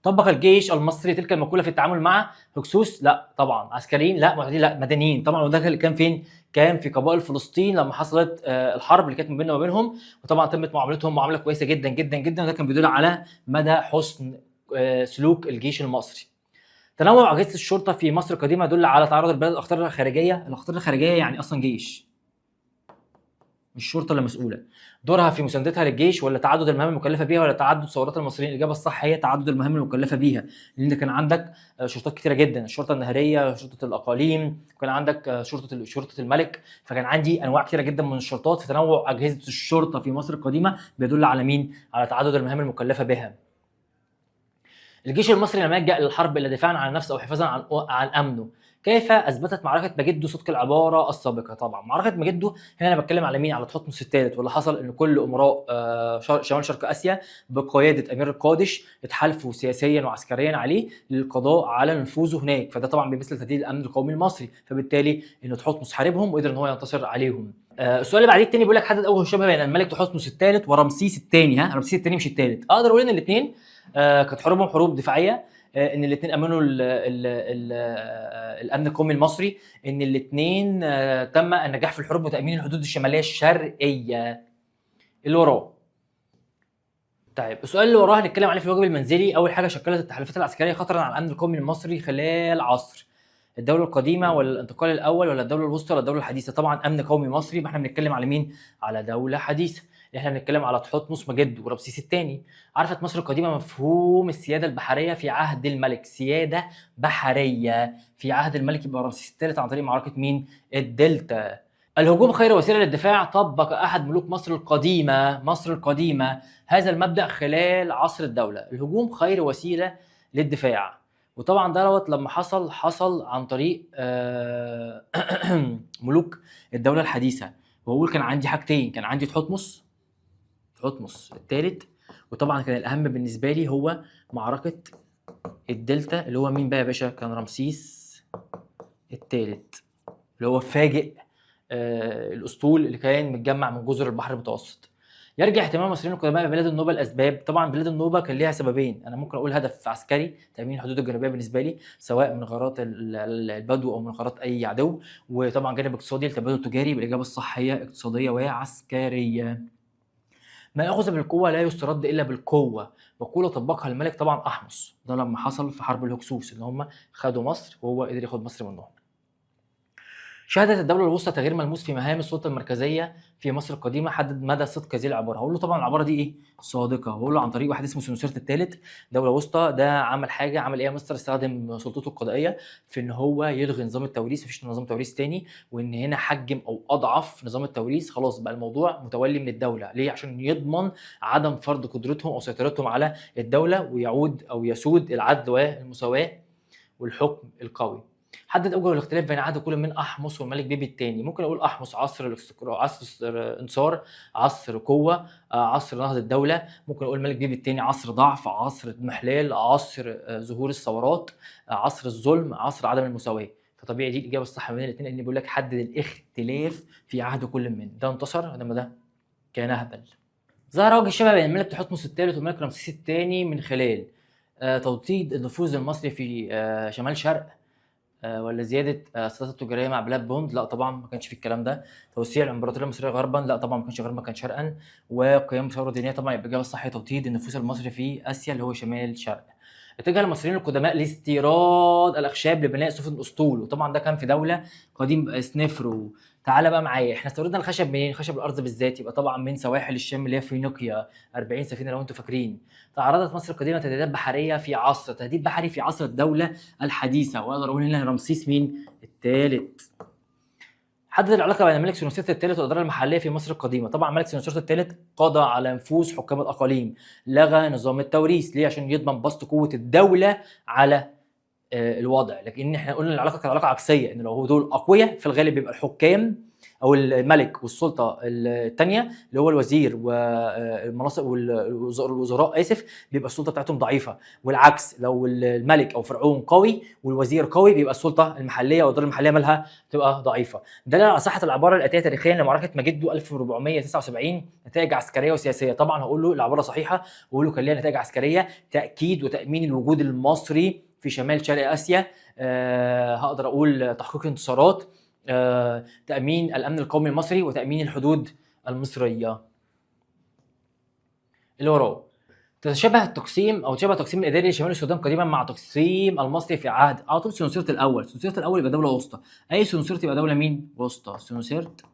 طبق الجيش المصري تلك المقولة في التعامل مع هكسوس؟ لا طبعا. عسكريين؟ لا. معتدين؟ لا. مدنيين طبعا. وده اللي كان فين؟ كان في قبائل فلسطين لما حصلت الحرب اللي كانت ما بيننا وما بينهم، وطبعا تمت معاملتهم معاملة كويسة جدا جدا جدا، وده كان بيدل على مدى حسن سلوك الجيش المصري. تنوع اجهزة الشرطة في مصر القديمة يدل على تعرض البلد للاخطار الخارجية. الاخطار الخارجية يعني اصلا جيش، مش الشرطة اللي مسؤولة. دورها في مساندتها للجيش ولا تعدد المهام المكلفه بيها ولا تعدد ثورات المصريين؟ الاجابة الصح هي تعدد المهام المكلفه بيها، لان كان عندك شرطات كتيرة جدا، الشرطة النهريه، شرطه الاقاليم، وكان عندك شرطه الملك، فكان عندي انواع كتيرة جدا من الشرطات. فتنوع اجهزة الشرطة في مصر القديمة بيدل على مين؟ على تعدد المهام المكلفه بها. الجيش المصري لم يلجأ للحرب الا دفاعا عن نفسه او حفاظا عن امنه. كيف اثبتت معركة مجده صدق العبارة السابقة؟ طبعا معركة مجده هنا انا بتكلم على مين؟ على تحتمس الثالث، واللي حصل ان كل امراء شمال شرق اسيا بقيادة امير القادش اتحالفوا سياسيا وعسكريا عليه للقضاء على نفوذه هناك، فده طبعا بيمثل تهديد الامن القومي المصري، فبالتالي ان تحتمس حاربهم وقدر ان هو ينتصر عليهم. السؤال اللي بعديه الثاني بيقول لك حدد اول شبه بين الملك تحتمس الثالث ورمسيس الثاني. ها، رمسيس الثاني مش الثالث. اقدر اقول ان الاثنين كانت حروبهم حروب دفاعية، ان الاثنين امنوا ال ال ال الامن القومي المصري، ان الاثنين تم النجاح في الحروب وتامين الحدود الشمالية الشرقية. اللي وراه. طيب السؤال اللي وراه هنتكلم عليه في الواجب المنزلي. اول حاجة، شكلت التحالفات العسكرية خطرا على الامن القومي المصري خلال عصر الدولة القديمة ولا الانتقال الاول ولا الدولة الوسطى ولا الدولة الحديثة؟ طبعا امن قومي مصري، ما احنا بنتكلم على مين؟ على دولة حديثه. احنا بنتكلم على تحتمس مجد ورمسيس الثاني. عرفت مصر القديمة مفهوم السيادة البحرية في عهد الملك. سيادة بحرية في عهد الملك يبقى رمسيس الثالث عن طريق معركة مين؟ الدلتا. الهجوم خير وسيلة للدفاع. طبق احد ملوك مصر القديمة، مصر القديمة، هذا المبدا خلال عصر الدولة. الهجوم خير وسيلة للدفاع، وطبعا دوت لما حصل حصل عن طريق ملوك الدولة الحديثة. واقول كان عندي حاجتين، كان عندي تحتمس الثالث، وطبعا كان الاهم بالنسبة لي هو معركة الدلتا اللي هو مين بقى يا باشا؟ كان رمسيس الثالث، اللي هو فاجئ الاسطول اللي كان متجمع من جزر البحر المتوسط. يرجع اهتمام المصريين القدماء ببلاد النوبة الاسباب. طبعا بلاد النوبة كان ليها سببين، انا ممكن اقول هدف عسكري تامين الحدود الجنوبية بالنسبة لي، سواء من غارات البدو او من غارات اي عدو، وطبعا جانب اقتصادي التبادل التجاري. بالاجابة الصح هي اقتصادية وعسكرية. ما اخذ بالقوة لا يسترد الا بالقوة، مقولة طبقها الملك طبعا احمس، ده لما حصل في حرب الهكسوس ان هم خدوا مصر وهو قدر ياخد مصر منهم. شهدت الدولة الوسطى تغيير ملموس في مهام السلطة المركزية في مصر القديمة، حدد مدى صدق هذه العبارة. هقول له طبعا العبارة دي ايه؟ صادقة. هقول له عن طريق واحد اسمه سنوسرت الثالث، دولة وسطى، ده عمل حاجة، عمل ايه يا مستر؟ استخدم سلطته القضائية في ان هو يلغي نظام التوريث، مفيش نظام توريث تاني، وان هنا حجم او اضعف نظام التوريث، خلاص بقى الموضوع متولي من الدولة. ليه؟ عشان يضمن عدم فرض قدرتهم او سيطرتهم على الدولة، ويعود او يسود العدل والمساواة والحكم القوي. حدد اوجه الاختلاف بين عهد كل من احمس والملك بيبي الثاني. ممكن اقول احمس عصر الاستقرار، عصر انصار، عصر قوة، عصر نهضة الدولة. ممكن اقول الملك بيبي الثاني عصر ضعف، عصر اضمحلال، عصر ظهور الثورات، عصر الظلم، عصر عدم المساواة. فطبيعي دي الاجابة الصح بين الاثنين، لان بيقول لك حدد الاختلاف في عهد كل من ده، انتصر لما ده كان اهبل. ظهر وجه الشبه بين الملك تحتمس الثالث والملك رمسيس الثاني من خلال توطيد النفوذ المصري في شمال شرق، ولا زيادة السلطات التجارية مع بلاد بوند؟ لا طبعا ما كانش في الكلام ده. توسيع الامبراطورية المصرية غربا؟ لا طبعا ما كانش غربا، كان شرقا. وقيام ثورة دينية؟ طبعا يبقى الاجابة الصح توطيد النفوذ المصري في اسيا اللي هو شمال شرق. اتجه المصريين القدماء لاستيراد الاخشاب لبناء سفن الاسطول، وطبعا ده كان في دولة قديم سنفرو. تعالى بقى معايا، احنا استوردنا الخشب منين؟ خشب الارز بالذات، يبقى طبعا من سواحل الشام اللي هي فينيقيا، 40 سفينة لو انتم فاكرين. تعرضت مصر القديمة تهديدات بحرية في عصر تهديد بحري في عصر الدولة الحديثة، واقدر اقول هنا رمسيس مين؟ الثالث. حدد العلاقة بين الملك سنوسرت الثالث والادارة المحلية في مصر القديمة. طبعا الملك سنوسرت الثالث قضى على نفوذ حكام الاقاليم، لغى نظام التوريث، ليه؟ عشان يضمن بسط قوة الدولة على الوضع. لكن احنا قلنا العلاقة كانت علاقة عكسية، ان لو هو دول اقوياء في الغالب بيبقى الحكام او الملك والسلطة الثانية اللي هو الوزير والمناصب والوزراء اسف، بيبقى السلطة بتاعتهم ضعيفة، والعكس لو الملك او فرعون قوي والوزير قوي بيبقى السلطة المحلية او الادارة المحلية مالها تبقى ضعيفة. دليل على صحة العبارة الاتية تاريخيا لمعركه مجدو 1479 نتائج عسكرية وسياسية. طبعا هقول له العبارة صحيحه، واقول له كان ليها نتائج عسكرية، تاكيد وتامين الوجود المصري في شمال شرق اسيا، هقدر اقول تحقيق انتصارات، تامين الامن القومي المصري وتامين الحدود المصرية. اللي وراه تتشابه التقسيم او تشابه التقسيم الاداري لشمال السودان قديما مع تقسيم المصري في عهد على طول سنوسرت الاول. سنوسرت الاول يبقى دولة وسطى، اي سنوسرت يبقى دولة مين؟ وسطى، سنوسرت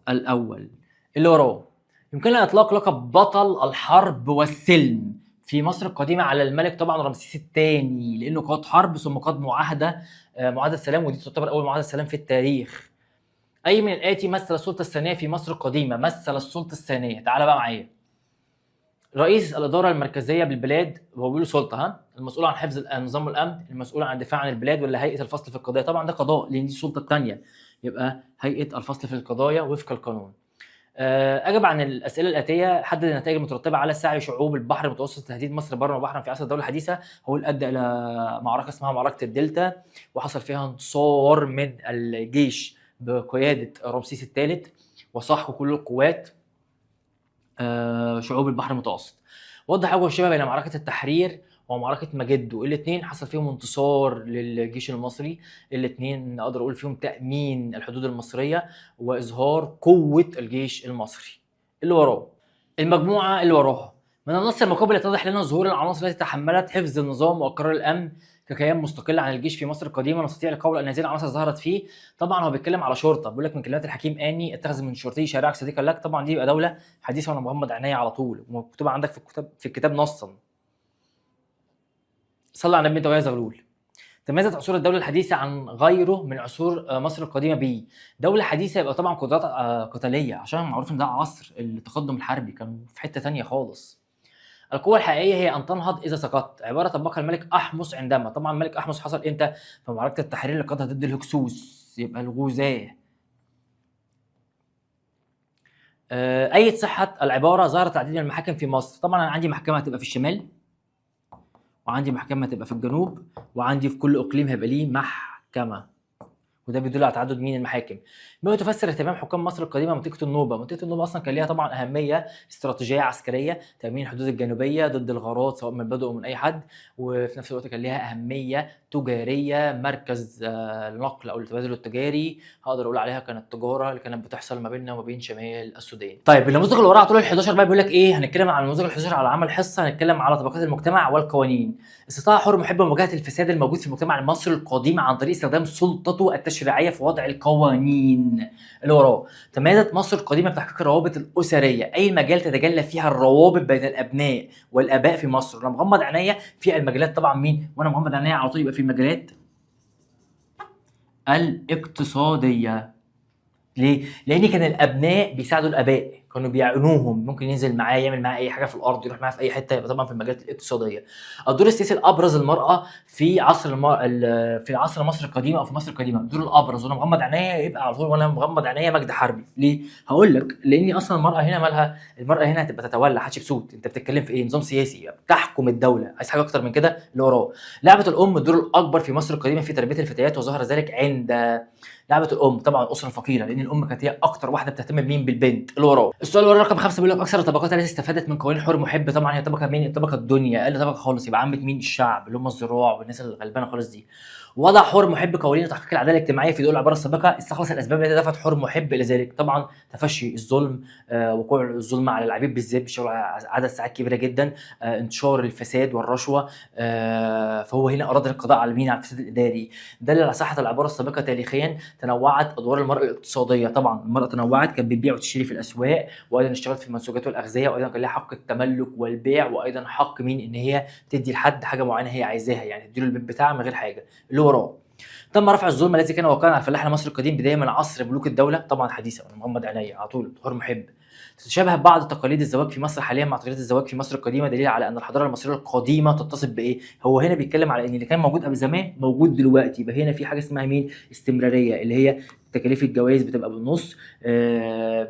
الاول. اللي وراه يمكننا اطلاق لقب بطل الحرب والسلم في مصر القديمة على الملك طبعا رمسيس الثاني، لانه قاد حرب ثم قاد معاهدة سلام، ودي تعتبر اول معاهدة سلام في التاريخ. اي من الاتي مثل السلطة الثانية في مصر القديمة؟ مثل السلطة الثانية، تعال بقى معايا. رئيس الادارة المركزية بالبلاد، هو بيقولوا سلطة، ها، المسؤول عن حفظ النظام والامن، المسؤول عن الدفاع عن البلاد، ولا هيئة الفصل في القضايا؟ طبعا ده قضاء لان دي السلطة الثانية، يبقى هيئة الفصل في القضايا وفق القانون. اجب عن الاسئلة الاتية، حدد النتائج المترتبة على سعي شعوب البحر المتوسط لتهديد مصر برا وبحرا في عصر الدولة الحديثة. هو ادى الى معركة اسمها معركة الدلتا، وحصل فيها انتصار من الجيش بقيادة رمسيس الثالث وسحق كل القوات شعوب البحر المتوسط. وضح وجه الشبه بين معركة التحرير ومعركة مجدو، الاثنين حصل فيهم انتصار للجيش المصري، الاثنين اقدر اقول فيهم تامين الحدود المصرية واظهار قوة الجيش المصري. اللي وراه المجموعة اللي وراها من النص المقابل يتضح لنا ظهور العناصر التي تحملت حفظ النظام واقرار الامن ككيان مستقل عن الجيش في مصر القديمة، نستطيع القول ان هذه العناصر ظهرت فيه. طبعا هو بيتكلم على شرطه، بيقول لك من كلمات الحكيم اني اتخذ من شرطي شارعك صديقا لك. طبعا دي يبقى دولة حديثه وانا مغمض عينيا على طول، ومكتوبه عندك في الكتاب نصا. صلى على النبي انت ويا زغلول. تميزت عصور الدولة الحديثة عن غيره من عصور مصر القديمة بيه. دولة حديثة يبقى طبعا قدرات قتالية، عشان معروف ان ده عصر التقدم الحربي، كان في حتة تانية خالص. القوة الحقيقية هي أن تنهض إذا سقطت، عبارة طبقها الملك أحمس عندما، طبعا الملك أحمس حصل إمتى؟ في معركة التحرير اللي قادها ضد الهكسوس، يبقى الغزاة. أية صحة العبارة ظهرت العديد من المحاكم في مصر؟ طبعا أنا عندي محكمة هتبقى في الشمال، وعندي محكمة هتبقى في الجنوب، وعندي في كل إقليم هيبقى ليه محكمة، وده بيدل على تعدد مين المحاكم. بما تفسر اهتمام حكام مصر القديمة منطقة النوبة. منطقة النوبة اصلا كان ليها طبعا اهمية استراتيجية عسكرية، تامين الحدود الجنوبية ضد الغارات سواء من البدو او من اي حد، وفي نفس الوقت كان ليها اهمية تجارية، مركز النقل او التبادل التجاري، هقدر اقول عليها كانت التجارة اللي كانت بتحصل ما بيننا وما بين شمال السودان. طيب النموذج اللي وراه على طول ال 11 بقى بيقول لك ايه؟ هنتكلم عن النموذج ال 11 على عمل حصة، هنتكلم على طبقات المجتمع والقوانين. استطاع حر محب مواجهة الفساد الموجود في المجتمع المصري القديم عن طريق استخدام سلطته التشريعية. التشريعية في وضع القوانين. اللي وراه، تميزت مصر القديمة بتحقيق الروابط الاسرية، اي مجال تتجلى فيها الروابط بين الابناء والاباء في مصر؟ انا مغمض عينيا في المجالات طبعا مين؟ وانا مغمض عينيا على طول يبقى في المجالات الاقتصادية. ليه؟ لان كان الابناء بيساعدوا الاباء، كانوا بيعينوهم، ممكن ينزل معاه يعمل معاه اي حاجة في الارض، يروح معاه في اي حتة، يبقى طبعا في المجالات الاقتصادية. الدور السياسي الابرز للمراة في عصر في عصر مصر القديمة او في مصر القديمة، الدور الابرز وانا مغمض عينيا يبقى على طول وانا مغمض عينيا مجد حربي. ليه؟ هقول لك، لان اصلا المراة هنا مالها؟ المراة هنا هتبقى تتولى حتشبسوت، انت بتتكلم في ايه؟ نظام سياسي، بتحكم الدولة، عايز حاجة اكتر من كده؟ اللي وراه، لعبت الام الدور الاكبر في مصر القديمة في تربيه الفتيات، وظهر ذلك عند لعبه الام طبعا الاسرة الفقيرة، لان الام كانت هي اكتر واحدة بتهتم بمين؟ بالبنت. اللي وراه، السؤال اللي وراه رقم 5 بيقول لك اكثر الطبقات التي استفادت من قوانين حر محب، طبعا هي طبقه مين؟ الطبقة الدنيا، اقل طبقه خالص، يبقى عامة مين؟ الشعب اللي هم الزراع والناس الغلبانه خالص دي. وضع حر محب قوانين لتحقيق العدالة الاجتماعية في دول العبارة السابقة، استخلص الاسباب التي دفعت حر محب الى ذلك، طبعا تفشي الظلم، وقوع الظلم على العبيد بالذات بيشتغلوا عدد ساعات كبيرة جدا، انتشار الفساد والرشوه، فهو هنا اراد القضاء على مين؟ على الفساد الاداري. دل على صحة العبارة السابقة تاريخيا، تنوعت ادوار المراة الاقتصادية، طبعا المراة تنوعت، كانت بتبيع وتشتري في الاسواق، وايضا اشتغلت في المنسوجات والاغذيه، وايضا كان لها حق التملك والبيع، وايضا حق مين؟ ان هي تدي لحد حاجة معينة هي عايزاها، يعني تديله البيت بتاعها من غير حاجة. اللي وراه، تم رفع الظلم الذي كان واقعا على الفلاح المصري القديم بداية من عصر ملوك الدولة، طبعا حديثه وانا مغمض عينيا على طول حر محب. تتشابه بعض تقاليد الزواج في مصر حاليا مع تقاليد الزواج في مصر القديمة، دليل على ان الحضارة المصرية القديمة تتصف بايه؟ هو هنا بيتكلم على ان اللي كان موجود قبل زمان موجود دلوقتي، يبقى هنا في حاجة اسمها مين؟ استمرارية، اللي هي تكاليف الجواز بتبقى بالنص،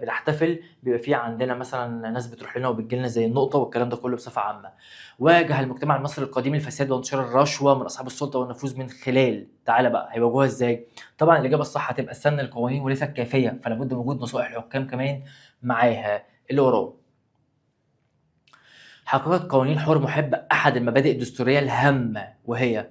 بنحتفل، بيبقى في عندنا مثلا ناس بتروح لنا وبتجي لنا زي النقطة والكلام ده كله بصفة عامة. واجه المجتمع المصري القديم الفساد وانتشار الرشوة من اصحاب السلطة والنفوذ من خلال، تعالى بقى هيواجهوها ازاي؟ طبعا الاجابة الصح هتبقى سن القوانين وليست كافيه، فلا بد من وجود نصائح الحكام كمان معاها. اللي وراه، حققت قوانين حر محب احد المبادئ الدستورية الهامة وهي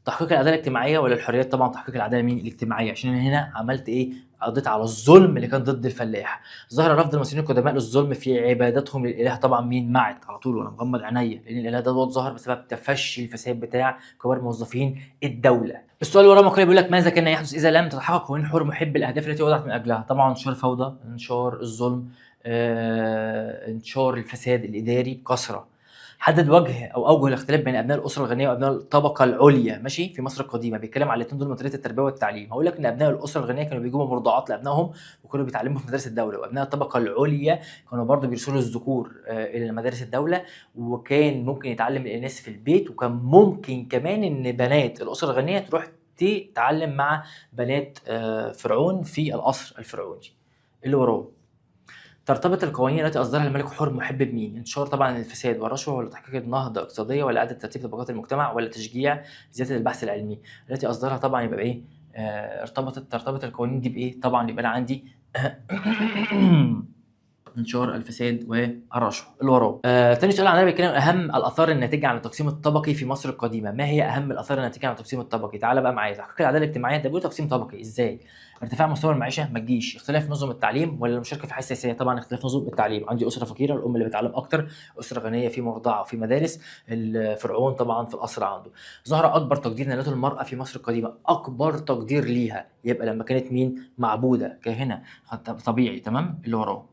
تحقيق العدالة الاجتماعية ولا الحريات؟ طبعا تحقيق العدالة مين؟ الاجتماعية، عشان انا هنا عملت ايه؟ قضيت على الظلم اللي كان ضد الفلاح. ظهر رفض المصريين القدماء للظلم في عبادتهم للاله، طبعا مين؟ معت على طول وانا مغمض عينيا، لان الاله ده ظهر بسبب تفشي الفساد بتاع كبار موظفين الدولة. السؤال اللي وراه مقالي بيقول لك ماذا كان يحدث اذا لم تتحقق قوانين حر محب الاهداف التي وضعت من اجلها؟ طبعا انتشار الفوضى، انتشار الظلم، انتشار الفساد الاداري بكثرة. حدد وجه او اوجه الاختلاف بين ابناء الاسرة الغنية وابناء الطبقة العليا، ماشي، في مصر القديمة. بيتكلم على الاثنين دول من طريقه التربية والتعليم. هقول لك ان ابناء الاسرة الغنية كانوا بيجيبوا مرضعات لابنائهم وكانوا بيتعلموا في مدارس الدولة، وابناء الطبقة العليا كانوا برضو بيرسلوا الذكور الى مدارس الدولة، وكان ممكن يتعلم الاناث في البيت، وكان ممكن كمان ان بنات الاسرة الغنية تروح تتعلم مع بنات فرعون في القصر الفرعوني. اللي وراه، ترتبط القوانين التي اصدرها الملك حر محب بمين؟ انتشار طبعا الفساد والرشوه، ولا تحقيق النهضة الاقتصادية، ولا اعاده ترتيب طبقات المجتمع، ولا تشجيع زيادة البحث العلمي؟ التي اصدرها طبعا يبقى بايه؟ ترتبط القوانين دي بايه؟ طبعا يبقى انا عندي انتشار الفساد والرشوه. اللي وراه، تاني سؤال عندنا بيتكلم اهم الاثار الناتجة عن التقسيم الطبقي في مصر القديمة. ما هي اهم الاثار الناتجة عن التقسيم الطبقي؟ تعال بقى معايا، تحقيق العدالة الاجتماعية، ده بيقول تقسيم طبقي ازاي؟ ارتفاع مستوى المعيشة ما تجيش، اختلاف نظم التعليم، ولا المشاركة في الحياة السياسية؟ طبعا اختلاف نظم التعليم، عندي اسره فقيرة الام اللي بتعلم اكتر، اسره غنية في مرضعه وفي مدارس، الفرعون طبعا في القصر عنده. ظهر اكبر تقدير نالته المراة في مصر القديمة، اكبر تقدير ليها يبقى لما كانت مين؟ معبوده كاهنه طبيعي، تمام. اللي وراه،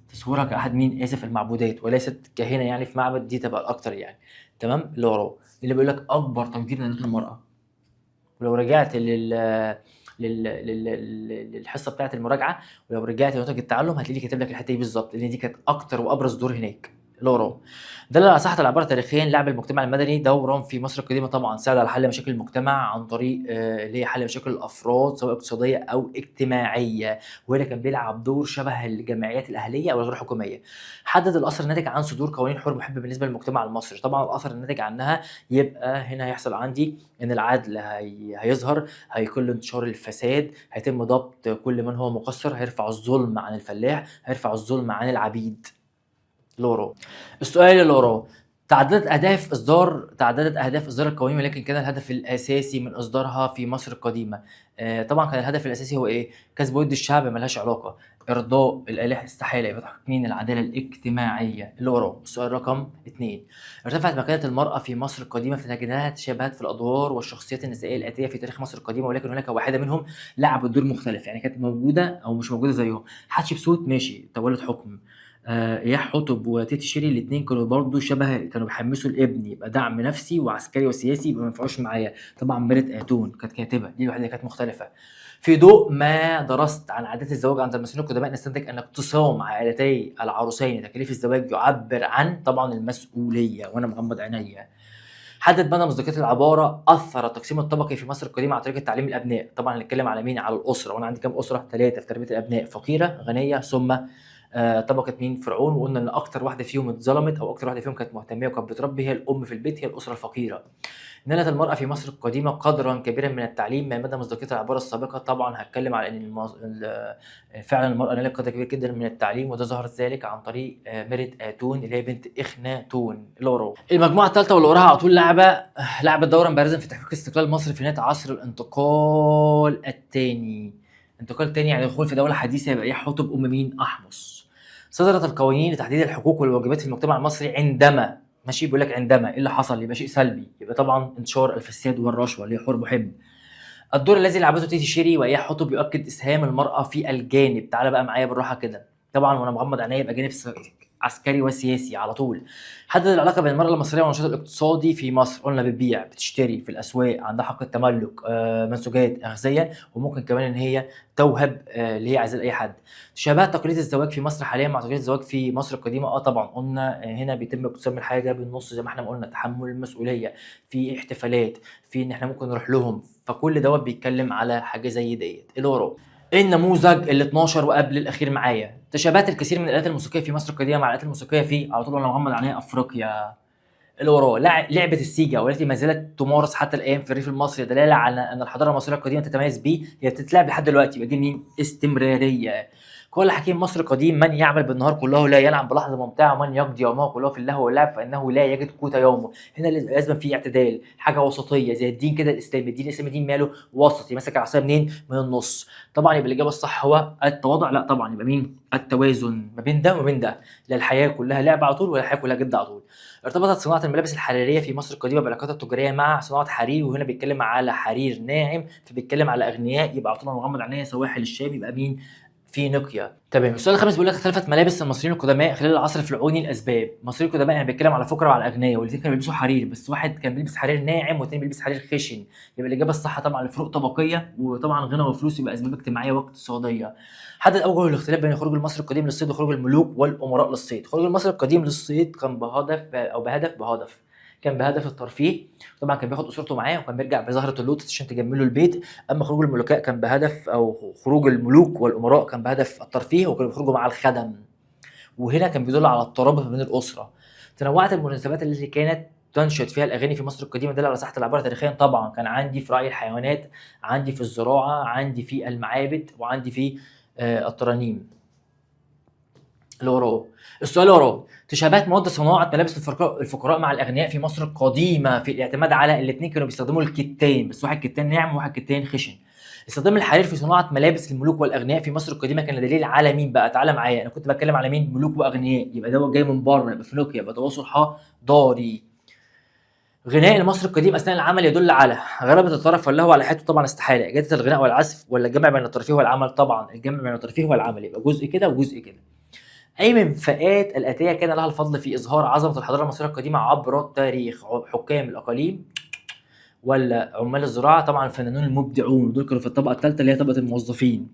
تصورها كأحد مين؟ آسف، المعبودات وليست كاهنة يعني في معبد، دي تبقى الأكتر يعني، تمام. اللي وراه، اللي بيقول لك أكبر تقدير نالته المرأة، ولو رجعت للحصة بتاعة المراجعة، ولو رجعت لنتائج التعلم هتلاقيني كاتب لك الحتة دي بالظبط، لأن دي كانت أكتر وأبرز دور هناك. اللي وراه، دل على صحة العبارة تاريخيا لعب المجتمع المدني دورا في مصر القديمة، طبعا ساعد على حل مشاكل المجتمع عن طريق اللي هي حل مشاكل الأفراد سواء اقتصادية أو اجتماعية، وهنا كان بيلعب دور شبه الجمعيات الأهلية أو الغير حكومية. حدد الأثر الناتج عن صدور قوانين حر محب بالنسبة للمجتمع المصري، طبعا الأثر الناتج عنها يبقى هنا هيحصل عندي إن العدل هيظهر، هيقل انتشار الفساد، هيتم ضبط كل من هو مقصر، هيرفع الظلم عن الفلاح، هيرفع الظلم عن العبيد. اللي وراه، السؤال اللي وراه، تعددت اهداف اصدار القوانين، ولكن كان الهدف الاساسي من اصدارها في مصر القديمة. طبعا كان الهدف الاساسي هو ايه؟ كسب ود الشعب، ملهاش علاقة. ارضاء الالهة، استحالة. يبقى تحقيق مين؟ العدالة الاجتماعية. اللي وراه السؤال رقم 2. ارتفعت مكانه المراة في مصر القديمة فتجدها تشابهت في الادوار والشخصيات النسائية الاتية في تاريخ مصر القديمة، ولكن هناك واحدة منهم لعبت دور مختلف، يعني كانت موجودة او مش موجودة زيهم. حتشبسوت ماشي، تولت حكم. اياح حطب وتيتي شيري الاثنين كانوا برضو شبه، كانوا بيحمسوا الابن، يبقى دعم نفسي وعسكري وسياسي، يبقى ما ينفعوش معايا. طبعا ميرت اتون كانت كاتبه، دي الوحيدة اللي كانت مختلفة. في ضوء ما درست عن عادات الزواج عند المصريين القدماء، نستنتج ان اقتسام عائلتي العروسين تكاليف الزواج يعبر عن طبعا المسؤولية، وانا مغمض عينيا. حدد مدى مصداقية العبارة اثر التقسيم الطبقي في مصر القديمة على طريقه تعليم الابناء. طبعا هنتكلم على مين؟ على الاسرة، وانا عندي كام اسره؟ 3 في تربيه الابناء: فقيرة، غنية، ثم طبقه مين؟ فرعون. وقلنا ان اكتر واحدة فيهم اتظلمت او اكتر واحدة فيهم كانت مهتميه وكانت بتربي هي الام في البيت، هي الاسرة الفقيرة. نالت المراة في مصر القديمة قدرا كبيرا من التعليم، ما مدى مصداقية العبارة السابقة؟ طبعا هتكلم على ان فعلا المراة نالت قدر كبير جدا من التعليم، وده ظهر ذلك عن طريق ميرت اتون اللي هي بنت اخناتون. اللي وراه المجموعة الثالثة واللي وراها على طول لعبت دورا بارزا في تحقيق استقلال مصر في نهاية عصر الانتقال الثاني. انتقال تاني يعني دخول في دولة حديثه، يبقى حطب ام مين؟ احمس. صدرت القوانين لتحديد الحقوق والواجبات في المجتمع المصري عندما، ماشي، بيقول لك عندما ايه اللي حصل؟ يبقى شيء سلبي، يبقى طبعا انتشار الفساد والرشوه اللي هي حور محب. الدور الذي لعبته تيتي شيري واياه حطب يؤكد اسهام المراة في الجانب. تعال بقى معايا بالراحة كده، طبعا وانا مغمض عينيا يبقى جانب عسكري وسياسي على طول. حدد العلاقة بين المراة المصرية والنشاط الاقتصادي في مصر. قلنا بتبيع، بتشتري في الاسواق، عندها حق التملك، منسوجات، اغذيه، وممكن كمان ان هي توهب اللي هي عايزاه لاي حد. شبه تقليد الزواج في مصر حاليا مع تقليد الزواج في مصر القديمة. طبعا قلنا هنا بيتم اقتسام الحاجة بالنص زي ما احنا ما قلنا، تحمل المسؤولية، في احتفالات، في ان احنا ممكن نروح لهم، فكل دوت بيتكلم على حاجة زي ديت. اللي وراه النموذج ال 12 وقبل الاخير معايا. تشابهت الكثير من الالات الموسيقية في مصر القديمة مع الالات الموسيقية في، على طول وانا مغمض عينيا، افريقيا. اللي وراه لعبه السيجا والتي ما زالت تمارس حتى الان في الريف المصري، دلالة على ان الحضارة المصرية القديمة تتميز به، هي بتتلعب لحد دلوقتي، يبقى دي مين؟ استمرارية. قال حكيم مصر القديم: من يعمل بالنهار كله لا ينعم بلحظة ممتعة، ومن يقضي يومه كله في اللهو واللعب فانه لا يجد قوت يومه. هنا لازم في اعتدال، حاجة وسطية زي الدين كده الاسلامي، الدين الاسلامي دين ماله وسطي، ماسك العصاية منين؟ من النص. طبعا يبقى الاجابة الصح هو التواضع، لا طبعا يبقى مين؟ التوازن ما بين ده وما بين ده، لا الحياة كلها لعب على طول ولا الحياة كلها جد على طول. ارتبطت صناعة الملابس الحريريه في مصر القديمة بعلاقاتها التجارية مع صناعة حرير، وهنا بيتكلم على حرير ناعم فبيتكلم على اغنياء، يبقى على طول مغمض عينيا سواحل الشام، يبقى مين؟ فينيقيا. تمام. السؤال الخامس بيقول لك اختلفت ملابس المصريين القدماء خلال العصر الفرعوني الاسباب. المصريين القدماء يعني بيتكلم على فقراء وعلى اغنياء، والاثنين كانوا بيلبسوا حرير، بس واحد كان بيلبس حرير ناعم والثاني بيلبس حرير خشن، يبقى الاجابة الصح طبعا لفروق طبقية، وطبعا غنى وفلوس، يبقى اسباب اجتماعية واقتصادية. حدد اوجه الاختلاف بين خروج المصري القديم للصيد وخروج الملوك والامراء للصيد. خروج المصري القديم للصيد كان بهدف او بهدف بهدف كان بهدف الترفيه، طبعا كان بياخد اسرته معاه وكان بيرجع بزهره اللوتس عشان تجمله البيت. اما خروج الملوكاء كان بهدف، او خروج الملوك والامراء كان بهدف الترفيه، وكانوا بيخرجوا مع الخدم، وهنا كان بيدل على الترابط ما بين الاسرة. تنوعت المناسبات التي كانت تنشد فيها الاغاني في مصر القديمة دل على صحة العبارة تاريخيا. طبعا كان عندي في رعي الحيوانات، عندي في الزراعة، عندي في المعابد، وعندي في الترانيم. اللي وراه السؤال اللي وراه تشابهت مواد صناعة ملابس الفقراء مع الاغنياء في مصر القديمة في الاعتماد على الاثنين كانوا بيستخدموا الكتان، بس واحد كتان ناعم وواحد كتان خشن. استخدام الحرير في صناعة ملابس الملوك والاغنياء في مصر القديمة كان دليل على مين بقى؟ تعالى معايا، انا كنت بتكلم على مين؟ ملوك واغنياء، يبقى ده جاي من بره، يبقى فينيقيا، يبقى تواصل حضاري. غناء المصري القديم اثناء العمل يدل على غلبة الطرف واللهو على حياته، طبعا استحالة. اجاده الغناء والعزف، ولا الجمع بين الترفيه والعمل؟ طبعا الجمع بين الترفيه والعمل، يبقى جزء كده وجزء كده. اي من فئات الاتية كان لها الفضل في اظهار عظمه الحضارة المصرية القديمة عبر التاريخ؟ حكام الاقاليم ولا عمال الزراعة؟ طبعا الفنانون المبدعون، دول كانوا في الطبقة الثالثة اللي هي طبقه الموظفين.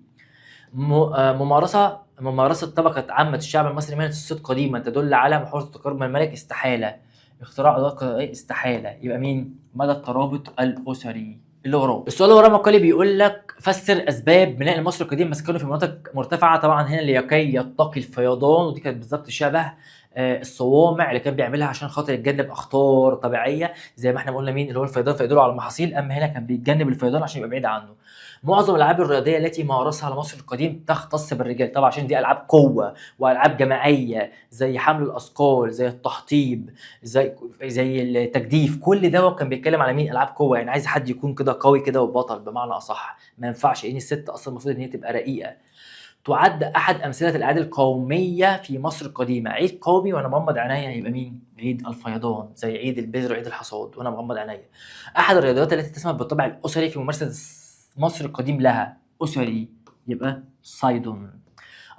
ممارسة طبقه عامة الشعب المصري مهنة الصيد قديما تدل على محاولة التقرب من الملك، استحالة. اختراع ادوات استحالة. يبقى مين؟ مدى الترابط الاسري. اللي وراه السؤال اللي وراه مقالي بيقول لك فسر اسباب بناء المصري القديم مسكنه في مناطق مرتفعة. طبعا هنا لكي يتقي الفيضان، ودي كانت بالظبط شبه الصوامع اللي كان بيعملها عشان خاطر يتجنب اخطار طبيعية زي ما احنا قلنا مين اللي هو الفيضان فيدل على المحاصيل، اما هنا كان بيتجنب الفيضان عشان يبقى بعيد عنه. معظم الالعاب الرياضية التي مارسها المصري القديم تختص بالرجال، طبعا عشان دي العاب قوة والعاب جماعية زي حمل الاثقال، زي التحطيب، زي التجديف، كل ده كان بيتكلم على مين؟ العاب قوة، يعني عايز حد يكون كده قوي كده وبطل بمعنى اصح، ما ينفعش ان الست اصلا المفروض ان هي تبقى رقيقه. تعد احد امثلة الاعياد القومية في مصر القديمة، عيد قومي وانا مغمض عينيا يبقى مين؟ عيد الفيضان، زي عيد البذر وعيد الحصاد وانا مغمض عينيا. احد الرياضيات التي تسمى بالطابع الاسري في ممارسة مصر القديم لها، اسري يبقى صيدون.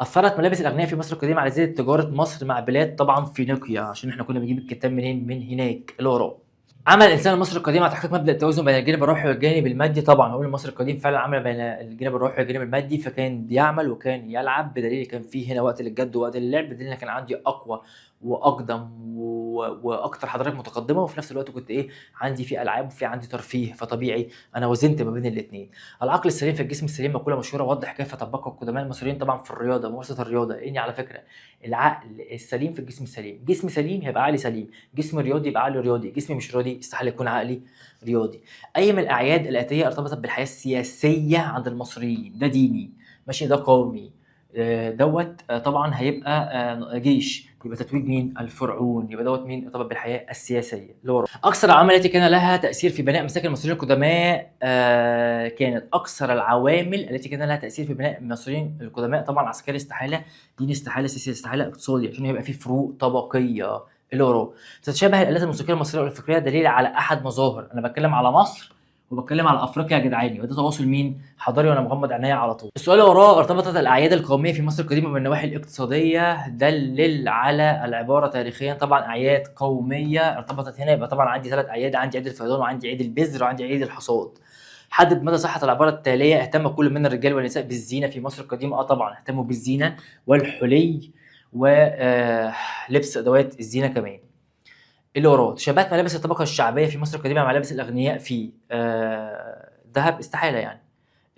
اثرت ملابس الاغنياء في مصر القديمة على زيادة تجارة مصر مع بلاد طبعا فينيقيا، عشان احنا كنا بنجيب الكتان منين؟ من هناك اللي وراه. عمل الانسان المصري القديم على تحقيق مبدا التوازن بين الجانب الروحي والجانب المادي، طبعا هو المصري القديم فعلا عمل بين الجانب الروحي والجانب المادي، فكان بيعمل وكان يلعب، بدليل كان فيه هنا وقت للجد ووقت للعب، بدليل ان كان عندي اقوى واقدم واكثر حضارات متقدمة، وفي نفس الوقت كنت ايه عندي في العاب وفي عندي ترفيه، فطبيعي انا وزنت ما بين الاثنين. العقل السليم في الجسم السليم مقولة مشهورة، وضح كيف طبقها القدماء المصريين طبعا في الرياضة، ممارسة الرياضة، لان على فكرة العقل السليم في الجسم السليم، جسم سليم هيبقى عقلي سليم، جسم رياضي يبقى عقلي رياضي، جسم مش رياضي استحالة يكون عقلي رياضي. اي من الاعياد الاتية ارتبطت بالحياة السياسية عند المصريين؟ ده ديني ماشي، ده قومي، دوت طبعا هيبقى جيش، يبقى تتويج مين؟ الفرعون، يبقى دوت مين؟ ارتبط بالحياة السياسية اللي وراه. اكثر العوامل التي كان لها تاثير في بناء مساكن المصريين القدماء كانت اكثر العوامل التي كان لها تاثير في بناء المصريين القدماء طبعا عسكري استحالة، ديني استحالة، سياسي استحالة، اقتصادي، عشان يبقى في فروق طبقية اللي وراه. تتشابه الالات الموسيقية المصرية والافريقيه دليل على احد مظاهر، انا بتكلم على مصر وبتكلم على افريقيا يا جدعان، يبقى ده تواصل مين؟ حضاري وانا مغمض عينيا على طول. السؤال اللي وراه ارتبطت الاعياد القومية في مصر القديمة بالنواحي الاقتصادية، دلل على العبارة تاريخيا، طبعا اعياد قومية ارتبطت هنا، يبقى طبعا عندي 3 اعياد، عندي عيد الفيضان وعندي عيد البذر وعندي عيد الحصاد. حدد مدى صحة العبارة التالية، اهتم كل من الرجال والنساء بالزينه في مصر القديمة، طبعا اهتموا بالزينه والحلي ولبس ادوات الزينة كمان. اللي وراه تشابهت ملابس الطبقة الشعبية في مصر القديمة مع ملابس الاغنياء في ذهب استحالة، يعني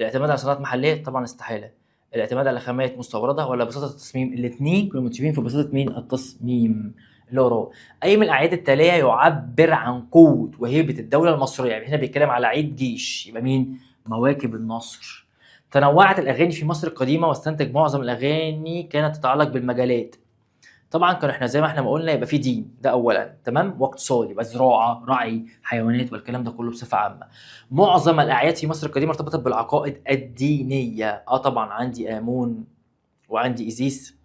الاعتماد على صناعات محليه طبعا استحالة، الاعتماد على خامات مستورده ولا بساطة التصميم، الاثنين كانوا متشابهين في بساطة مين؟ التصميم. اللي وراه اي من الاعياد التالية يعبر عن قوة وهيبة الدولة المصرية، يعني هنا بيتكلم على عيد جيش، يبقى مين؟ مواكب النصر. تنوعت الاغاني في مصر القديمة واستنتج معظم الاغاني كانت تتعلق بالمجالات، طبعا كانوا احنا زي ما احنا ما قلنا يبقى في دين ده اولا تمام، واقتصاد يبقى زراعة رعي حيوانات والكلام ده كله بصفة عامة. معظم الاعياد في مصر القديمة ارتبطت بالعقائد الدينية، طبعا عندي امون وعندي ايزيس،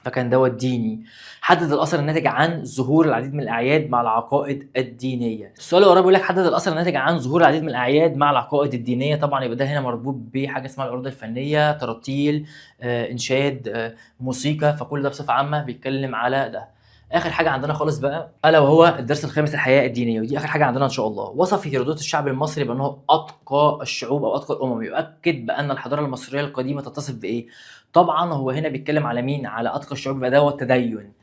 فكان دوت ديني. حدد الاثر الناتج عن ظهور العديد من الاعياد مع العقائد الدينية. السؤال اللي وراه بيقول لك حدد الاثر الناتج عن ظهور العديد من الاعياد مع العقائد الدينية، طبعا يبقى ده هنا مربوط بحاجة اسمها العروض الفنية، تراتيل، انشاد، موسيقى، فكل ده بصفة عامة بيتكلم على ده. اخر حاجة عندنا خالص بقى الا وهو الدرس الخامس الحياة الدينية، ودي اخر حاجة عندنا ان شاء الله. وصف هيرودوت الشعب المصري بانه اتقى الشعوب او اتقى الامم، يؤكد بان الحضارة المصرية القديمة تتصف بايه؟ طبعا هو هنا بيتكلم على مين؟ على اتقى الشعوب، يبقى ده هو التدين.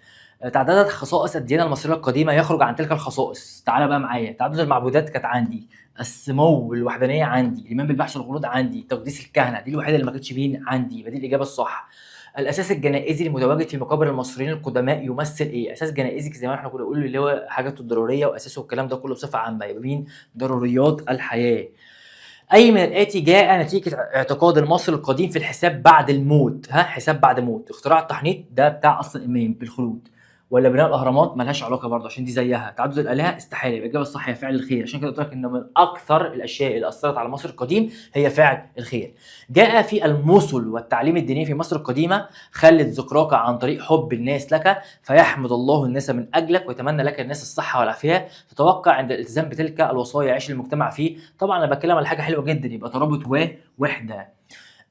تعددت خصائص الديانة المصرية القديمة يخرج عن تلك الخصائص، تعال بقى معايا، تعدد المعبودات كانت عندي، السمو الوحدانية عندي، الايمان بالبحث والخلود عندي، تقديس الكهنة دي الوحيدة اللي ما كانتش مين عندي، يبقى دي الاجابة الصح. الاساس الجنائزي المتواجد في مقابر المصريين القدماء يمثل ايه؟ اساس جنائزي زي ما احنا كنا بنقول اللي هو حاجاته الضرورية واساسه والكلام ده كله بصفة عامة، يبقى مين؟ ضروريات الحياة. اي من الاتي جاء نتيجة اعتقاد المصري القديم في الحساب بعد الموت؟ ها، حساب بعد موت، اختراع التحنيط ده بتاع اصلا الايمان بالخلود، ولا بناء الاهرامات ملهاش علاقة برضه عشان دي زيها، تعدد الالهة استحالة، يبقى الاجابة الصح هي فعل الخير. عشان كده قلت لك ان من اكثر الاشياء اللي اثرت على مصر القديم هي فعل الخير. جاء في المثل والتعليم الديني في مصر القديمة، خلت ذكراك عن طريق حب الناس لك، فيحمد الله الناس من اجلك ويتمنى لك الناس الصحة والعافية، تتوقع عند الالتزام بتلك الوصايا يعيش المجتمع فيه. طبعا انا بتكلم على حاجة حلوة جدا، يبقى ترابط ووحده.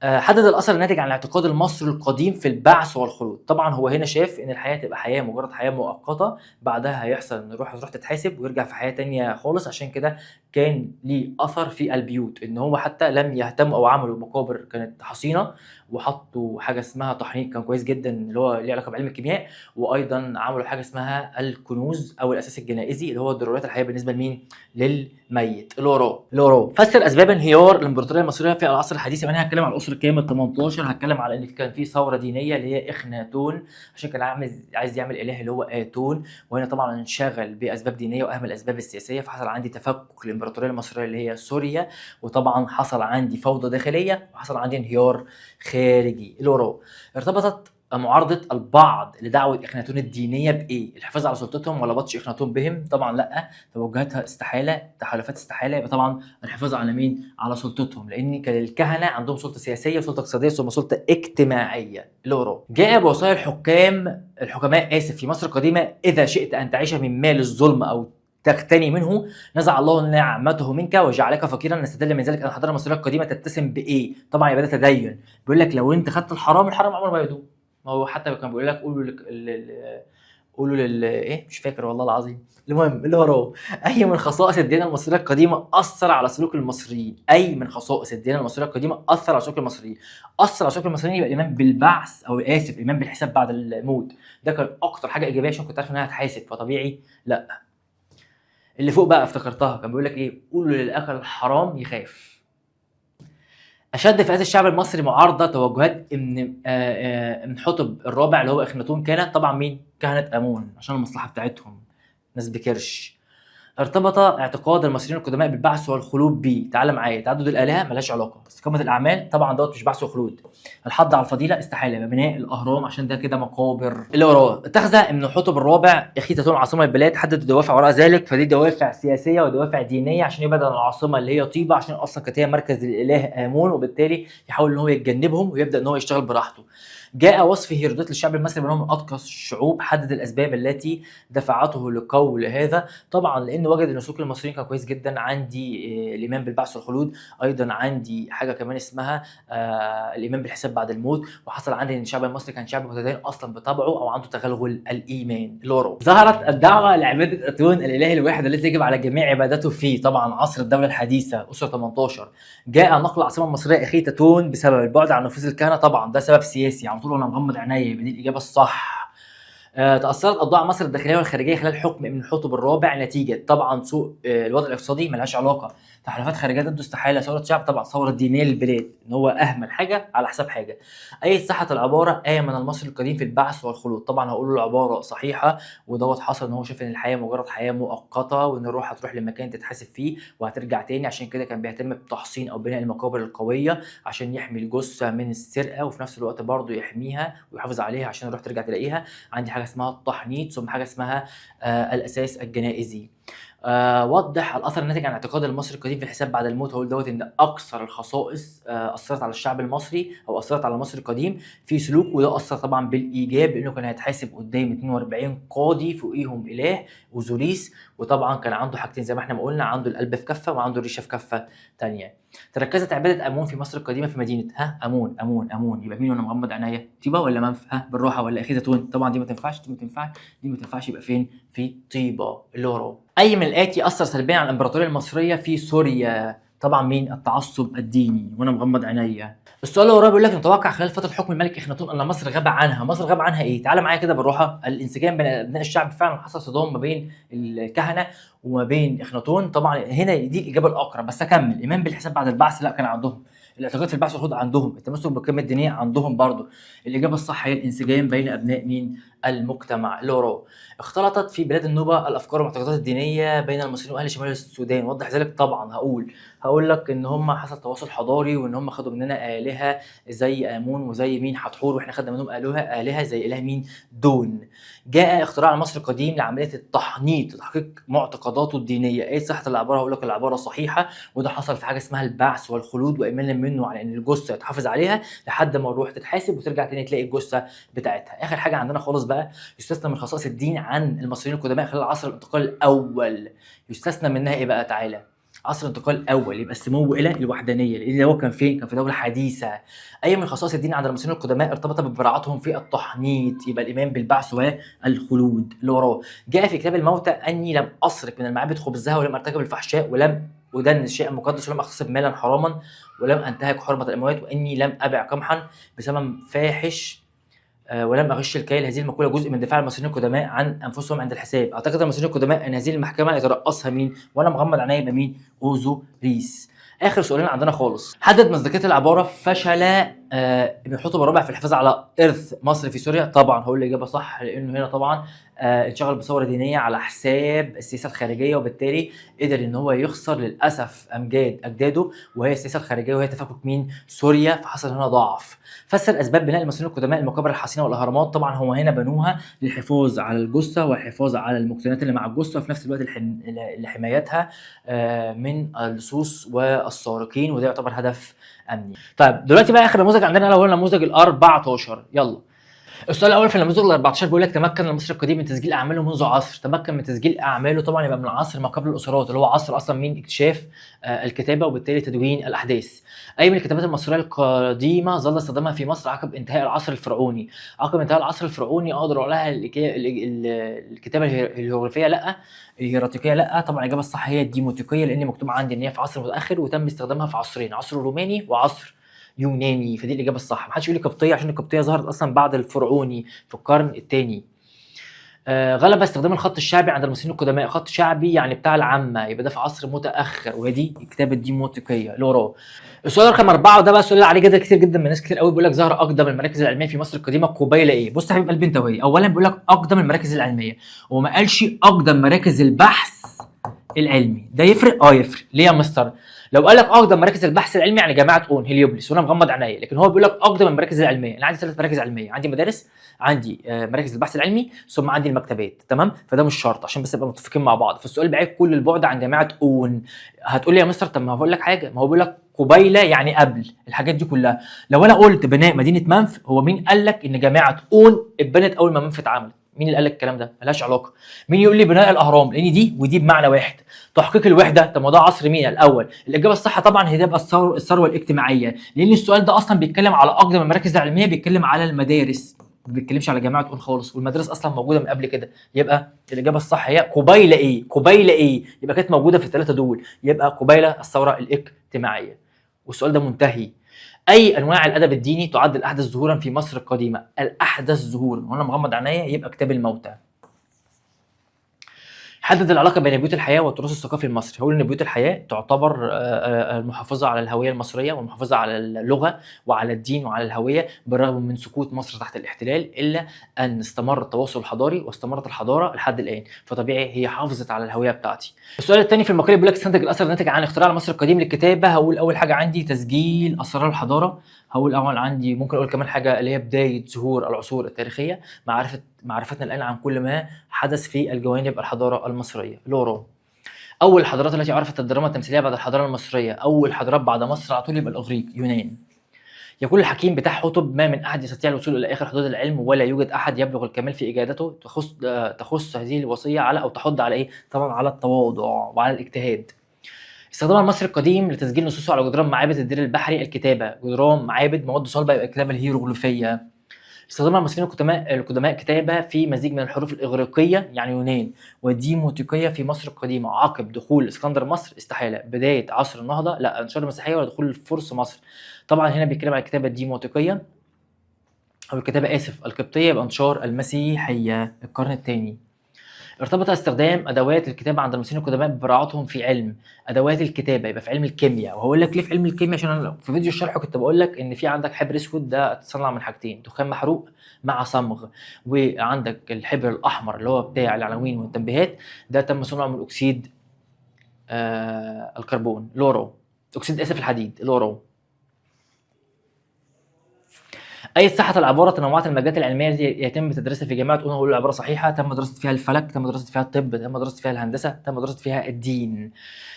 حدد الاثر الناتج عن الاعتقاد المصري القديم في البعث والخلود. طبعا هو هنا شاف ان الحياة تبقى حياة مجرد حياة مؤقتة، بعدها هيحصل ان الروح هتروح تتحاسب ويرجع في حياة تانية خالص، عشان كده كان ليه اثر في البيوت، ان هو حتى لم يهتموا او عملوا مقابر كانت حصينة، وحطوا حاجة اسمها تحنيط كان كويس جدا اللي هو ليه علاقة بعلم الكيمياء، وايضا عملوا حاجة اسمها الكنوز او الاساس الجنائزي اللي هو ضروريات الحياة بالنسبة لمين؟ للميت. اللي وراه اللي وراه فسر اسباب انهيار الامبراطورية المصرية في العصر الحديث. انا هتكلم على الاسرة الكام؟ ال 18. هتكلم على ان كان في ثورة دينية اللي هي اخناتون، عشان كان عايز يعمل اله اللي هو اتون، وهنا طبعا انشغل باسباب دينية واهم الاسباب السياسية، فحصل عندي تفكك الامبراطورية المصرية اللي هي سوريا، وطبعا حصل عندي فوضى داخلية وحصل عندي انهيار خارجي. اللي وراه ارتبطت معارضة البعض لدعوة اخناتون الدينية بايه؟ الحفاظ على سلطتهم ولا بطش اخناتون بهم؟ طبعا لا، توجهاتها استحالة، تحالفات استحالة، يبقى طبعا الحفاظ على مين؟ على سلطتهم، لان كان الكهنة عندهم سلطة سياسية وسلطة اقتصادية ثم سلطة اجتماعية. اللي وراه جاء بوصايا الحكماء في مصر القديمة: اذا شئت ان تعيش من مال الظلم او تغتني منه نزع الله نعمته منك وجعلك فقيرا. نستدل من ذلك ان الحضارة المصرية القديمة تتسم بايه؟ طبعا يبقى ده تدين. بيقول لك لو انت خدت الحرام، الحرام عمره ما يدوم. ما هو حتى كان بيقول لك قولوا لل ايه، مش فاكر والله العظيم. المهم اللي وراه اي من خصائص الديانة المصرية القديمة اثر على سلوك المصريين؟ اي من خصائص الديانة المصرية القديمة اثر على سلوك المصريين؟ اثر على سلوك المصريين يبقى الايمان بالبعث، او اسف الايمان بالحساب بعد الموت. ده كان اكتر حاجة ايجابية عشان كنت عارف انها هتحاسب، فطبيعي لا. اللي فوق بقى افتكرتها، كان بيقول لك ايه؟ قولوا للاكل الحرام يخاف. اشد فئات الشعب المصري معارضة توجهات امنحتب الرابع اللي هو اخناتون كانت طبعا مين؟ كهنة امون، عشان المصلحة بتاعتهم، ناس بكرش. ارتبط اعتقاد المصريين القدماء بالبعث والخلود به. تعال معايا، تعدد الالهة ملهاش علاقة، استقامة الاعمال طبعا دوت مش بعث وخلود، الحض على الفضيلة استحالة، بناء الاهرام عشان ده كده مقابر. اللي وراه اتخذ امنحتب الرابع اخيتاتون عاصمة البلاد، حدد الدوافع وراء ذلك، فدي دوافع سياسية ودوافع دينية عشان يبعد عن العاصمة اللي هي طيبة، عشان اصلا كانت هي مركز الاله امون، وبالتالي يحاول ان هو يتجنبهم ويبدا ان هو يشتغل براحته. جاء وصف هيرودوت للشعب المصري بانه من اتقى الشعوب، حدد الاسباب التي دفعته لقول هذا. طبعا لان وجد ان سلوك المصريين كان كويس جدا. عندي الايمان بالبعث والخلود، ايضا عندي حاجة كمان اسمها الايمان بالحساب بعد الموت، وحصل عندي ان الشعب المصري كان شعب متدين اصلا بطبعه او عنده تغلغل الايمان. اللي وراه ظهرت الدعوة لعباده اتون الاله الواحد الذي يجب على الجميع عبادته فيه، طبعا عصر الدولة الحديثة اسره 18. جاء نقل العاصمة المصرية اخيتاتون بسبب البعد عن نفوذ الكهنة، طبعا ده سبب سياسي على طول وانا مغمض عينيا، يبقى دي الاجابة الصح. تاثرت اوضاع مصر الداخلية والخارجية خلال حكم امنحتب الرابع نتيجة طبعا سوء الوضع الاقتصادي ملهاش علاقة، تحالفات خارجية ضده استحالة، ثورة شعب طبعا ثورة دينية للبلاد ان هو اهمل حاجة على حساب حاجة. اي صحة العبارة امن المصري القديم في البعث والخلود، طبعا هقول له العبارة صحيحه، ودوت حصل ان هو شاف ان الحياة مجرد حياة مؤقتة وان الروح هتروح لمكان تتحاسب فيه وهترجع تاني، عشان كده كان بيهتم بتحصين او بناء المقابر القوية عشان يحمي الجثة من السرقة، وفي نفس الوقت برضه يحميها ويحافظ عليها عشان الروح ترجع تلاقيها. عندي حاجة اسمها التحنيط، ثم حاجة اسمها الاساس الجنائزي. وضح الاثر الناتج عن اعتقاد المصري القديم في الحساب بعد الموت. هقول دوت ان اكثر الخصائص اثرت على الشعب المصري او اثرت على المصري القديم في سلوكه، وده اثر طبعا بالايجاب لانه كان هيتحاسب قدام 42 قاضي فوقيهم اله اوزوريس، وطبعا كان عنده حاجتين زي ما احنا ما قلنا، عنده القلب في كفه وعنده الريشة في كفه ثانية. تركزت عباده امون في مصر القديمة في مدينة امون امون امون، يبقى مين وانا مغمض عينيا؟ طيبة ولا منف؟ بالراحة ولا اخيتاتون؟ طبعا دي ما تنفعش، دي ما تنفعش، دي ما تنفعش، يبقى فين؟ في طيبة. اللي وراه اي من الاتي اثر سلبيا على الامبراطورية المصرية في سوريا؟ طبعا مين؟ التعصب الديني وانا مغمض عينيا. السؤال اللي وراه بيقول لك نتوقع خلال فترة حكم الملك اخناتون ان مصر غاب عنها. مصر غاب عنها ايه؟ تعال معايا كده بالراحة. الانسجام بين ابناء الشعب، فعلا حصل صدام ما بين الكهنة وما بين اخناتون، طبعا هنا دي الاجابة الاقرب، بس اكمل. الايمان بالحساب بعد البعث لا كان عندهم، الاعتقاد في البعث والخلود عندهم، التمسك بالقيم الدينية عندهم برضو. الاجابة الصح هي الانسجام بين ابناء مين؟ المجتمع. اللي وراه اختلطت في بلاد النوبة الافكار والمعتقدات الدينية بين المصريين واهل شمال السودان، وضح ذلك. طبعا هقول لك ان هم حصل تواصل حضاري وان هم خدوا مننا الهه زي امون وزي مين؟ حتحور، واحنا خدنا منهم الهه زي اله مين؟ دون. جاء اختراع المصري القديم لعملية التحنيط لتحقيق معتقداته الدينية. ايه صحة العبارة؟ هقول لك العبارة صحيحه، وده حصل في حاجة اسمها البعث والخلود، وايمانا منه على ان الجثة يتحافظ عليها لحد ما الروح تتحاسب وترجع تاني تلاقي الجثة بتاعتها. اخر حاجة عندنا خالص بقى، يستثنى من خصائص الدين عن المصريين القدماء خلال عصر الانتقال الاول. يستثنى منها ايه بقى؟ تعالى، عصر الانتقال الاول يبقى السمو الى الوحدانية، لان هو كان فين؟ كان في دولة حديثه. اي من خصائص الدين عند المصريين القدماء ارتبط ببراعتهم في التحنيط، يبقى الايمان بالبعث والخلود. اللي وراه جاء في كتاب الموتى اني لم اسرق من المعابد خبزها ولم ارتكب الفحشاء ولم ادنس شيئا مقدس، ولم اغتصب مالا حراما، ولم انتهك حرمه الاموات، واني لم ابع قمحا بثمن فاحش، ولم اغش الكيل. هذه المقولة جزء من دفاع المصريين القدماء عن انفسهم عند الحساب. اعتقد المصريين القدماء ان هذه المحكمة يترأسها مين؟ وانا مغمض عينيا يبقى مين؟ اوزوريس. اخر سؤالين عندنا خالص. حدد مصداقية العبارة فشل ابن حتب الرابع في الحفاظ على ارث مصر في سوريا. طبعا هقول الاجابة صح، لانه هنا طبعا انشغل بثورة دينية على حساب السياسة الخارجية، وبالتالي قدر ان هو يخسر للاسف امجاد اجداده، وهي السياسة الخارجية وهي تفكك مين؟ سوريا، فحصل هنا ضعف. فسر اسباب بناء المصريين القدماء المقابر الحصينه والاهرامات. طبعا هو هنا بنوها للحفاظ على الجثة والحفاظ على المقتنيات اللي مع الجثة، وفي نفس الوقت لحمايتها من اللصوص والسارقين، وده يعتبر هدف امني. طيب دلوقتي بقى اخر نموذج عندنا هو النموذج ال 14. يلا السؤال الاول في النموذج ال 14 بيقول لك تمكن المصري القديم من تسجيل اعماله منذ عصر. تمكن من تسجيل اعماله طبعا يبقى من عصر ما قبل الاسرات، اللي هو عصر اصلا مين؟ اكتشاف الكتابة وبالتالي تدوين الاحداث. اي من الكتابات المصرية القديمة ظل استخدامها في مصر عقب انتهاء العصر الفرعوني؟ عقب انتهاء العصر الفرعوني اقدر اقولها الكتابة الهيروغليفيه؟ لا. الهيراتيقيه؟ لا. طبعا الاجابة الصح هي الديموتيقيه، لان مكتوب عندي ان هي في عصر متاخر وتم استخدامها في عصرين، عصر روماني وعصر يوناني، فدي الاجابة الصح. ما حدش يقول لي قبطيه، عشان القبطية ظهرت اصلا بعد الفرعوني في القرن الثاني. غلب استخدام الخط الشعبي عند المصريين القدماء. خط شعبي يعني بتاع العامة، يبقى ده في عصر متاخر، وهي دي الكتابة الديموتيقيه اللي وراه. السؤال رقم 4، وده بقى السؤال اللي عليه جدل كتير جدا من ناس كتير قوي، بيقول لك ظهر اقدم المراكز العلمية في مصر القديمة قبيلة ايه؟ بص يا حبيب قلبي انت وهي، اولا بيقول لك اقدم المراكز العلمية وما قالش اقدم مراكز البحث العلمي، ده يفرق؟ يفرق. ليه يا مستر؟ لو قال لك اقدم مراكز البحث العلمي يعني جامعه اون هليوبلس وانا مغمض عينيا، لكن هو بيقول لك اقدم المراكز العلمية. انا عندي 3 مراكز علمية، عندي مدارس، عندي مراكز البحث العلمي، ثم عندي المكتبات، تمام؟ فده مش شرط عشان بس نبقى متفقين مع بعض. فالسؤال بعيد كل البعد عن جامعه اون. هتقول لي يا مستر طب ما هقول لك حاجة، ما هو بيقول لك قبيلة يعني قبل الحاجات دي كلها. لو انا قلت بناء مدينة منف، هو مين قال لك ان جامعه اون اتبنت اول ما منف اتعملت؟ مين اللي قال لك الكلام ده؟ ملهاش علاقة. مين يقول لي بناء الاهرام؟ لان دي ودي بمعنى واحد. تحقيق الوحدة، طب ما ده عصر مين الاول؟ الاجابة الصح طبعا هي تبقى الثروة الاجتماعية، لان السؤال ده اصلا بيتكلم على اقدم المراكز العلمية، بيتكلم على المدارس، ما بيتكلمش على جامعه اون خالص، والمدارس اصلا موجودة من قبل كده. يبقى الاجابة الصح هي قبيلة ايه؟ قبيلة ايه؟ يبقى كانت موجودة في الثلاثة دول، يبقى قبيلة الثورة الاجتماعية. والسؤال ده منتهي. اي انواع الادب الديني تعد الاحدث ظهورا في مصر القديمة؟ الاحدث ظهورا وانا مغمض عينيا يبقى كتاب الموتى. حدد العلاقة بين بيوت الحياة والتراث الثقافي المصري. هقول ان بيوت الحياة تعتبر المحافظة على الهوية المصرية والمحافظة على اللغة وعلى الدين وعلى الهوية، بالرغم من سقوط مصر تحت الاحتلال، الا ان استمر التواصل الحضاري واستمرت الحضارة لحد الان، فطبيعي هي حافظت على الهوية بتاعتي. السؤال الثاني في المقال بيقول لك استنتج الاثر الناتج عن اختراع المصري القديم للكتابة. هقول اول حاجة عندي تسجيل اسرار الحضارة، هقول اول عندي ممكن اقول كمان حاجة اللي هي بداية ظهور العصور التاريخية، معرفتنا الان عن كل ما حدث في الجوانب الحضارة المصرية. لورو. اول الحضارات التي عرفت الدراما التمثيلية بعد الحضارة المصرية، اول حضارات بعد مصر على طول يبقى الاغريق، يونان. يقول الحكيم بتاع حتب ما من احد يستطيع الوصول الى اخر حدود العلم ولا يوجد احد يبلغ الكمال في اجادته. تخص هذه الوصية على او تحض على ايه؟ طبعا على التواضع وعلى الاجتهاد. استخدام المصري القديم لتسجيل نصوصه على جدران معابد الدير البحري الكتابة، جدران معابد مواد صلبه يبقى الكتابة الهيروغليفيه. استخدم المصريين القدماء كتابه في مزيج من الحروف الاغريقية يعني يونان والديموتيقيه في مصر القديمة عقب دخول اسكندر مصر. استحالة. بداية عصر النهضة، لا. انتشار المسيحية ولا دخول الفرس مصر. طبعا هنا بيتكلم على الكتابة الديموتيقيه او الكتابة اسف القبطية، يبقى انتشار المسيحية القرن الثاني. ارتبط استخدام ادوات الكتابة عند المصريين القدماء ببراعتهم في علم ادوات الكتابة، يبقى في علم الكيمياء. وهقول لك ليه في علم الكيمياء، عشان انا في فيديو الشرح كنت بقول لك ان في عندك حبر اسود ده اتصنع من حاجتين، دخان محروق مع صمغ، وعندك الحبر الاحمر اللي هو بتاع العناوين والتنبيهات ده تم صنعه من اكسيد الكربون لورو، اكسيد اسف الحديد لورو. اي صحة العبارة تنوعت المجالات العلمية التي يتم تدريسها في جامعه اون. هقول العبارة صحيحه، تم دراسة فيها الفلك، تم دراسة فيها الطب، تم دراسة فيها الهندسة، تم دراسة فيها الدين.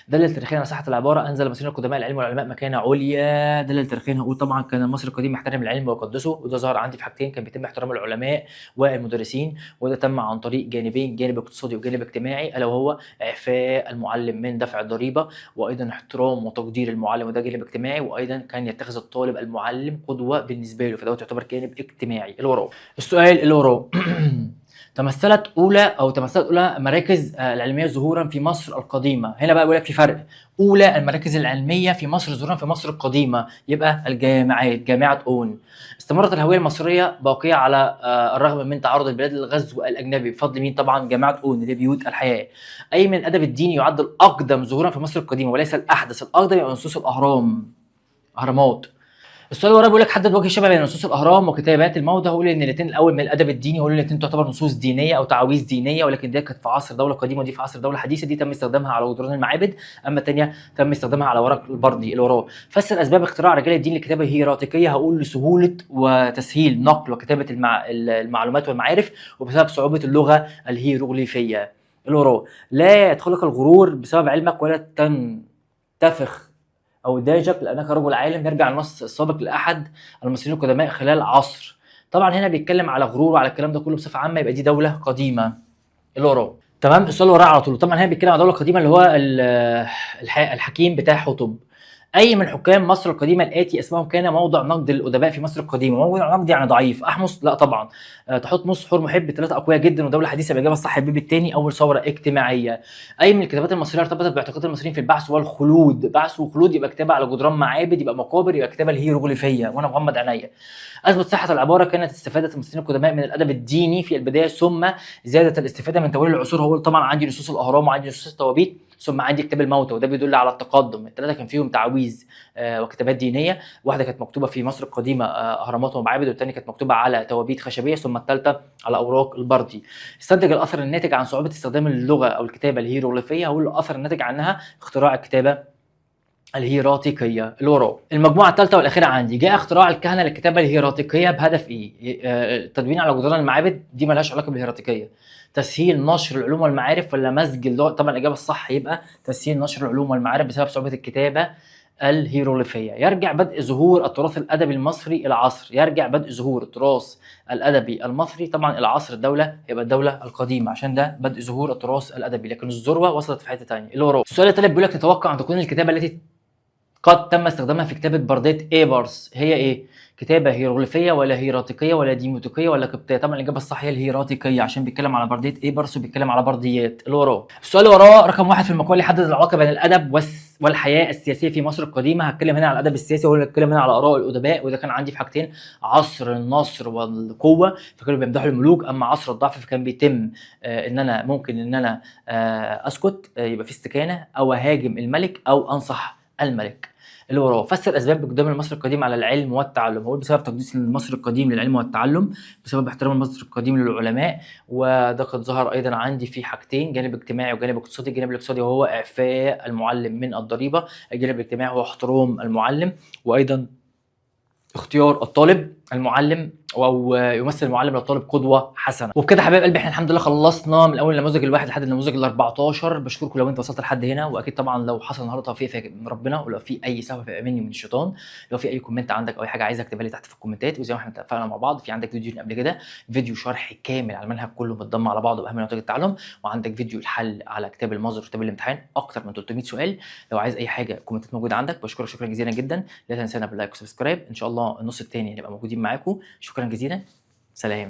دلل تاريخيا على صحة العبارة انزل المصريين القدماء العلم والعلماء مكانه عليا. دلل تاريخيا هقول طبعا كان المصري القديم يحترم العلم ويقدسه، وده ظهر عندي في حاجتين، كان بيتم احترام العلماء والمدرسين، وده تم عن طريق جانبين، جانب اقتصادي وجانب اجتماعي، الا وهو اعفاء المعلم من دفع الضريبة، وايضا احترام وتقدير المعلم، وده جانب اجتماعي، وايضا كان يتخذ الطالب المعلم قدوة بالنسبة له، فده يعتبر جانب اجتماعي. اللي وراه السؤال اللي وراه تمثلت اولى مراكز العلمية ظهورا في مصر القديمة. هنا بقى بيقول لك في فرق، اولى المراكز العلمية في مصر ظهورا في مصر القديمة يبقى الجامعات، جامعه اون. استمرت الهوية المصرية باقية على الرغم من تعرض البلاد للغزو الاجنبي بفضل مين؟ طبعا جامعه اون اللي بيوت الحياة. اي من الادب الديني يعد الاقدم ظهورا في مصر القديمة وليس الاحدث؟ الاقدم يبقى نصوص الاهرام، اهرامات. السؤال اللي وراه بيقول لك حدد وجه الشبه بين نصوص الاهرام وكتابات الموتى. هقول ان الاثنين الاول من الادب الديني، هقول ان الاثنين تعتبر نصوص دينية او تعاويذ دينية، ولكن دي كانت في عصر دولة قديمة ودي في عصر دولة حديثه. دي تم استخدامها على جدران المعابد، اما الثانية تم استخدامها على ورق البردي اللي وراه. فسر اسباب اختراع رجال الدين للكتابة الهيراطيقيه. هقول لسهوله وتسهيل نقل وكتابه المعلومات والمعارف، وبسبب صعوبة اللغة الهيروغليفيه. اللي وراه لا يدخلك الغرور بسبب علمك ولا تنتفخ او داجك لانك رجل عالم. يرجع النص السابق لاحد المصريين القدماء خلال عصر. طبعا هنا بيتكلم على غرور وعلى الكلام ده كله بصفة عامة، يبقى دي دولة قديمة. اللي وراه تمام. السؤال اللي وراه على طول، طبعا هنا بيتكلم على دولة قديمة اللي هو الحكيم بتاع حطب. اي من حكام مصر القديمة الاتي اسمهم كان موضع نقد للادباء في مصر القديمة؟ موضع نقد يعني ضعيف. احمس؟ لا طبعا. تحتمس، حور محب، ثلاثة اقوياء جدا ودولة حديثه. الاجابة الصح بيبي الثاني، اول ثورة اجتماعية. اي من الكتابات المصرية ارتبطت باعتقاد المصريين في البعث والخلود؟ بعث وخلود يبقى كتابه على جدران معابد، يبقى مقابر، يبقى كتابه الهيروغليفيه وانا مغمض عينيا. اثبت صحة العبارة كانت استفاده المصريين القدماء من الادب الديني في البداية ثم زادت الاستفادة من تولي العصور. هو طبعا عندي نصوص الاهرام وعندي نصوص التوابيت ثم عندي كتاب الموتى، وده بيدل على التقدم. الثلاثة كان فيهم تعاويذ وكتابات دينية، واحدة كانت مكتوبة في مصر القديمة اهرامات ومعابد، والثانية كانت مكتوبة على توابيت خشبيه، ثم الثالثة على اوراق البردي. استنتج الاثر الناتج عن صعوبة استخدام اللغة او الكتابة الهيروغليفيه. هقول الاثر الناتج عنها اختراع الكتابة الهيراطيقيه. اللي وراه المجموعة الثالثة والاخيرة عندي، جاء اختراع الكهنة للكتابة الهيراطيقيه بهدف ايه؟ التدوين على جدران المعابد، دي مالهاش علاقة بالهيراطيقيه. تسهيل نشر العلوم والمعارف ولا مزج اللغة؟ طبعا الاجابة الصح يبقى تسهيل نشر العلوم والمعارف بسبب صعوبة الكتابة الهيروغليفيه. يرجع بدء ظهور التراث الادبي المصري الى عصر. يرجع بدء ظهور التراث الادبي المصري طبعا الى عصر الدولة، يبقى الدولة القديمة، عشان ده بدء ظهور التراث الادبي، لكن الذروة وصلت في حتة ثانية. اللي وراه السؤال الثالث بيقول لك نتوقع ان تكون الكتابة التي قد تم استخدامها في كتابة بردية إيبرس هي إيه؟ كتابة هيروغليفية ولا هيراطيقية ولا ديموتيقية ولا قبطية؟ طبعا الإجابة الصح هي الهيراطيقية، عشان بيتكلم على بردية إيبرس وبيتكلم على برديات. اللي وراه السؤال اللي وراه رقم 1 في المقال يحدد العلاقة بين الأدب والحياة السياسية في مصر القديمة. هتكلم هنا على الأدب السياسي وهتكلم هنا على آراء الأدباء، وده كان عندي في حاجتين: عصر النصر والقوة فكانوا بيمدحوا الملوك، أما عصر الضعف فكان بيتم إن أنا ممكن إن أنا أسكت، يبقى في استكانة، أو أهاجم الملك أو أنصح الملك. اللي وراه فسر اسباب اقدام المصري القديم على العلم والتعلم. هو بسبب تقديس المصري القديم للعلم والتعلم، بسبب احترام المصري القديم للعلماء، وده قد ظهر ايضا عندي في حاجتين: جانب اجتماعي وجانب اقتصادي. الجانب الاقتصادي وهو اعفاء المعلم من الضريبة، الجانب الاجتماعي هو احترام المعلم، وايضا اختيار الطالب المعلم، او يمثل المعلم للطالب قدوة حسنه. وبكده حبايب قلبي احنا الحمد لله خلصنا من اول النموذج الواحد لحد النموذج ال 14. بشكركم لو انت وصلت لحد هنا، واكيد طبعا لو حصل النهارده توفيق من ربنا، ولو في اي سهو فيبقى مني من الشيطان. لو في اي comment عندك او اي حاجة عايزك اكتبها لي تحت في الكومنتات. وزي ما احنا اتفقنا مع بعض، في عندك فيديو قبل كده، فيديو شرح كامل على المنهج كله متضم على بعضه باهم نتائج التعلم، وعندك فيديو الحل على كتاب المصدر وكتاب الامتحان اكتر من 300 سؤال. لو عايز اي حاجة كومنتات موجودة عندك. بشكرك شكرا جزيلا جدا، لا تنسانا بال like و subscribe. ان شاء الله النص الثاني هنبقى موجودين معاكم. شكرا جزيلا، سلام.